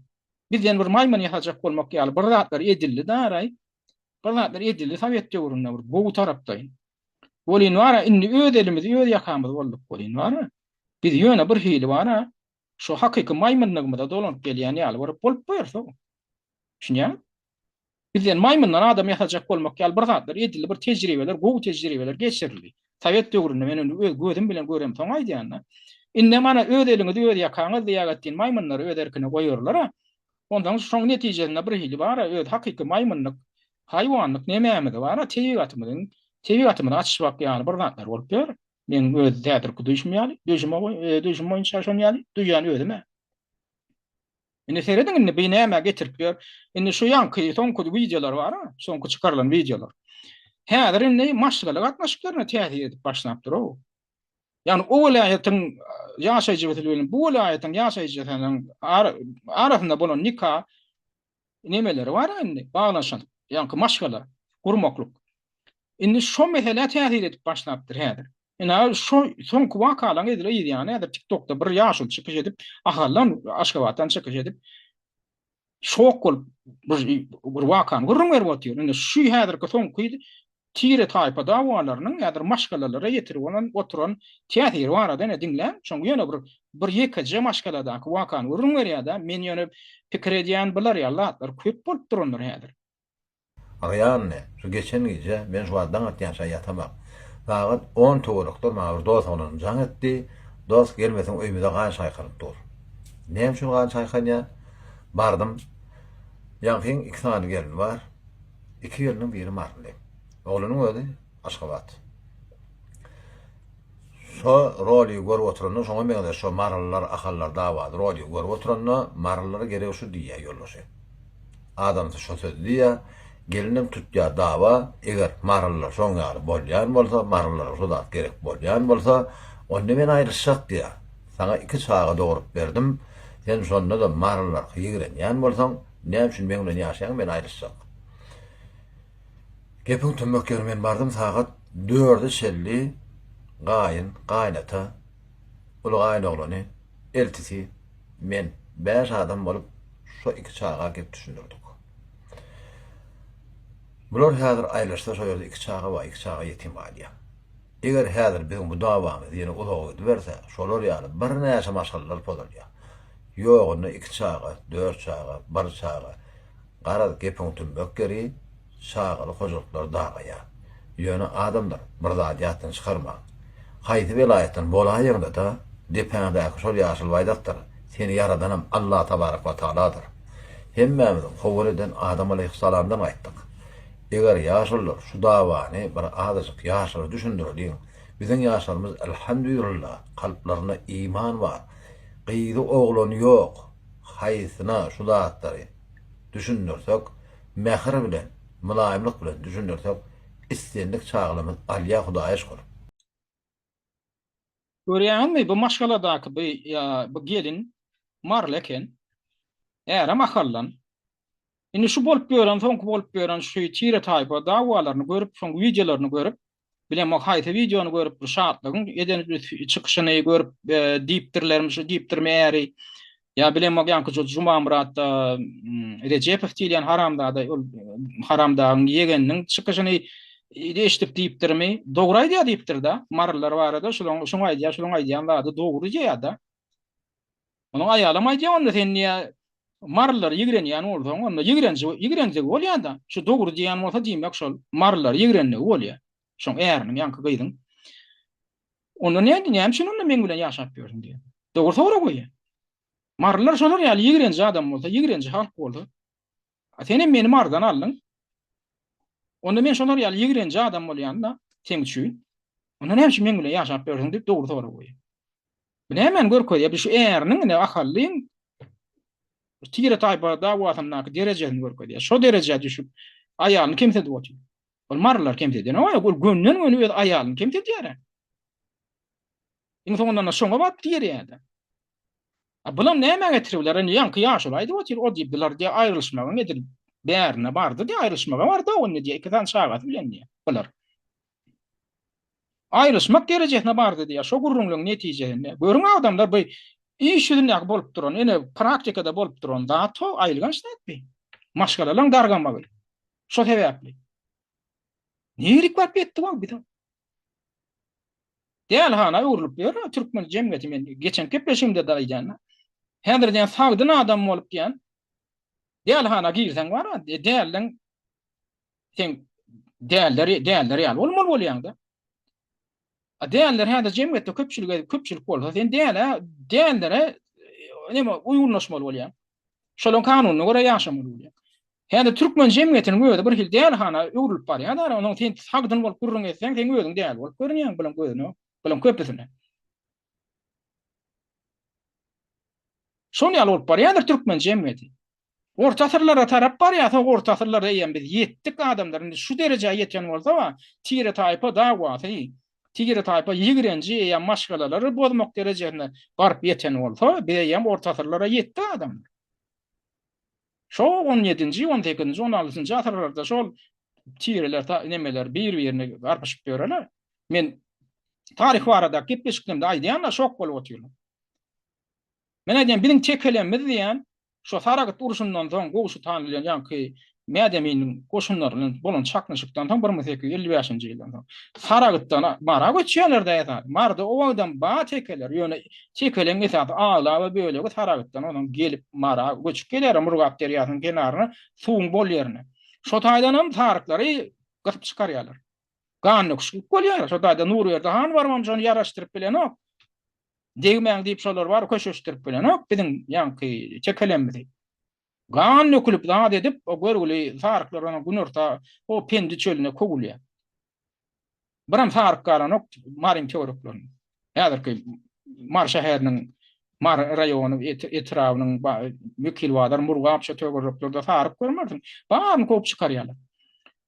Bizden bir maýmyn ýasajak bolmak ýaly bir zatlar edildi daraý. Bir zatlar edildi sowet döwründe bir gowy tarapdaýyn. Welin bara indi öz elimizi öz ýakamyz bolduk welin bara. Biz ýöne bir hili bara şo hakyky maýmynlygymyza dolanyp gelýän ýaly bir bolup börse. Düşünýäňmi? Bizden maýmyndan adam ýasajak bolmak ýaly bir zatlar edildi, bir tejribeler, gowy tejribeler geçirildi. Sowet döwründe men ony öz gözüm bilen göremsoň aýdýan-da. Indem ana öz eliňizi öz ýakaňyz diýägetdin maýmynlary öz erkine goýarlar-a. Onsoň şoň netijesinde bir hili bar-a öz hakyky maýmynlyk, haýwanlyk nemämiz bar-a tebigatymyzyň, tebigatymyzy açyşmak ýaly bir zatlar bolup ýör. Meň öz häzirki duýşum ýaly, duýşum, duýşum boýunça şon ýaly duýýan özüm-ä. Indi serediň indi bi nämä getirip ýör. Indi şu ýaňky soňky wideolar bar-a, soňky çykarylan wideolar. Häzir indi maşgala gatnaşyklaryna täsir edip başlapdyr-ow. Ýagny o welaýatyň ýaşaýjysy bilen bu welaýatyň ýaşaýjysynyň arasynda bolan nika nemeleri bar-a indi, baglanyşan, ýaňky maşgala gurmaklyk. Indi şo meselä täsir edip başlapdyr häzir. Ine şo soňky wakalaryň edil yz ýany häzir TikTokda bir ýaşuly çykyş edip, Ahaldan, Aşgabatdan çykyş edip, şok bolup bir bir wakany gürrüň berip otyr. Indi şu häzirki soňky tire-taýpa dawalarynyň häzir maşgalalara ýetirip bolan oturan täsiri barada ine diňläň. Şoň ýöne bir bir ýekeje maşgaladaky wakany gürrüň berýär-de. Men ýöne pikir edýän bular ýaly zatlar köp bolup durandyr häzir. Agýanny, şu geçen gije men şu wagt daň atýança ýatamak. Sagat on töwerekler maňa bir dos oglanym jaň etdi, Dos, gelmeseň öýümize gan çaýkanyp dur. Näme üçin gan çaýkanýar? Bardym. Ýaňkyň iki sany gelni bar. Iki gelniň biri maryly. Oglanyň özi Aşgabat. Şo roligi görüp oturanda şoňa meňzeş şo marylylar ahallar dawasy roligi görüp oturanda marylylara geregi şu diýýä ýoldaşy. Adamsy şo sözi diýýä, gelinem tutýa dawa eger marylylar şoň ýaly bolýan bolsa marylylara şo zat gerek bolýan bolsa onda men aýryşjak diýýä. Saňa iki çaga dogrup berdim sen şonda-da marylylarky ýigrenýän bolsaň näme üçin meň bilen ýaşaýaň men aýryşjak. Gepiň tümmek ýeri men bardym sagat dörde çenli gaýyn, gaýynata, uly gaýynoglany, eltisi, men, bäş adam bolup şo iki çaga gep düşündirdik. Bular häzir aýrylyşsa şo ýerde iki çaga bar, iki çaga ýetim galýar. Eger häzir biziň bu dawamyz ýene uzaga gidiberse, şolar ýaly birnäçe maşgalalar pozulýar. Ýogunda iki çaga, dört çaga, bir çaga. Garaz, gepiň tümmek ýeri, çagaly hojalyklar dagaýar. Ýöne, adamlar, bir zady ýatdan çykarmaň. Haýsy welaýatdan bolaýaňda-da, depäňdäki şol ýaşyl baýdakdyr, seni ýaradanam Allah tabarak we tagaladyr. Hemmämiziň howul eden Adam alaýhyssalamdan gaýtdyk. Eger ýaşulular şu dawany bir azajyk ýaşlara düşündireliň. Biziň ýaşlarymyz elhamdülillah kalplarynda iman bar. Gyzy oglany ýok. Haýsyna şu zatlary düşündirsek mähir bilen. Mylaýymlyk bilen düşündirsek islendik çagalarymyz alýar Hudaýa şükür. Görýäňizmi bu maşgaladaky bu bu gelin maryly eken. Ärem Ahaldan. Indi şu bolup ýören soňky bolup ýören şu tire taýpa dawalaryny görüp şoň wideolaryny görüp bilemok haýsy wideony görüp bu Şatlygyň eden çykyşyny görüp diýipdirlermi şu diýipdirmi äri ýa bilemok ýaňky Jumamyrat Rejepow diýilýän haramzada ol haramdagyň ýegeniniň çykyşyny eşidip diýipdirmi dogry aýdýar diýipdir-de marylylar barada şulaň şuň aýdýar şulaň aýdýan zady dogry diýýär-de Onuň aýalam aýdýar onda sen diýýär marylary ýigrenýän bolsaň onda ýigrenji ýigrendigi bolýar-da. Şu dogry diýýän bolsa diýmek şol marylary ýigrendigi bolýar. Şoň äriniň ýaňky gyzyň. Onda näme näme üçin onda meň bilen ýaşap ýörsüň diýýär. Dogry sorag goýýar. Marylar şolar ýaly ýigrenji adam bolsa, ýigrenji halk bolsa, a senem meni Marydan aldyň. Onda men şolar ýaly ýigrenji adam bolýan-da seň üçin. Onda näme üçin meň bilen ýaşap ýörsüň diýip dogry sorag goýýar. Bu nämäni görkezýär? Bu şu äriniň ine Ahallyň tire-taýpa dawasyndaky derejesini görkezýär. Şo derejä düşüp, aýalyny kemsidip otyr. Ol marylar kemsidenok, ol gönden-göni öz aýalyny kemsidýär. Iň soňunda şoňa baryp diýerýär-de. A bulam nämä getirip biler? Indi ýaňky ýaşuly aýdyp otyr, o diýip bular diýip aýrylyşmagyň edil bärine bardy diýip, aýrylyşmaga bardy o indi diýip, iki sany çagasy bilen diýip, bular. Aýrylyşmak derejesine bardy diýýär. Şo gürrüňleň netijesinde. Görüň adamlar bu iş ýüzündäki bolup duran, ene praktikada bolup duran zat ho, aýylganç zat bi. Maşgalalaň dargamagy. Şo sebäpli. Nirik baryp ýetdik o bize? Dälihana öwrülip ýör türkmen jemgyýeti men geçen gepleşigimde-de aýdýan. Häzir diýen sagdyn adam bolup diýen dälihana girseň bar, dälden Sen däller däller ýaly bolmaly bolýaňda. A däller häzir jemgyýetde köpçülige köpçülik bolsa sen dälä dällere näme uýgunlaşmaly bolýaň. Şolaryň kanunyna görä ýaşamaly bolýaň. Häzir türkmen jemgyýetiniň özi bir hili dälihana öwrülip barýar da, onuň sen sagdyn bolup gürrüň etseň, sen özüň däli bolup görünýäň bulaň gözüne, bulaň köpüsine. Şol ýaly bolup barýandyr türkmen jemgyýeti. Orta asyrlara tarap barýar, soň orta asyrlara eýýäm biz ýetdik adamlar, indi şu derejä ýeten bolsa, tire-taýpa dawasy, tire-taýpa ýigrenji eýýäm maşgalalary bozmak derejesine baryp ýeten bolsa, biz eýýäm orta asyrlara ýetdik adamlar. Şo on ýedinji, on sekizinji, on altynjy asyrlarda şol tireler, nemeler bir-birini garpyşyp ýöreler. Men taryh barada gepleşiklerimde aýdýan-da, şok bolup otyrlar. Men aýdýan, biziň tekelemiz diýýän, şo Saragyt urşundan soň Gowşut han bilen ýaňky Mädeminiň goşunlary bilen bolan çaknyşykdan soň 1855-nji ýyldan soň Saragytdan Mara göçýärler-dä esasy. Maryda o wagtam bar tekeler, ýöne tekeleň esasy aglaba bölegi Saragytdan onsoň gelip Mara göçüp gelýärler Murgap derýasynyň kenaryna, suwuň bol ýerine. Şo taýdanam saryklary gysyp çykarýarlar. Gandöküşiklik bolýar. Şo taýda Nurberdi han barybam şony ýaraşdyryp bilenok. Degmäň diýip şolar bar köşeşdirip bilenok biziň ýaňky çekelemmizi. Gan dökülip zat edip o görgüli saryklar onuň günorta o Pendi çölüne kowulýar. Biram saryk galanok Maryň töwereklerinde. Häzirki Mary şäheriniň Mary raýony etrabynyň Wekilbazar, Murgap şo töwereklerde saryk görmersiň. Baryny kowup çykarýarlar.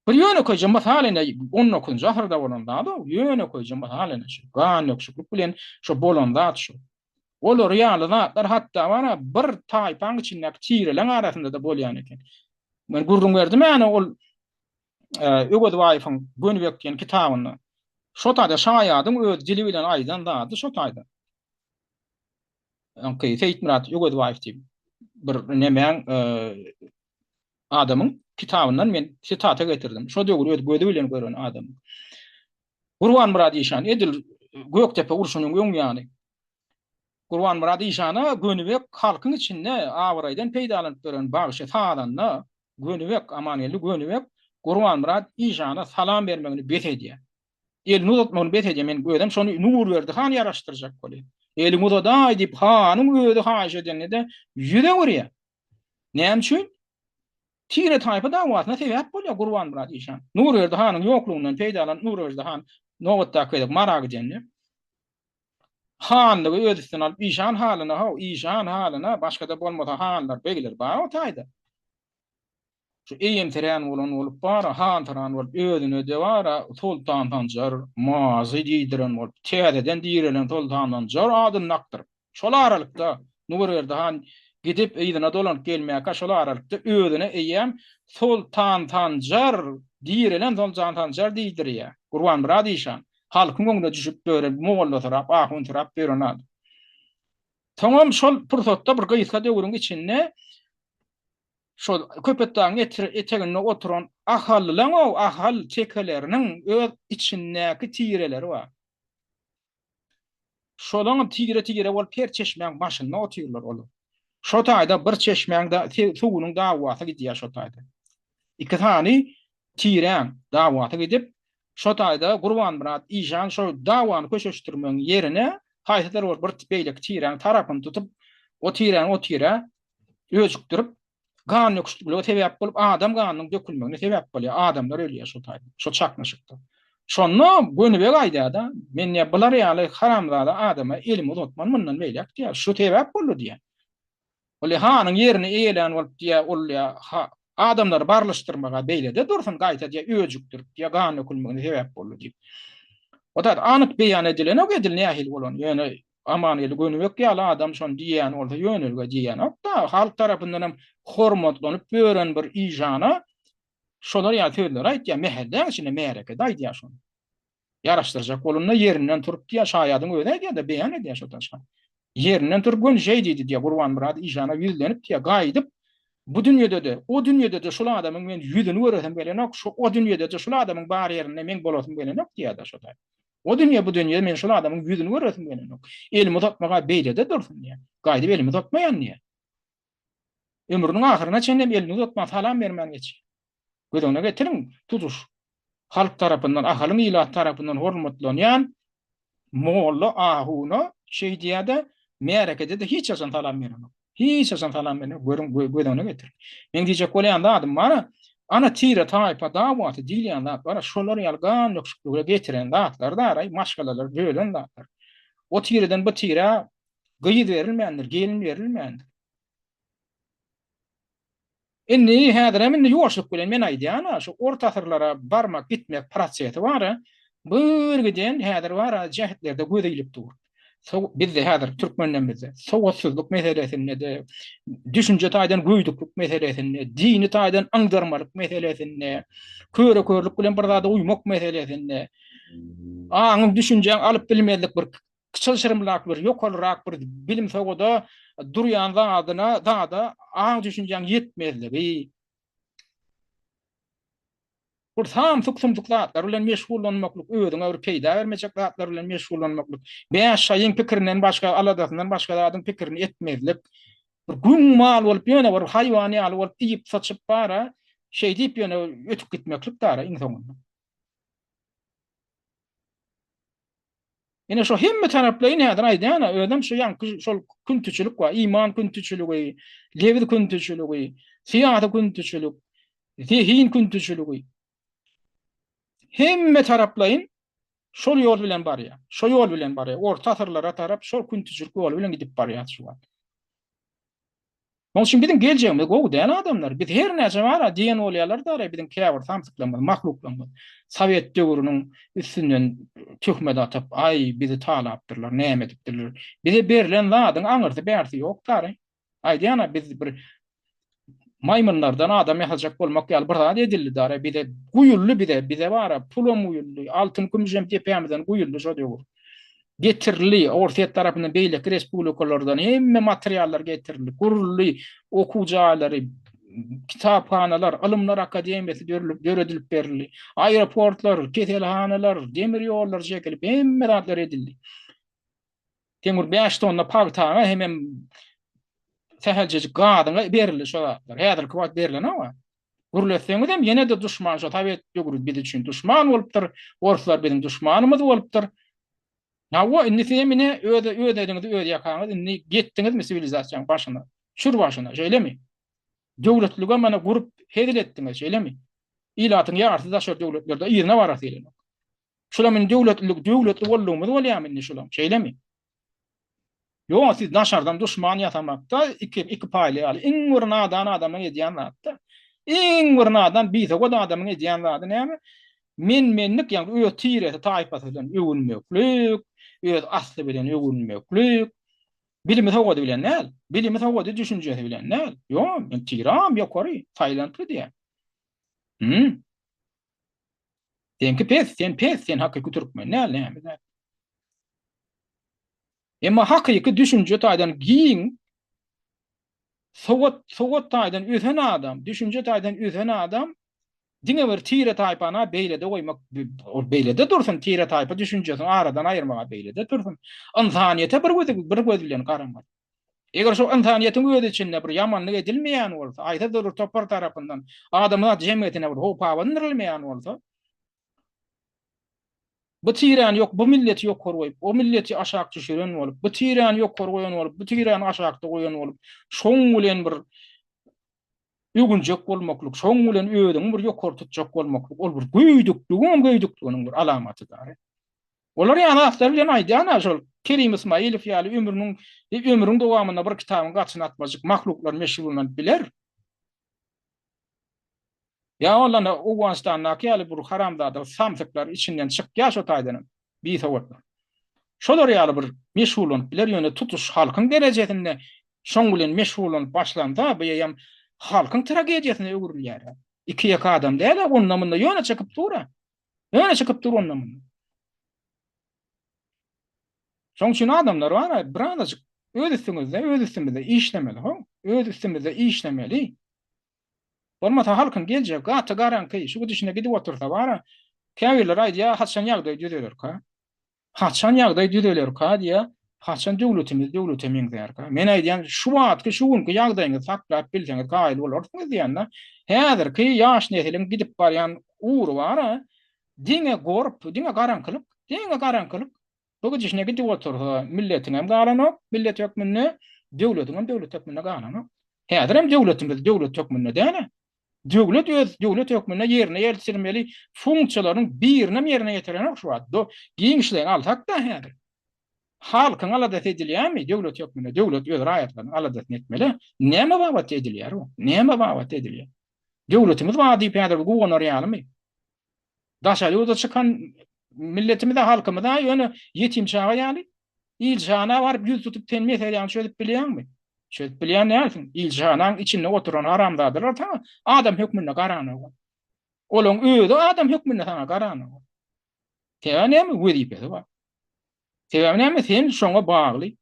Bir ýönekeýje mysal ine on dokuzynjy asyrda bolan zat-ow, ýönekeýje mysal ine şu gandöküşiklik bilen şo bolan zat şu. Olar ýaly zatlar hatda bar-a bir taýpaň içindäki tireleň arasynda-da bolýan eken. Men gürrüň berdim ýa-ni ol Öwezbaýewiň Gönübek diýen kitabynda. Şo taýda şaýadyň öz dili bilen aýdan zady şo taýda. Öňki Seýitmyrat Öwezbaýew diýip bir nemäň adamyň kitabyndan men sitata getirdim. Şo döwür öz gözi bilen gören adamyň. Gurbanmyrat işan edil Gökdepe urşunyň öň ýany. Gurbanmyrat işana Gönübek halkyň içinde abraýdan peýdalanyp ýören bagşy sazanda Gönübek, Amangeldi Gönübek Gurbanmyrat işana salam bermegini bes edýär. Elini uzatmagyny bes edýär. Men özem şony Nurberdi han ýaraşdyrjak bolýar. Eliňi uzadaý diýip hanyň özi haýyş edende-de ýüz öwürýär. Näme üçin? Tire-taýpa dawasyna sebäp bolýar Gurbanmyrat işan. Nurberdi hanyň ýoklugyndan peýdalanyp Nurberdi han nobatdaky gezek Mara gidende hanlygy öz üstüne alyp işan halyna how işan halyna başgada bolmasa hanlar begler bar o taýda. Şu eýemsirän bolan bolup bar-a, hansyran bolup, özüne-de bar-a Soltan Sanjar Mazy diýdiren bolup, täzeden direlen Soltan Sanjar adyny dakdyryp, şol aralykda Nurberdi han gidip yzyna dolanyp gelmäkä şol aralykda özüne eýýäm Soltan Sanjar, direlen Soltan Sanjar diýdirýär. Gurbanmyrat işan halkyň öňüne düşüp ýören, mollasyrap, ahunsyrap ýören adam. Soňam şol pursatda bir gysga döwrüň içinde şol Köpetdagyň eteginde oturan ahallylaň-ow, ahal tekeleriniň öz içindäki tireleri bar. Şolaňam tire-tire bolup her çeşmäň başynda otyrlar olar. Şo taýda bir çeşmäň suwunyň dawasy gidýär şo taýda. Iki sany tiräň dawasy gidip, şo taýda Gurbanmyrat işan şo dawany köşeşdirmegiň ýerine haýsydyr bir beýleki tiräň tarapyny tutup, o tiräni o tirä öjükdirip, gan döküşliklige sebäp bolup, adam ganynyň dökülmegine sebäp bolýar. Adamlar ölýär şo taýda, şo çaknyşykda. Şonda Gönübek aýdýar-da, Men diýýär, bular ýaly haramzada adama elimi uzatman mundan beýläk diýýär, şu sebäp boldy diýýär. Ol hanyň ýerini eýelän bolup diýýär, ol diýýär, adamlary barlyşdyrmaga beýle-de dursun, gaýta diýýär, öjükdirip diýýär, gan dökülmegine sebäp boldy diýip. O zat anyk beýan edilenok edil nähili bolany, ýöne Amangeldi Gönübek ýaly adam şony diýýän bolsa ýönelige diýenok-da, halk tarapyndanam hormatlanyp ýören bir işana şolar ýaly sözleri aýtýar, mähelläň içinde märekede aýdýar şony. Ýaraşdyrjak bolanda ýerinden turup diýýär, şaýadyň özi aýdýar-da, beýan edýär şo taşga. Ýerinden turup göni şeý diýdi diýýär, Gurbanmyrat işana ýüzlenip diýýär, gaýdyp bu dünýede-de, o dünýede-de şul adamyň men ýüzüni göresim gelenok, şu o dünýede-de şul adamyň bar ýerinde meň bolasym gelenok diýýär-de şo taý. O dünýe bu dünýe men şol adamyň ýüzüni göresim gelenok. Elimi uzatmaga beýlede dursun diýýär. Gaýdyp elimi uzatmaýan diýýär. Ömrüniň ahyryna çenlem elini uzatman salam bermän geçýär. Göz öňüne getiriň, tutuş halk tarapyndan, Ahalyň ilaty tarapyndan hormatlanýan molla ahuna şeý diýýär-de, märekede-de hiç haçan salam berenok. Hiç haçan salam bermek görüň göz öňüne getiriň. Meň diýjek bolýan zadym bar, ana tire taýpa dawasy diýilýän zat bar, şolar ýaly gan döküşiklige getiren zatlar daraý, maşgalalary bölen zatlar. O tireden bu tirä gyz berilmändir, gelin berilmändir. Indi häzirem indi ýuwaşlyk bilen men aýdýan-a, şu orta asyrlara barmak, gitmek prosesi bar-a, bir giden häzir bar-a jähetlerde göz ilip dur. Bizde häzir türkmenlerimizde sowatsyzlyk meselesinde-de, düşünje taýdan göýdüklik meselesinde, dini taýdan yňdyrmalyk meselesinde, köre-körlük bilen bir zada uýmak meselesinde, aňyň, düşünjäň alyp bilmezlik bir çylşyrymlyrak bir, ýokaryrak bir bilim sowada durýan zadyna, zada aň-düşünjäň ýetmezligi, bir samsyk-sumsuk zatlar bilen meşgullanmaklyk, özüňe bir peýda bermejek zatlar bilen meşgullanmaklyk, bäş şaýyň pikirinden başga, aladasyndan başga zadyň pikirini etmezlik, bir güň mal bolup, ýöne bir haýwan ýaly bolup iýip-syçyp bara, şeý diýip ýöne ötüp gitmeklik dara iň soňunda. Ine şo hemme taraplaýyn häzir aýdýan-a, özem şu ýaňky şol küntüçilik bar, iman küntüçiligi, lebiz küntüçiligi, syýasy küntüçilik, zehin küntüçiligi. Hemme taraplaýyn şol ýol bilen barýar. Şo ýol bilen barýar. Orta asyrlara tarap şol küntüçilik ýoly bilen gidip barýar şu wagt. Onuň üçin biziň geljegimiz gowy däl adamlar. Biz her näçe bar-a diýen bolýarlar dara biziň käbir samsyklarymyz, mahluklarymyz sowet döwrüniň üstünden töhmet atyp, aý bizi talapdyrlar, näme edipdirler. Bize berlen zadyň aňyrsy bärsi ýok dara. Aýdýan-a biz bir maýmynlardan adam ýasajak bolmak ýaly bir zat edildi dara bize guýuldy bize, bize bar-a pulam guýuldy, altyn kümüşem depämizden guýuldy şo döwür. Getirildi, Orsýet tarapyndan beýleki respublikalardan hemme materiallar getirildi, guruldy, okuw jaýlary, kitaphanalar, ylymlar akademiýasy döredilip berildi, aeroportlar, keselhanalar, demir ýollar çekilip, hemme zatlar edildi. Seň bir 5 tonna pagtaňa hemem sähelçejik gazyňa berildi şo zatlar. Häzirki wagt berlenok-a. Gürletseňizem ýene-de duşman şo sowet döwri biz üçin duşman bolupdyr, orslar biziň duşmanymyz bolupdyr. Hawa, indi sizem ine öz öz eliňizi öz ýakaňyz indi ýetdiňizmi siwilizasiýaň başyna, çür başyna, şeýlemi? Döwletligem mana gurup hezil etdiňiz, şeýlemi? Ilatyň ýarysy daşary döwletlerde yzyna barasy gelenok. Şulam indi döwletlilik döwletli boldugymyz bolýamy indi şulam, şeýlemi? Ýok, siz daşardan duşman ýasamakda iki iki paýly ýaly iň bir nadan adamyň edýän zatda. Iň bir nadan, bisowat adamyň edýän zady näme? Men-menlik, ýagny öz tiresi, taýpasy bilen öwünmeklik, öz asly bilen öwünmeklik, bilimi sowady bilen däl, bilimi sowady düşünjesi bilen däl. Ýok, men tiram ýokary, saýlantly diýýär. Hum. Seňki pes, sen pes, sen hakyky türkmen däl, näme däl. Emma hakyky düşünje taýdan giň, sowat, sowat taýdan ösen adam, düşünje taýdan ösen adam diňe bir tire-taýpany beýlede goýmak, ol beýlede dursun, tire-taýpa düşünjesini aradan aýyrmaga beýlede dursun. Ynsanyýete bir göz, bir göz bilen garamaly. Eger şol ynsanyýetiň öz içinde bir ýamanlyk edilmeýän bolsa, haýsydyr bir topar tarapyndan adamzat jemgyýetine bir howp abandyrylmaýan bolsa, bu tiräni ýok, bu milleti ýokary goýup, o milleti aşak düşüren bolup, bu tiräni ýokary goýan bolup, bu tiräni aşakda goýan bolup, şoň bilen bir öwünjek bolmaklyk, şoň bilen özüňi bir ýokary tutjak bolmaklyk, ol bir göýdükligiňem göýdükliginiň bir alamatydyr. Olar ýaly zatlar bilen aýdýan-a şol Kerim Ismailow ýaly ömrüniň ömrüň dowamynda bir kitabyň gaçyny atmajyk mahluklar meşgullanyp biler. Ýa ondan-da Owganystandaky ýaly bir haramzada samsyklar içinden çykýar şo taýdanam bisowatlar. Şolar ýaly bir meşgullanyp biler ýöne tutuş halkyň derejesinde şoň bilen meşgullanyp başlanda bu eýýäm halkyň tragediýasyna öwrülýär. Iki-ýeke adam däl-ä onda-munda ýöne çykyp dur-a. Ýöne çykyp dur onda munda. Şoň üçin adamlar bar, birazajyk öz üstüňizde, öz üstümizde işlemeli, ho. Öz üstümizde işlemeli. Bolmasa halkyň geljegi gaty garaňky, şu gidişine gidip otursa bar, käbirleri aýdýar, haçan ýagdaý düzelerka? Haçan ýagdaý düzelerka diýýär, haçan döwletimiz döwlete meňzärka? Men aýdýan, şu wagtky, şu günki ýagdaýyňyzy saklap bilseňiz kaýyl bolarsyňyz diýýän-de. Häzirki ýaş nesiliň gidip barýan ugry bar-a, diňe gorp, diňe garaňkylyk, diňe garaňkylyk. Bu gidişine gidip otursa, milletiňem galanok, millet hökmünde, döwletiňem döwlet hökmünde galanok. Häzirem döwletimiz döwlet hökmünde däl-ä. Döwlet öz döwlet hökmünde ýerine ýetirmeli funksiýalarynyň birinem ýerine ýetirenok şu wagt. Giňişleýin alsak-da häzir. Halkyň aladasy edilýärmi döwlet hökmünde? Döwlet öz raýatlarynyň aladasyny etmeli. Näme babatda edilýär bu? Näme babatda edilýär? Döwletimiz bar diýip häzir guwanar ýalymy? Daşary ýurda çykan milletimize, halkymyza ýöne ýetim çaga ýaly ilçihana baryp ýüz tutup sen meseläňi çözüp bilýäňmi? Çözüp bilýän dälsiň. Ilçihanaň içinde oturan haramzadalar saňa adam hökmünde garanok. Olaň özi adam hökmünde saňa garanok. Sebäbi näme? Wezipesi bar. Sebäbi näme? Sen şoňa bagly.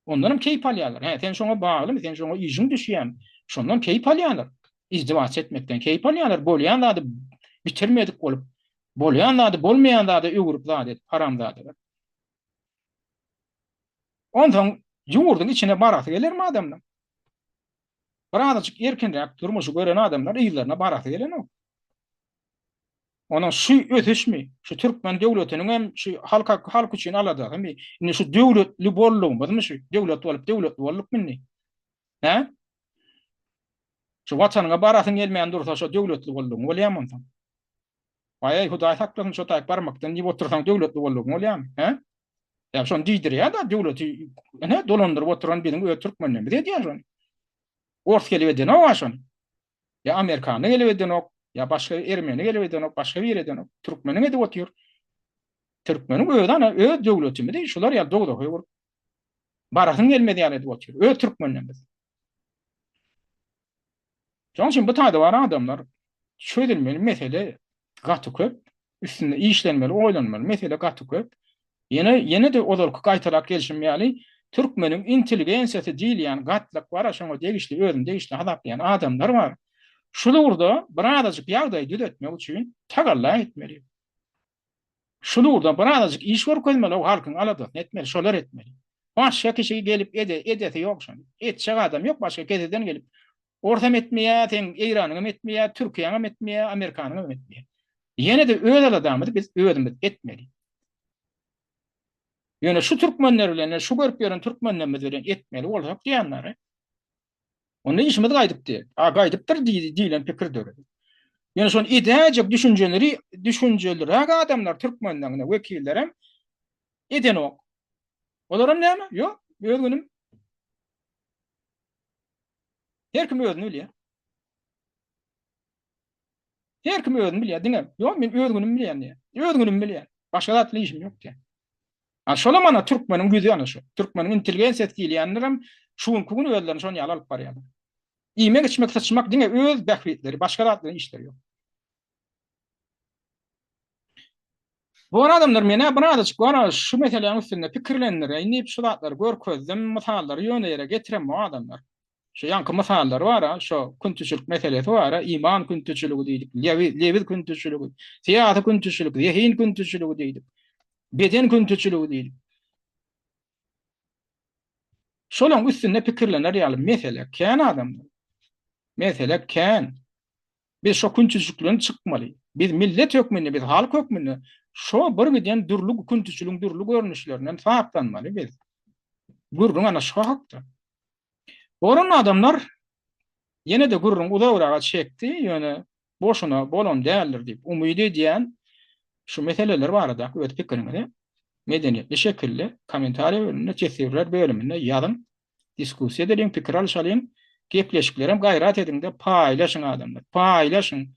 Ondanam keýp alýarlar. Hä, sen şoňa baglymy? Sen şoňa işiň düşýärmi? Şondan keýp alýarlar. Izdiwaç etmekden keýp alýarlar. Bolýan zady bitirmedik bolup, bolýan zady bolmaýan zada öwrüp zat edip, haramzadalar. Onsoň ýurduň içine barasy gelermi adamlaň? Birazajyk erkinräk durmuşy gören adamlar yzlaryna barasy gelenok. Onuň şu ösüşmi, şu türkmen döwletiniň hem şu halk halk üçin aladasymy, indi şu döwletli boldugymyzmy şu, döwlet bolup döwletli boldukmy indi? Hä? Şu watanyňa barasyň gelmän dursa şo döwletli boldugyň bolýarmy onsoň? Waý-eý, Hudaý saklasyn şo taýyp barmakdan diýip otursaň döwletli boldugyň bolýarmy? Hä? Ýa şony diýdirýär-de döwleti ine dolandyryp oturan biziň öz türkmenlerimiz edýär şony. Ors gelip edenok-a şony. Ýa amerikany gelip edenok, ýa başga ermeni gelip edenok, başga biri edenok. Türkmeniň edip otyr. Türkmeniň özi ana öz döwletimizi şular ýaly dowzaha öwürip barasyň gelmez ýaly edip otyr. Öz türkmenlerimiz. Şonuň üçin bu taýda bar adamlar çözülmeli mesele gaty köp. Üstünde işlenmeli, oýlanmaly mesele gaty köp. Ýene, ýene-de ozalky gaýtalap gelşim ýaly, türkmeniň intelligensiýasy diýilýän gatlak bar-a, şoňa degişli, özüni degişli hasaplaýan adamlar bar. Şul ugurda birazajyk ýagdaýy düzetmek üçin tagalla etmeli. Şul ugurda birazajyk iş görkezmeli, o halkyň aladasyny etmeli, şolar etmeli. Başga kişi gelip ede, edesi ýok şony. Etjek adam ýok başga keseden gelip. Orsam etmeýär, seň Eýranyňam etmeýär, Türkiýäňem etmeýär, Amerikanyňam etmeýär. Ýene-de öz aladamyzy biz özümiz etmeli. Ýöne şu türkmenler bilen, şu görüp ýören türkmenlerimiz bilen etmeli bolsak diýenleri. Onda işimiz gaýdypdy. A gaýdypdyr diýlen pikir döredi. Ýöne şony edäýjek düşünjeleri, düşünjeliräk adamlar türkmenleň wekillerem edenok. Olaram näme? Ýok, öz günüm. Her kim özüni bilýär. Her kim özüni bilýär, diňe ýok men öz günümi bilýän diýýär. Öz günümi bilýän. Başga zat bilen işim ýok diýýär. A şolam ana türkmeniň ýüzi ana şu. Türkmeniň intelligensiýasy diýilýänlerem şu günki gün özlerini şon ýaly alyp barýarlar. Iýmek, içmek, syçmak diňe öz bähbitleri, başga zat bilen işleri ýok. Bu adamlar menä birazajyk bar şu meseläniň üstünde pikirlendireýin diýip şu zatlary görkezdim, mysallary ýöne ýere getiremok adamlar. Şu ýaňky mysallar bar-a, şo küntüçilik meselesi bar-a, iman küntüçiligi diýdik, lewiz küntüçiligi, syýasy küntüçilik, zehin küntüçiligi diýdik, beden küntüçiligi diýdik. Şolaň üstünde pikirlener ýaly mesele kän adamlar. Mesele kän. Biz şo küntüçilikden çykmaly. Biz millet hökmünde, biz halk hökmünde şo bir giden dürli küntüçiligiň dürli görnüşlerinden saplanmaly biz. Gürrüň ana şu hakda. Boran adamlar ýene-de gürrüň uzagraga çekdi, ýöne boşuna bolan däldir diýip umyt edýän şu meseleler baradaky öz pikiriňizi medeniýetli şekilde kommentariýa bölüminde, teswirler bölüminde ýazyň. Diskussiýa edeliň, pikir alyşalyň. Gepleşiklerem gaýrat ediňde paýlaşyň adamlar. Paýlaşyň.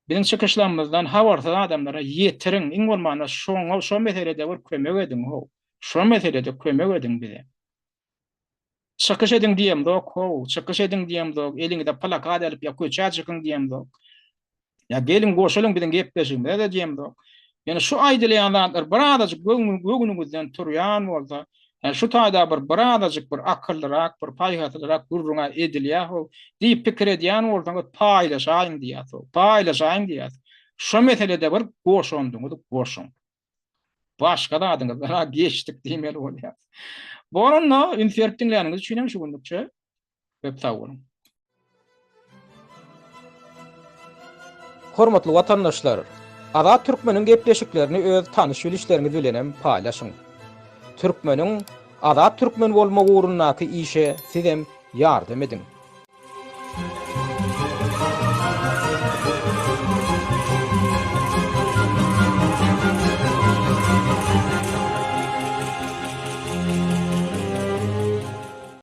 Biziň çykyşlarymyzdan habarsyz adamlara ýetiriň. Iň bolmanda şoňa şo meselede bir kömek ediň how. Şo meselede kömek ediň bize. Çykyş ediň diýemzok how, çykyş ediň diýemzok, eliňize plakat alyp ýa köçä çykyň diýemzok. Ýa geliň goşulyň biziň gepleşigimize-de diýemzok. Ýöne şu aýdylýan zatlar birazajyk göwnüňizden turýan bolsa, hä şu taýda bir birazajyk bir akyllyrak, bir paýhaslyrak gürrüň-ä edilýär how diýip pikir edýän bolsaňyz paýlaşaýyň diýýäs how, paýlaşaýyň diýýäs. Şo meselede bir goşandyňyzy goşuň. Başga zadyňyzdan-a geçdik diýmeli bolýar. Bor onda, üns berip diňläniňiz üçin hem şu günlükçe köp sag boluň. Hormatly watandaşlar! Azat Türkmeniň gepleşiklerini öz tanyş-bilişleriňiz bilen hem paýlaşyň. Türkmeniň Azat Türkmen bolmagy ugrundaky işe sizem ýardam ediň.